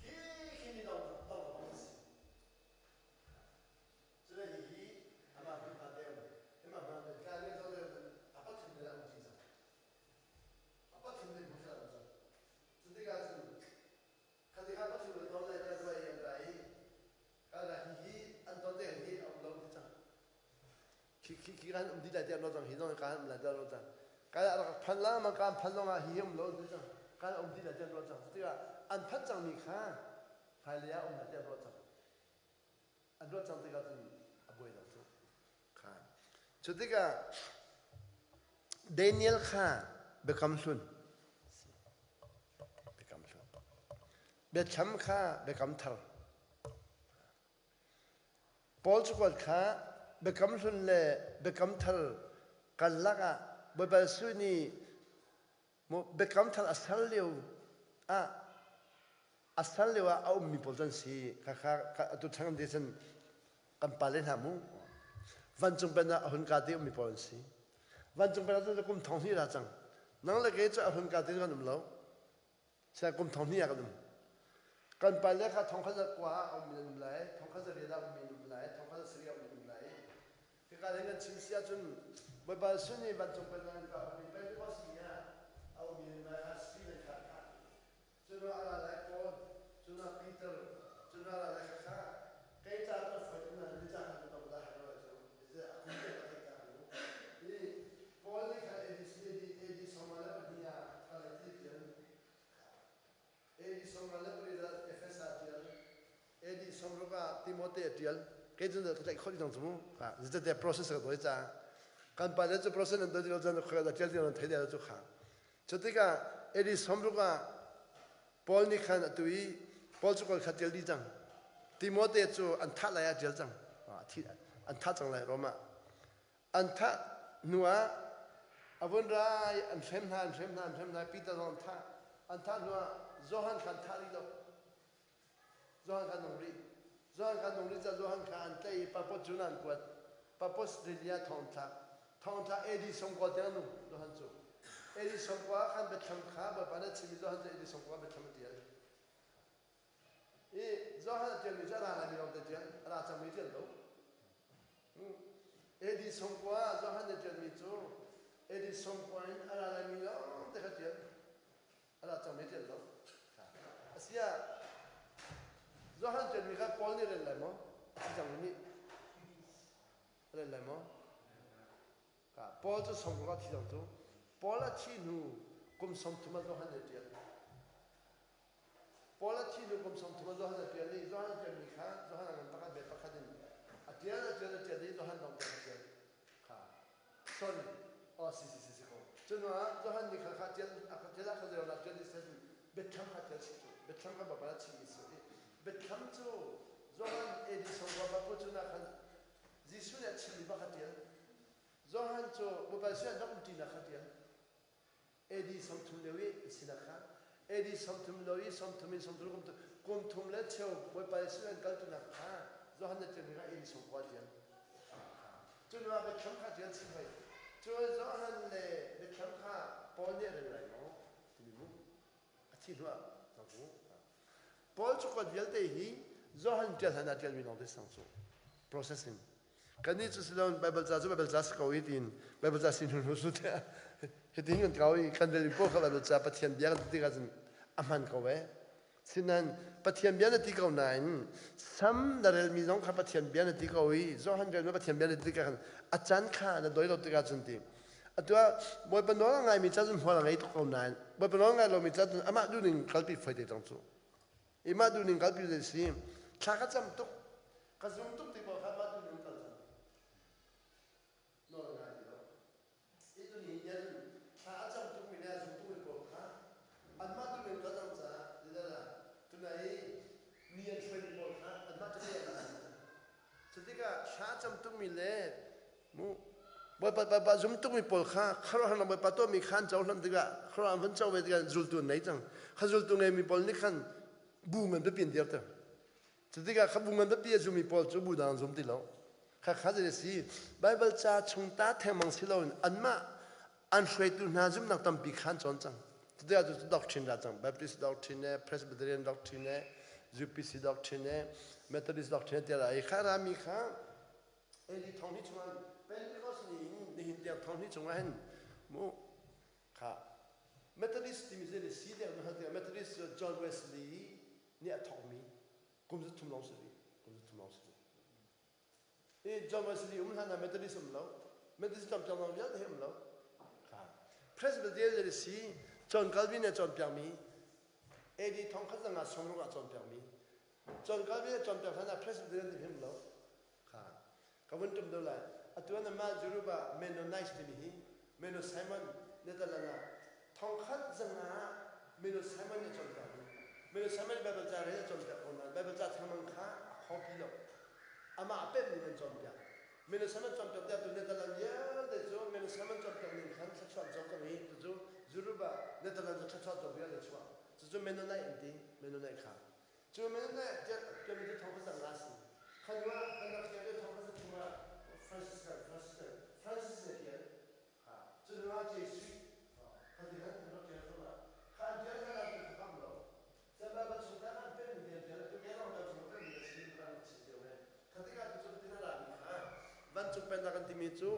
Khi khi ni donghnak donghnak a si. Cule hihi amah hmunhma te um. Amah hmunhma te tla le zo le a pathum le a um ci cang. A pathum le hmun um cang. Cutikah cun khatikha pathum le ton lai ta zuai an ra i kala hihi an ton te hi. kan um dih lai tiah ruah cang hi zong kan um lai tiah ruah cang. Kan rak phan la ma kan phan zong ah hi um lo ti cang. Kan um dih lai tiah ruah cang. Tikah an phanh cangmi kha hmailei ah um lai tiah ruah cang. An ruah cang tikah cun a buai lo cu. Kha. Cu tikah Daniel kha biakam hlun biakam hlun biathlam kha biakam thar Paul cakuat kha Biakam Hlun le Biakam Thar karlak ah Bawipa Jesuh nih Biakam Thar a ser lio ah a ser lio ah a ummi pawl cu an si. Khakha atu thang te cun kan pale hna mu. Vancung pen ah a hun ka te ummi pawl an si. Vancung pen ah cun kum thong hnih ra cang. Nang le kei cu a hun ka te kan um lo. Sia kum thong hnih ah kan um. Kan pale kha thong khat kua ah a ummi an um lai, thong khat riat ah a ummi an um lai, thong khat sarih ah a ummi an um lai. Hika hin kan chim si ahcun Bawipa Jesuh nih vancung pennak in ka ummi Pentecost ni ah a ummi an um lai kha Stephen kha a thah. Cun a ra lai Paul, cun ah Peter, cun a ra lai khakha kei ca cu foi tuk na ni ca khan ka tong da hai lo cu. A kum te ka theih ta mu. Hi Paul nih khan AD AD 32 ah Galati tial AD 34 ah Efesa tial AD 60 ah Timote a tial kei cu ka tlaih khawh ding cu mu zeicahtiah process ka dawi caah kan pa le cu process nan dawi ti lo cun khoi da tial ti nan thei lo cu kha cu tikah AD 60 ah Paul nih khan atu i Paul cu kol kha tial dih cang Timote cu an thah lai ah tial cang an thah cang lai Rome ah An thah hnuah a vun ra i an hrem hna, an hrem hna, an hrem hna. Peter zong an thah. An thah hnuah Johan kha an thah rih lo. Johan kha nung rih. Johan kha nung rih caah Johan kha an tlaih i Papos cu an kuat. Papos rili ah thong an thlak. Thong an thlak AD 90 tiang a nung Johan cu. AD 90 ah khan biathlam kha Bawipa nih a chim i Johan cu AD 90 ah biathlam a tial. I Johan a ṭialmi cu a ra laimi lawng te ṭial, a ra cangmi ṭial lo. AD 90 ah Johan nih ṭialmi cu AD 90 in a ra laimi lawng te kha ṭial, a ra cangmi ṭial lo. Asiah Johan ṭialmi kha Paul nih rel lai maw? A thi cangmi nih rel lai maw? Paul cu 60 a thi cang cu. Paul a thi hnu kum 30 ah Johan nih a ṭial. Paul a thih hnu kum 30 ah Johan a ṭial i Johan a ṭialmi kha Johan a ngan pakhat ve pakhat in a ṭial a ṭial a ṭial i Johan lawng te a ṭial kha sorry oh si si si si ko cu hnu ah Johan nih kha kha ṭial a kha ṭial ah kha zei ṭial i sen biathlam kha ṭial si cu biathlam kha bapa a chimmi si i biathlam cu Johan AD sawmrua bapu cu na khan Jesuh nih a chimmi bak kha ṭial Johan cu Bawipa Jesuh an rak umṭinak kha ṭial AD 30 lio i a sinak kha AD 30 lio i 30 in 30 kum kum thum le cheu Bawipa Jesuh an kaltunak kha Johan nih ṭialmi kha AD 90 a ṭial. Cu hnu ah biathlam kha ṭial chih hoi. Cu Johan le biathlam kha Paul nih a rel lai maw timi mu a thi hnu ah cang cu. Paul cakuat vialte hi Johan ṭial hlan ah ṭialmi lawng te sang cu processing Kannih cu siloin Baibal ca cu Baibal ca si ko i tiin Baibal ca si hnu hnu su tiah hitin kan kau i kan rel paoh kha Baibal ca Pathian bia kan ti tikah cun a hman ko ee. Sinain Pathian bia na ti ko nain Sam na relmi zong kha Pathian bia na ti ko i Johan relmi Pathian bia na ti tikah khan a caan kha na doi lo tikah cun ti. Atu ah Bawipa nawl a ngaimi ca cun hmual a ngei tuk ko nain Bawipa nawl ngai lomi ca cun amah duhning kalpi foi te cang cu. I mah duhning kalpi zei si thla ka cam tuk ka zum tuk ti paoh kha mah duhning kal cang nawl ngai ti lo i tuni hin thla a cam tuk mi le a zum tuk mi paoh kha anmah duhning kal cang caah zeicahdah tunai i mi an hruai mi pawl kha anmah cu an Cu tikah thla a cam tukmi le mu Bawipa Bawipa zum tukmi pawl kha khuaruahhar Bawipa tuahmi kha an cohlan tikah khuaruah an vun co ve tikah zultu an nei cang. Kha zultu ngeimi pawl nih khan bu ngan pipi an dirter. Cu tikah kha bu ngan pipi a zummi pawl cu bu dang an zum ti lo. Kha kha zei a si Baibal ca chung ta thengmang si loin anmah an hruaitu hna zumhnak tampi kha an cawn cang. Cutikah cu doctrine ra cang. Baptist doctrine le Presbyterian doctrine le UPC doctrine le Methodist doctrine tiah ra i kha rami kha AD thong hnih chungah Pentecost ni in nihin tiang thong hnih chungah hin mu kha Methodist timi zei si tiang nu Methodist cu John Wesley nih a thawkmi kum za thum lawng si rih kum za thum lawng si rih i John Wesley um hlan ah Methodist um lo. Methodist cawnpiaknak vialte hi um lo. Presbyterian si John Calvin nih a cawnpiakmi AD 1560 ah cawnpiakmi John Calvin a cawnpiak hlan ah Presbyterian ti hi um lo. Kha ka vun tum deuh lai. Atu ah mah Yoruba Mennonites timi hi Menno Simon Netherlands ah 1500 Menno Simon nih a cawnpiakmi Menno Simon Bible ca rel a cawnpiak ko nain Bible ca thangmang kha a copy lo. Amah a pemh ning an cawnpiak. Menno Simon cawnpiak tiah tu Netherlands vialte cu Menno Simon cawnpiak ning khan thluachuah cawk cang i cucu Yoruba Netherlands cu thluachuah cawk vialte chuah. Cucu Mennonite an ti. Mennonite kha. Cu Mennonite tiah timi cu thong kha cang la si. Kha hnu ah kan rak tial i thong kha chung ah Franciscan Franciscan Francis nih a tial. Kha cu hnu ah Jesuit kha ti khan an rak tial thluahmah. Kha an tial hlan ah cu kha lo. Cun Baibal chung ta an pemmi te an tial. Tu ke lawng chung a pemmi a si kan rak chim cio ve. Kha tikah cu tin a lami kha vancung pennak an timi cu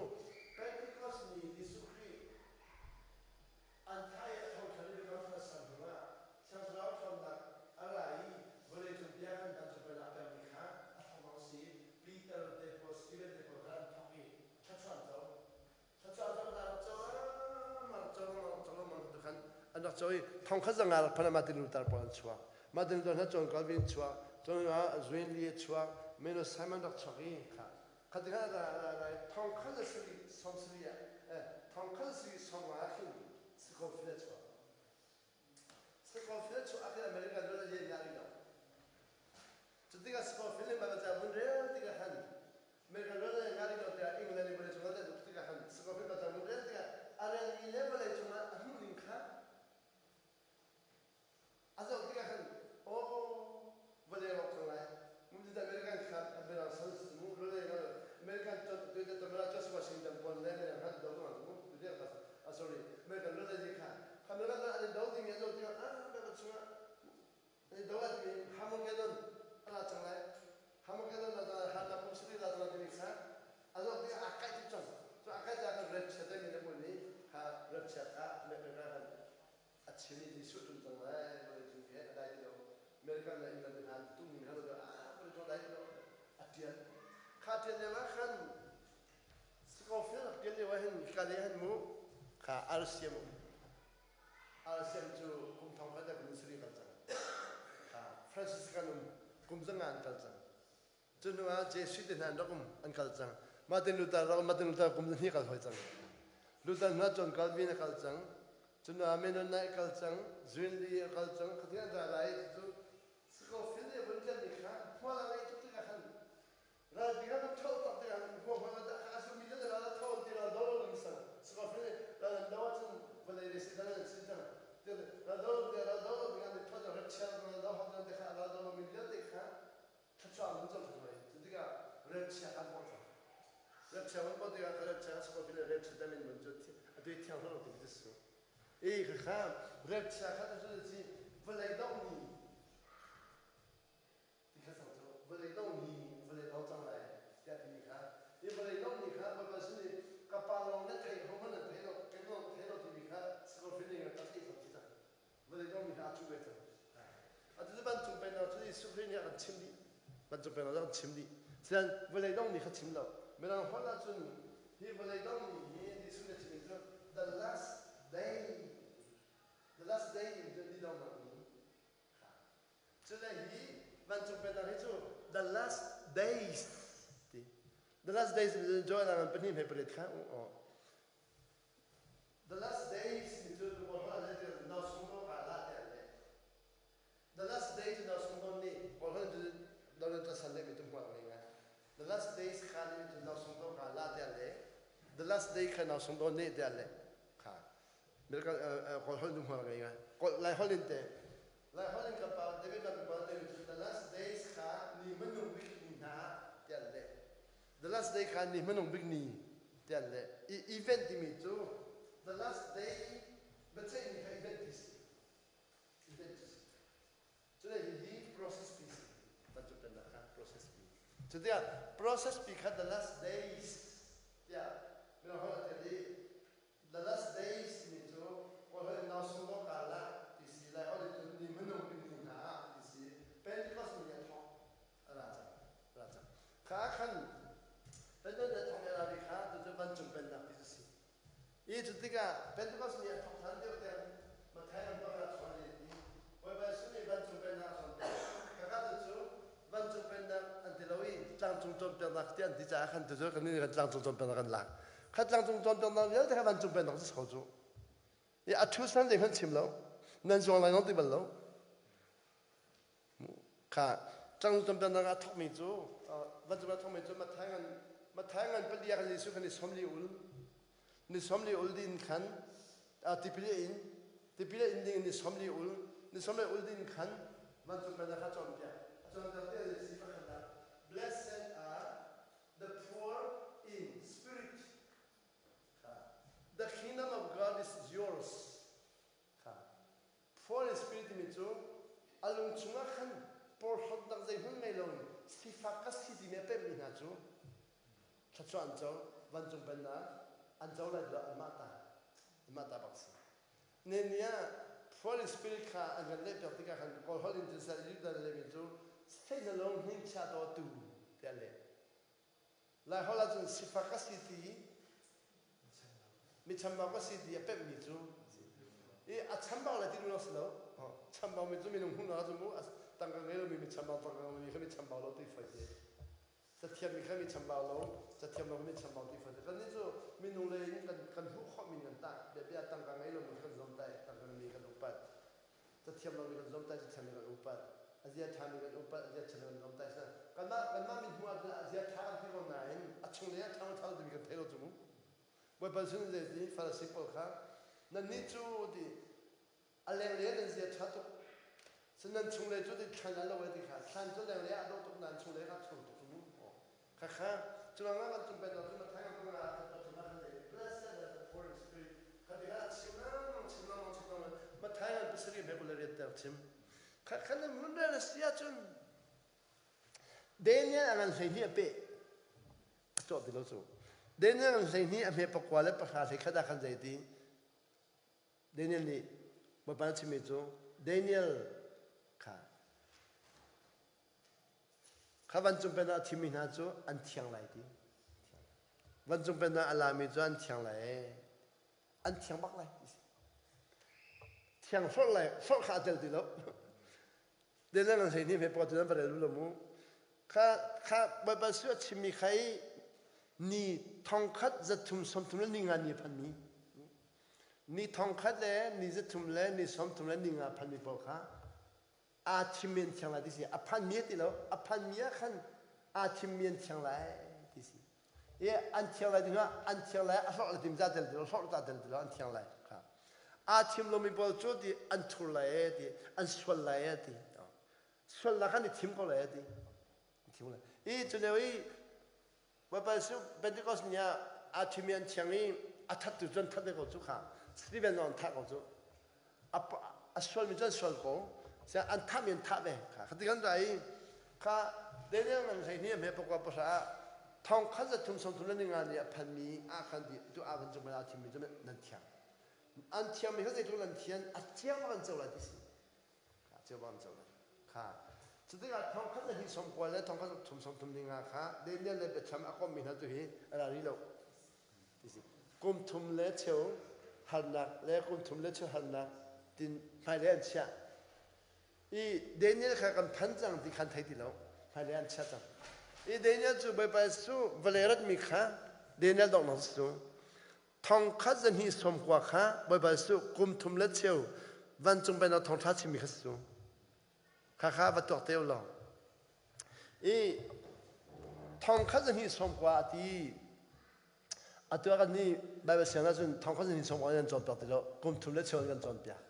Pentecost ni Jesuh Khrih An thla i a tho ṭhan i biakam kha san hnuah Thiang Thlarau ṭhawnnak a ra i vawleicung bia kan vancung pennak a pekmi kha a thawng a si. Peter te pawl, Steven te pawl kha an thawk i thluachuah an co. Thluachuah an co hna rak co lengmang, rak co lengmang, rak co lengmang tu khan an rak co i thong khat zanga rak phan ah Martin Luther pawl an chuak. Martin Luther hna John Calvin chuak, John Zwingli a chuak, Menno Simon rak chuak i kha Kha tikah thong khat le sarih sawm sarih ah thong khat le sarih sawm nga ah khin Scofield a chuak. Scofield chuah ah khin American ral a lian nga rih lo. Cu tikah Scofield nih Bible ca vun rel tikah khan American ral a lian nga rih lo tiah England i vawlei cung ah tuk tikah khan Scofield Bible ca vun rel tikah a relmi le vawlei cungah a hmuhning kha A zoh tikah khan, aw, vawlei rawk cang lai. Mumzit American kha Mirang sal si mu, vawlei American George Washington pawl le Mirang han do zong mu, ah sorry, American vawlei nih kha American an i do ding an zoh tikah, ah, Bible chungah an i do lai timi Armageddon a ra cang lai. Armageddon a ra cang lai, harnak kum sarih a ra cang lai timi kha a zoh tikah aa kaih tuk cang. Cu aa kaih caah khan rapture timi na pawl nih kha rapture kha America khan a chim i Jesuh ṭum cang lai vawleicung he a dai ti lo American le England hna tum ning kha lo ah vawleicung a dai ti lo a ṭial kha ṭial lio ah khan Scofield rak ṭial lio ah hin hika lei han mu kha RCM um RCM cu kum thong khat le kum sarih kal cang kha Franciscan um kum zanga an kal cang Cu hnu ah Jesuit te hna an rak um, an kal cang. Martin Luther rak um, Martin Luther kum hnih kal hoi cang. Luther hnu ah John Calvin a kal cang. Cu hnu ah Mennonite a kal cang, Zwingli a kal cang. Khating an ra lai cu Scofield nih a vun tlenmi kha hmual a ngeih tuk tikah khan ralpi kha vun tho tak tikah hmual hmual a dah kha a zummi le ral a tho an ti ral do lo ding sang. Scofield nih ral an do ahcun vawlei le Satan an si cang. Ral do lo ding ral do lo ding an i thawt rapture ral do hot te kha ral do lomi vialte kha thluachuah an co ṭhan lai. Cu tikah relchia kan hmuh cang. Relchia kan hmuh tikah relchia a sukho le relchia tam in mun cu atu i thiang hlah ti cu I khakha relchia kha cu ci vawlei dong ni ti kha sang cu vawlei dong ni vawlei dong cang lai tiah timi kha i vawlei dong ni kha Baibal sin i ka pa lawng na thei ho hmanh na thei lo kei lawng thei lo timi kha Scofield nih ka thei cang ti cang vawlei dong ni kha a cu ve cang. Atu cu vancung pennak cu Jesuh Khrih nih a kan chim dih. Vancung pennak cu a kan chim dih. Sian vawlei dong nih kha chim lo. Mirang holh ahcun hi vawlei dong ni hi Jesuh nih a chimmi cu the last day. The last day in cu ni donghnak ni. Cule hi vancung pennak hi cu the last days ti. The last days Joel ah pahnih hme pariat kha aw. The last days ti cu nau sung ko ka la te le The last day cu nau sung ko nih kawlhon cu dolan ta san le mi tum hmual ngai ngai The last days kha ni cu nau sung ko ka la te le The last day kha nau sung ko ne te le kha mirka kawlhon tu hmual ngai ngai lai holin te lai holin ka pa David ka pa David cu the last days kha ni manung bik ni hna te le The last day kha ni hmanung bik ni tiah le event timi cu the last day biaceihmi kha event ti si. Event ti si. Cule hihi process pi si. Bantuk pennak kha process pi. Cu tikah process pi kha the last days tiah mirang holh a i the last days timi cu Kawl holh in nau sung ka la ti si, Lai holh in cun ni hmanung bik ni hna ah ti si. Pentecost ni a thawk a ra cang. Ra cang. Kha khan Pentecost thawk a ra kha cucu vancung pennak cawnpiaknak ti an ti caah khan tucu kan nih kan tlangcung cawnpiaknak kan lak. Kha tlangcung cawnpiaknak vialte kha vancung pennak cu si ko cu. I a thu san zeihmanh chim lo. Nan zuang lai non ti bal lo. Kha tlangcung cawnpiaknak ah thawkmi cu vancung ah thawkmi cu Matthai ngan Matthai ngan pali ah khan Jesuh khan ni 40 ul ni 40 ul din khan tipil in tipil in ding ni 40 ul ni 40 ul din khan vancung pennak kha cawnpiak a cawnpiak te si pakhat ah blessed are the poor in spirit. The kingdom of God is yours. Kha poor in spirit timi cu a lung chungah khan porhlawtnak zeihmanh ngei loin sifak ka si timi a pemhmi hna cu thluachuah an co, vancung pennak an co lai tiah anmah ta anmah ta bak si. Nehni ah Holy Spirit kha an kan lehpiak tikah khan Kawl holh in cun seh Judah lehmi cu Seihnalung hninchia dawtu tiah leh. Lai holh ahcun sifak a si ti mi chambau ka si ti a pemhmi cu i a chambau lai ti duh si lo. Chambau mi cu minung hmuhnak ahcun mu tangka ngei lomi mi chambau tangka ngei kha mi chambau lo ti foi te. Cathiam mi kha mi chambau lo, cathiam lo mi chambau ti fawn. Kannih cu minung lei in kan kan hmuh khawh mi kan tah. Biabia tangka ngei lo mi kan zomtaih, tangka mi kan upat. Cathiam lo mi kan zomtaih, cathiam mi kan upat. A zia ṭha mi kan upat, a zia ṭha mi kan zomtaih. Kanmah kanmah min hmuh ahcun a zia ṭha kan ti ko nain a chung lei ah ṭha ṭha lo timi kan thei lo cu mu. Bawipa sin zei ti Farasi pawl kha nannih cu ti A lenglei nan zia ṭha tuk. Nan chunglei cu ti thlan an lo ai ti kha thlan cu lenglei ah dawh tuk nain chunglei kha thur tuk mu. Kha kha culang ah kan tum pen cu Matthai kan tum ah kan tum ah kan zei blessed are the poor in spirit kha ti kha chim lengmang chim lengmang chim lengmang Matthai kan pasarih me kul le riat ter chim kha kha nan mun rel a si ahcun Daniel a ngan 12 a peh a cawh ti lo cu Daniel ngan 12 a hme pakua le pahra hlei khat ah khan zei ti Daniel nih Bawipa a chimmi cu Daniel kha kha vancung pennak a thimmi hna cu an thiang lai ti. Vancung pennak a lami cu an thiang lai. An thiang bak lai. Thiang hlorh lai, hlorh kha a tel ti lo. Daniel ngan 12 hme pakhat cu nan va rel u lo mu. Kha kha Bawipa su a chimmi kha i ni thongkhat zathum sawmthum le ni nga ni phanmi ni thongkhat le ni zathum le ni sawmthum le ni nga phanmi pawl kha aa thimmi an thiang lai ti si. A phanmi ti lo, a phanmi ah khan aa thimmi an thiang lai ti si. I an thiang lai ding ah an thiang lai a hlorh le tim za tel ti lo, hlorh za tel ti lo an thiang lai kha. Aa thim lomi pawl cu ti an thur lai e ti, an sual lai e ti. Sualnak khan i thim ko lai e ti. Thim lai. I cu lio i Bawipa Jesuh Pentecost ni ah aa thimi an thiang i a thattu cu an that ve ko cu kha. Stephen zong an thah ko cu. A sualmi cu an sual ko. An thahmi an thah ve. Kha khati kan ra i kha Daniel ngan 12 a hme pakua pahra ah thong khat za thum sawm thum le ninga ni a phanmi ah khan di tu a van cung aa thimmi cu nan thiang. An thiangmi kha zeitluk nan thian a thiang bak an co lai ti si. Kha cio bak an co lai. Kha cutikah thong khat le hnih sawm kua le thong khat thum sawm thum ninga kha Daniel le biathlam a kommi hna tu hi a ra rih lo. Kum thum le cheu harnak le kum thum le cheu harnak tin hmailei an chiah. I Daniel kha kan phan cang ti khan thei ti lo. Hmailei an chiah cang. I Daniel cu Bawipa Jesuh vawlei ratmi kha Daniel donghnak cu thong khat zahnih sawm kua kha Bawipa Jesuh kum thum le cheu vancung pennak thawngṭha chimmi kha si cu. Kha kha va tuak te u law. I thong khat zahnih sawm kua a ti. Atu ah kan nih Baibal siang ahcun thong khat zahnih sawm kua an cawnpiak ti lo. Kum thum le cheu an kan cawnpiak.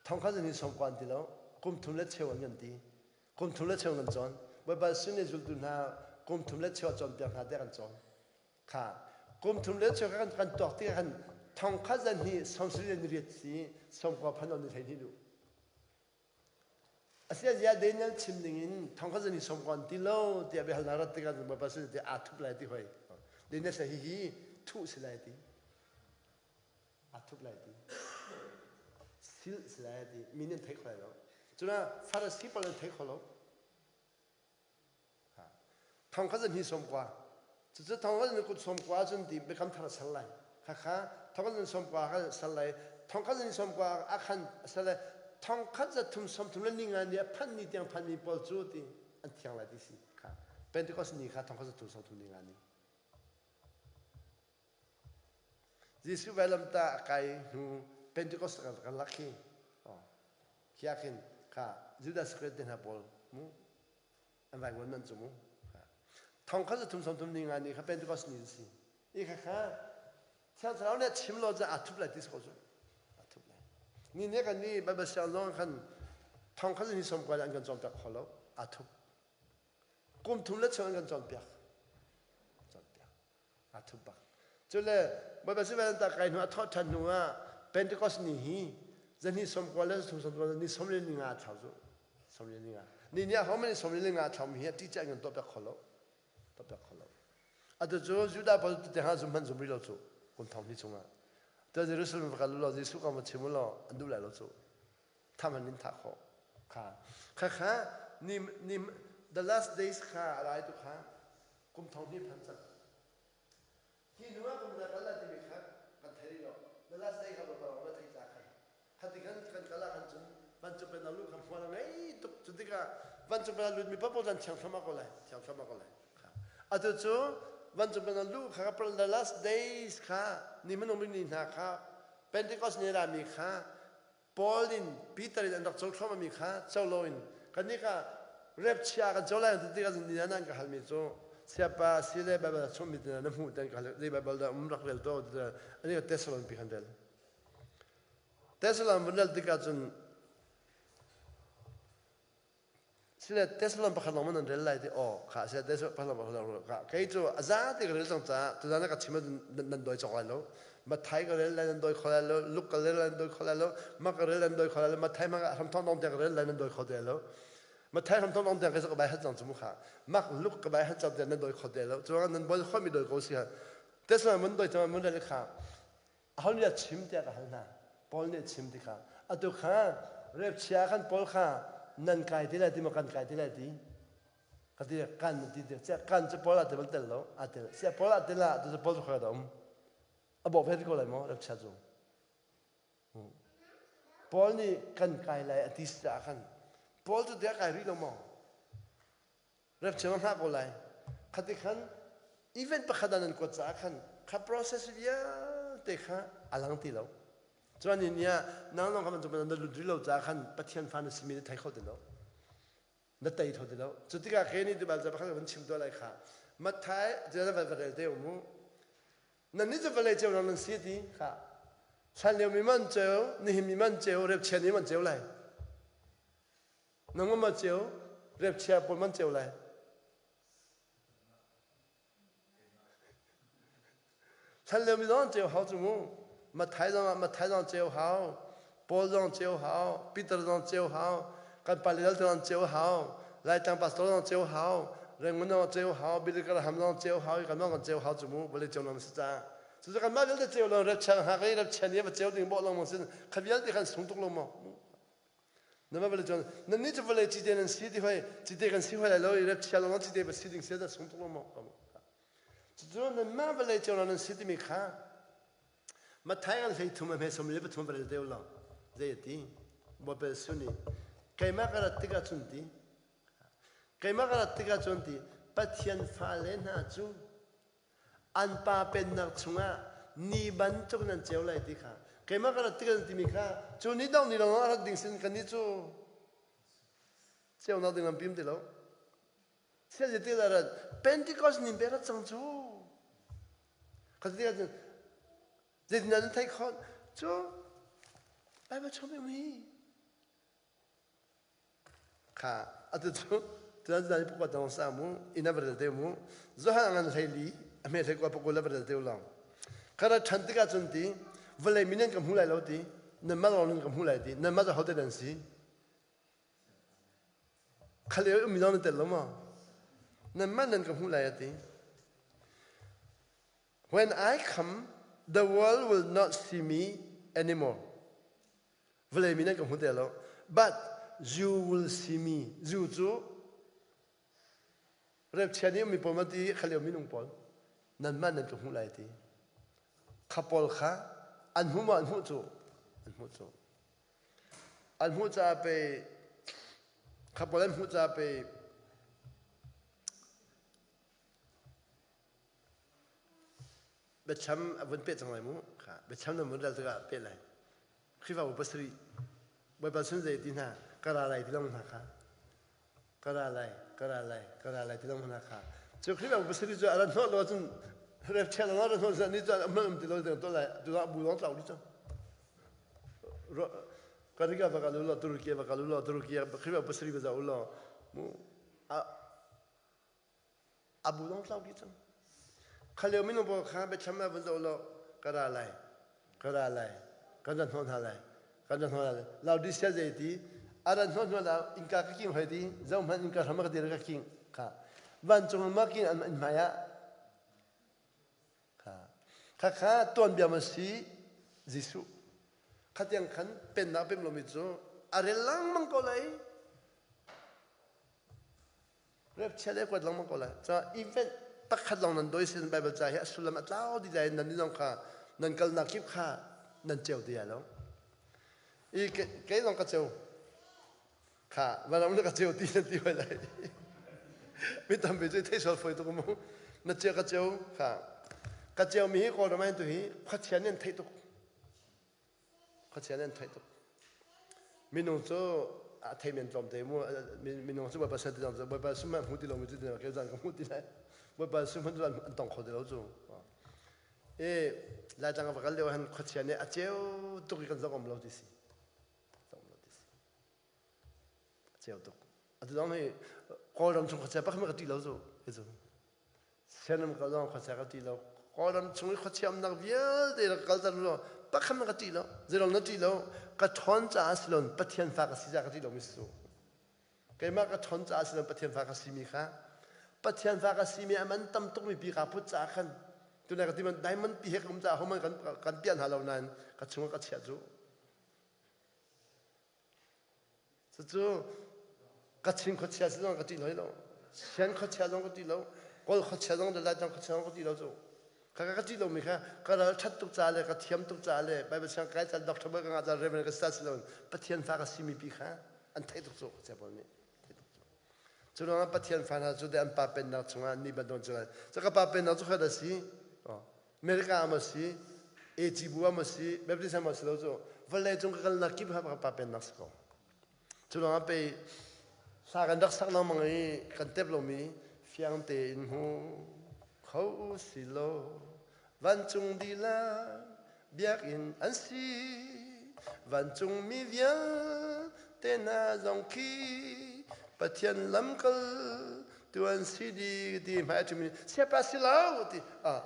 Thong khat zahnih sawm kua an ti lo. Kum thum le cheu an kan ti. Kum thum le cheu kan cawn. Bawipa sin i zultu hna kum thum le cheu a cawnpiak hna tiah kan cawn. Kha kum thum le cheu kan kan tuak tikah khan thong khat zahnih sawm sarih le niriat si sawm kua phan on ni 12 duh. Asiah Daniel chim ning in thong kha zan i som kon ti lo tiah biahalnak rat tikah Bawipa sin ti aa thup lai ti hoi. Daniel sa hihi thuh si lai ti. Aa thup lai ti. Sil si lai ti. Mi nih an thei kho lai lo. Cuna Farasi pawl an thei kho lo. Thong kha zan hi som kwa. Cucu thong kha zan kut som kwa cun ti biakam thar a ser lai. Khakha thong kha zan som kwa kha ser lai. Thong kha zan som kwa a khan a ser lai. Thong khat za thum som thum le ninga ni a phan ni tiang phan mi pawl cu ti an thiang lai ti si. Kha. Pentecost ni kha thong kha zatu song thum ni nga ni. Jesuh vailamtah a kai hnu Pentecost kan lak khi. Oh. Khi ah khin kha Judas Iscariot te hna pawl mu an vaivuan nan cu mu. Thong kha zathum sawmthum ni nga ni kha Pentecost ni an si. I kha kha Thiang Thlarau nih a chim lo cu aa thup lai ti si ko cu. Aa thup lai. Ni ne kan ni Bible siang zong khan thong kha ni sawm kual an kan cawnpiak kho lo. Aa thup. Kum thum le cheu an kan cawnpiak. Cawnpiak. Aa thup bak. Cule Bawipa sihmanhsehlaw ta kai hnu a thawh ṭhan hnu ah Pentecost ni hi zahnih 90 le thum 90 ni 45 thlau cu 45 ni ni ah ho ni 45 thlau mi hi ṭih an kan tuah piak kho lo tuah piak kho lo atu cu Judah pawl te hna zum hmanh zum rih lo cu kum thong hnih chungah tu Jerusalem va kal law Jesuh kong va chim law an duh lai lo cu tham an in thah khawh kha kha kha ni ni the last days kha a lai tu kha kum thong hnih phan cang Hi hnu ah kum za kal lai timi kha kan thei rih lo. The last day kha ba na thei ta khan. Kha ti khan kan kal ah khan cun vancung pennak lu kha hmual a ngei tuk. Cu tikah vancung pennak lut mi paoh can thiang thluahmah ko lai. Thiang thluahmah ko lai. Atu cu vancung pennak lu kha the last days kha ni hmanung bik ni hna kha Pentecost ni rami kha Paul in Peter in an rak co thluahmahmi kha co loin kannih kha rep chia kan co lai ti tikah ni nan ka halmi cu siapa sile Bible chungmi tina na hmuh ten ka hal zei Bible dah um rak rel to ani ka Thessalon pi kan rel Thessalon vun rel tikah cun Sile Thessalon pakhat lawng man nan rel lai ti aw kha sile Thessalon pakhat lawng pakhat kha kei cu a za ti ka rel cang caah tuzan ka chim nan doi cawk lai lo Mathai ka rel lai nan doi kho lai lo Luke ka rel lai nan doi kho lai lo Mark ka rel lai nan doi kho lai lo Mathai ma hram thong dong tiang ka rel lai nan doi kho te lo Mathai hram thong dong tiang ka bai hat cang cu mu kha Mark Luke ka bai hat cang tiang nan doi kho te lo cu nan bol kho mi doi ko si ha Thessalon mun doi cang mun rel kha Aho nih dah chim tiah ka hal hna. Paul nih a chim ti kha. Atu kha rep chia khan Paul kha nan kai ti lai ti maw kan kai ti lai ti. Ka ti kan ti ti sia kan cu Paul a tel tel lo a tel sia Paul a tel ah tu Paul cu khoi da um. A bawh ve ko lai maw rep chia cu. Paul nih kan kai lai a ti si ah khan Paul cu dia kai rih lo maw? Rep chia hna ko lai. Khati khan event pakhat ah nan kuat caah khan kha process vialte kha a lang ti lo. Cuan ni nia nang lawng kha bantuk na lut rih lo caah khan Pathian fa na simi na thei kho ti lo. Na tei kho ti lo. Cu tikah ke nih tibal ca pakhat kan chim tuah lai kha. Matthai tiah va va rel te mu. Nan nih cu vawlei ceu nan si ti kha. Hlan lio mi man ceu, nihin mi man ceu, rep chia ni man ceu lai. Nangmah ma ceu, repchia pawl man ceu lai. Hlan lio mi zong ceu hau cu mu. Mathai zong Mathai zong ceu hau. Paul zong ceu hau. Peter zong ceu hau. Kan pale zong ceu hau. Laitlang pastor zong ceu hau. Rengun zong ceu hau. Billy Graham zong ceu hau. Kan zong kan ceu hau cu mu. Vawlei ceu nam si ca. Cucu kan mah vialte ceu lo repchia hngak i repchia nih va ceu ding bawh lo mong sin kha vialte khan sung tuk lo maw. Na va vale cun nannih cu vawlei cite nan si ti hoi cite kan si hoi lai lo i repchia lawng cite va si ding si dah sung tuk lo maw cucu nanmah vawlei cio nan si timi kha Mathai an hlei thum a hme som le pathum va rel deuh lo zei a ti Bawipa Jesuh nih keimah ka rat tikah cun ti keimah ka rat tikah cun ti Pathian fale hna cu An pa pennak chungah ni bantuk nan ceu lai ti kha keimah ka rat tikah nan timi kha cu ni dong ni dong a rat ding sin kan nih cu ceunak ding lam pim ti lo. Sial ti la rat Pentecost ni pe rat cang cu. Kha ti cun zeitin nan theih khawh cu Bible chung mi Kha atu cu tuan zan pukua dong sa mu ina va te mu zohan ngan hlei li a hme hlei kwa pukul la va te long khara than tikah cun ti vawlei minen ka hmu lai lo ti nan ma lawng ka hmu lai ti nan ma za hote nan si khale um mi nan tel lo ma nan ma nan ka hmu lai ati when i come the world will not see me anymore Vawlei mi nan ka hmu te lo. But you will see me. Zu cu repchia nih mi pawl ma ti kha lio minung pawl nanmah nan ka hmuh lai ti. Kha pawl kha an hmu ma an hmuh cu an hmuh cu an hmuh caah pei kha pawl an hmuh caah pei. Biacham a vun peh cang lai mu. Kha biacham na vun rel tikah peh lai. Khrihfabu pasarih Bawipa sun zei ti hna ka ra lai ti long hna kha. Ka ra lai, ka ra lai, ka ra lai ti long hna kha. Cu Khrihfabu pasarih cu a ran hnawh lo cun ref chia lo ran hnawh ni cu a um ti lo ding to lai tu bu long tlau di cang. Karika va kal u law Turkey va kal u law Turkey Khrihfabu pasarih va zoh u law mu a a bu zong tlau dih cang. Kha lio minung pawl kha biathlam ah vun zoh law ka ra lai, ka ra lai, kan ra hnawh hna lai, kan ra hnawh hna lai. Laodicea zei ti, a ran hnawh hnawh la innka ka king hoi ti, zohhmanh innka hram ka dir ka king kha. Vancung ma king an hmai ah kha kha kha tuanbia ma si Jesuh. Khatiang khan pennak pem lomi cu a rel lengmang ko lai. Rep chia le kuat lengmang ko lai. Ca event pakhat lawng nan doi sin Bible ca hi a sullam a tlau dih lai nan ni kha nan kalnak kip kha nan ceu ti lo. I kei zong ka ceu. Kha vanam na ka ceu ti nan ti hoi lai. Mi tampi cu thei sual foi tuk mu. Na ceu ka ceu kha. Ka ceu mi hi Kawlram ah tu hi khuachia nih an theih tuk. Khuachia nih an theih tuk. Minung cu a thei men tlawmte mu minung cu Bawipa sal ti zong cu Bawipa sum hmu ti lomi cu ti ke zan ka hmu ti lai. Bawipa sum hmun cu an tong kho ti lo cu. E Laitlang a va kal lio han khuachia nih a ceu tuk i kan zong um lo ti si. Zong lo ti si. A ceu tuk. Atu zong hi Kawlram chung khuachia pakhat ka ti lo cu. Hi cu. Sianram ka zong khuachia ka ti lo. Kawlram chung i khuachia umnak vialte rak kal ter lo pakhat ka ti lo. Zeirong na ti lo. Ka ṭhawn caah si lo Pathian fa ka si caah ka ti lo mi si. Keimah ka ṭhawn caah si lo Pathian fa ka si mi kha. Pathian fa ka si mi a man tam tuk mi pi ka put caah khan tunai ka ti man diamond pi he ka um caah homan kan kan piah hna lo nain ka chungah ka chiah cu. Cucu Kachin khuachia si zong ka ṭih hlei lo. Sian khuachia zong ka ṭih lo. Kawl khuachia zong le Laitlang khuachia zong ka ṭih lo cu. Ka ka ṭih lomi kha ka ral ṭhat tuk caah le ka thiam tuk caah le Bible siang kai ca doctor ka ngah ca Reverend ka si si loin Pathian fa ka simi pi kha an theih tuk cu khuachia pawl nih theih tuk cu. Cu ruangah Pathian fa hna cu de an pa pennak chungah ni bantuk cu cu ka pa pennak cu khat a si. America am a si, AG bu am a si, Baptist am a si lo cu vawlei cung ka kalnak kip ha pa pennak si ko. Cu ruangah pei hla kan rak sak lengmang i kan tep lomi fiang tein hmu kho si lo vancung dilah biakinn an si vancung mi vialte hna zong khi Pathian lamkal tu an si di ti hmai a mi siapa si lo ti ah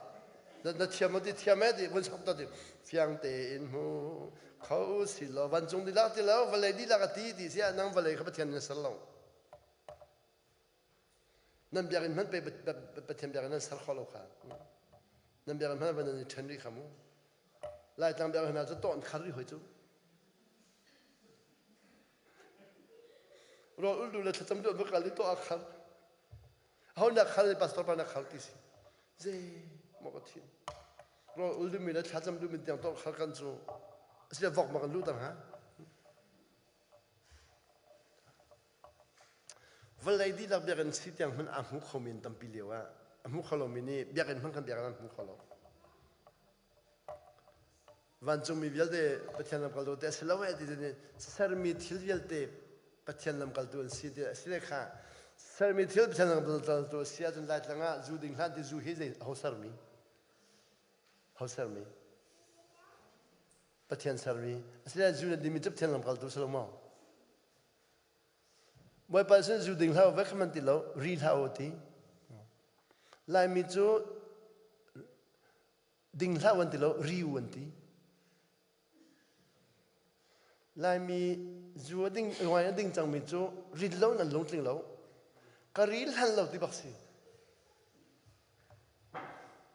na thiam ti thiam e ti vun sok ta ti fiang tein hmu kho si lo vancung dihlak ti lo vawlei dihlak a ti ti sia nang vawlei kha Pathian na ser lo nan biakinn hmanh pe Pathian biakinn nan ser kho lo kha nan biakinn hmanh van nan i ṭhen rih kha mu Laitlang biakinn hna cu tawh an khar rih hoi cu Rawl ul duh le thlacam duh va kal i tuah a khar. Aho nak khal pastor pa nak khal ti si. Zei maw ka thin. Rawl ul duhmi le thlacam duhmi tiang tuah khal kan cu. Asile vok ma kan luh ter ha. Vawlei dihlak biakinn si tiang hmanh aa hmu khomi an tampi lio ah a hmu kho lomi nih biakinn hmanh kan biakinn an hmu kho lo. Vancungmi vialte Pathian lamkaltu te a si lo eh ti nih sermi thil vialte Pathian lamkaltu an si ti a si le kha sermi thil Pathian lamkaltu a si ahcun Laitlang ah zu ding hlan ti zu hi zei ho sermi ho sermi Pathian sermi asile zu na dimi cu Pathian lamkaltu si lo maw Bawipa sin zu ding hlah vek man ti lo ri hlah u ti Laimi cu Ding hlah an ti lo, riu an ti. Laimi zu a ding, wine a ding cangmi cu rit lo in an lungtling lo. Ka ril hlan lo ti bak si.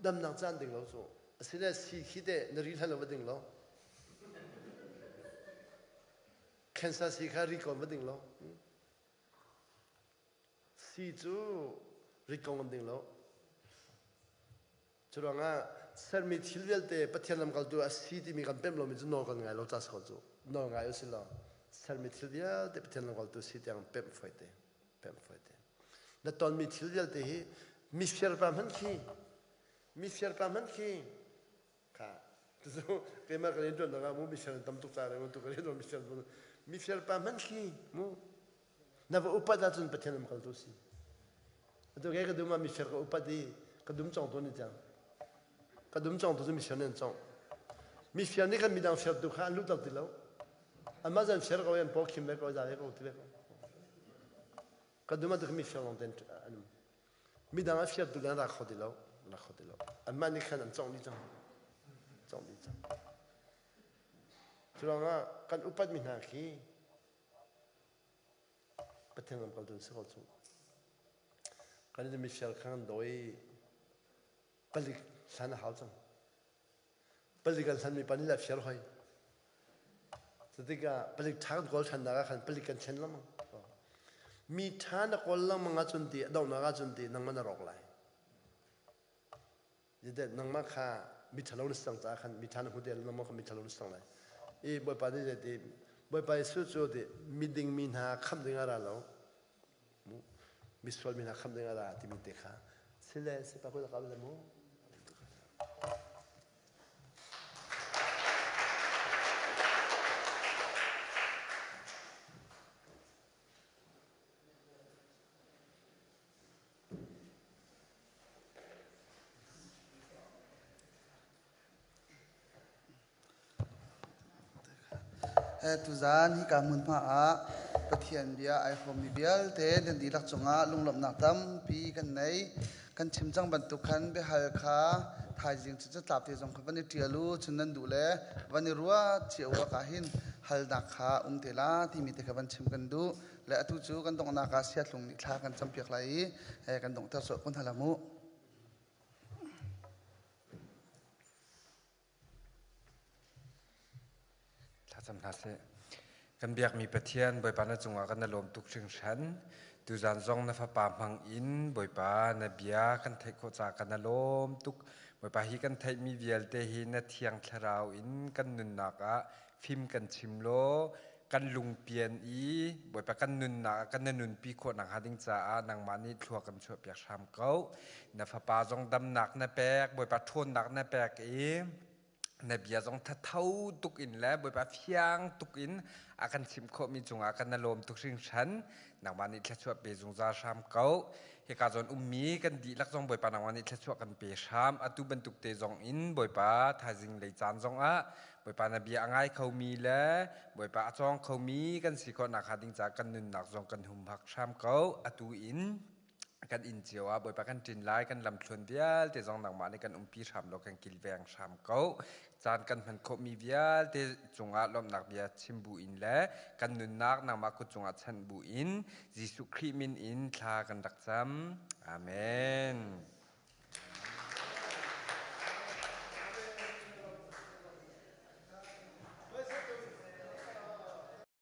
Damnak caan ding lo cu. Asile si khi te na ril hlan lo va ding lo. Cancer si kha ri kon va ding lo. Si cu rit kong an ding lo. Curuangah sermi thil vialte Pathian lamkaltu a si timi kan pemh lomi cu nawl kan ngai lo ca si ko cu. Nawl ngai u si law sermi thil vialte Pathian lamkaltu si tiang pemh fawi pemh fawi te. Na tonmi thil vialte hi mifir pa hmanh khi mifir pa hmanh khi Cucu keimah ka rian ṭuan ah mu mifel tam tuk ca tu ka rian mifel mifel pa hmanh khi mu na va upat ahcun Pathian lam kaltu si. Atu ke ka dum ah mifel ka upat i ka dum cong tu ni cang. Ka dum cong tu cu mifel nih an cong. Mifel nih khan midang fial tu kha an luhter ti lo. Anmah zan fial ko i an paw khim ve ko za ve ko ti ve ko. Ka dum ah tu mifel lawng ten an um. Midang a fial tu le an ra kho ti lo. Ra kho ti lo. Anmah nih khan an cong dih cang. Cong dih cang. Curuangah kan upat mi hna khi Pathian lamkaltu an si ko cu. Kan i mifel kha kan dawi palik hlan a hau cang. Palik an hlanmi pa nih le fial hoi. Cutikah palik ṭha kan kawl ṭhan nak ah khan palik kan thlen lengmang. Mi ṭha na kawl lengmang ahcun ti a donghnak ahcun ti nangmah na rawk lai. Zeicahtiah nangmah kha mi ṭhalo na si cang caah khan mi ṭha na hmu ti nangmah kha mi ṭhalo na si cang lai. I Bawipa nih zeiti Bawipa Jesuh cu ti miding mi hna khamh ding ah ra lo misual mi hna khamh ding ah ra timi te kha sile sipa kut a kal le mu. Tuzaan hika hmunhma ah Pathian bia ai hrawmmi vialte nan dihlak cungah lunglawmhnak tampi kan nei. Kan chim cang bantuk khan biahal kha thaizing cu catlap te zong kha van i ṭial u, cun nan duh le van i ruat cio awk ah hin halnak kha um te la timi te kha van chim kan duh. Le atu cu kan donghnak ah siatlung nih thla kan campiak lai i kan donghter sawh kun hal mu. Thlacam hna sih. Kan biakmi Pathian Bawipa na cungah kan na lawm tuk hringhran. Tuzan zong na fapa hmang in Bawipa na bia kan theih khawh caah kan na lawm tuk. Bawipa hi kan theihmi vialte hi na thiang thlarau in kan nunnak ah fim kan chim law kan lungpian i Bawipa kan nunnak ah kan na nunpi khawh nakhnga ding caah nangmah nih thlua kan chuahpiak hram ko. Na fapa zong damnak na pek, Bawipa ṭhawnnak na pek i na bia zong thatho tuk in le Bawipa fiang tuk in a kan chimh khawhmi cungah kan na lawm tuk hringhran. Nangmah nih thluachuah pe zungzal hram ko. Hika zawn ummi kan dihlak zong Bawipa nangmah nih thluachuah kan pe hram. Atu bantuk te zong in Bawipa thaizing lei caan zong ah Bawipa na bia a ngai khomi le Bawipa a cawng khomi kan si khawh nakhnga ding caah kan nunnak zong kan humhak hram ko. Atu in kan inn cio ah Bawipa kan ṭin lai, kan lamthluan vialte zong nangmah nih kan umpi hram law kan kilveng hram ko. Caan kan hman khawhmi vialte cungah lawmhnak bia chim bu in le kan nunnak nangmah kut cungah chanh bu in Jesuh Khrih min in thla kan rak cam. Amen.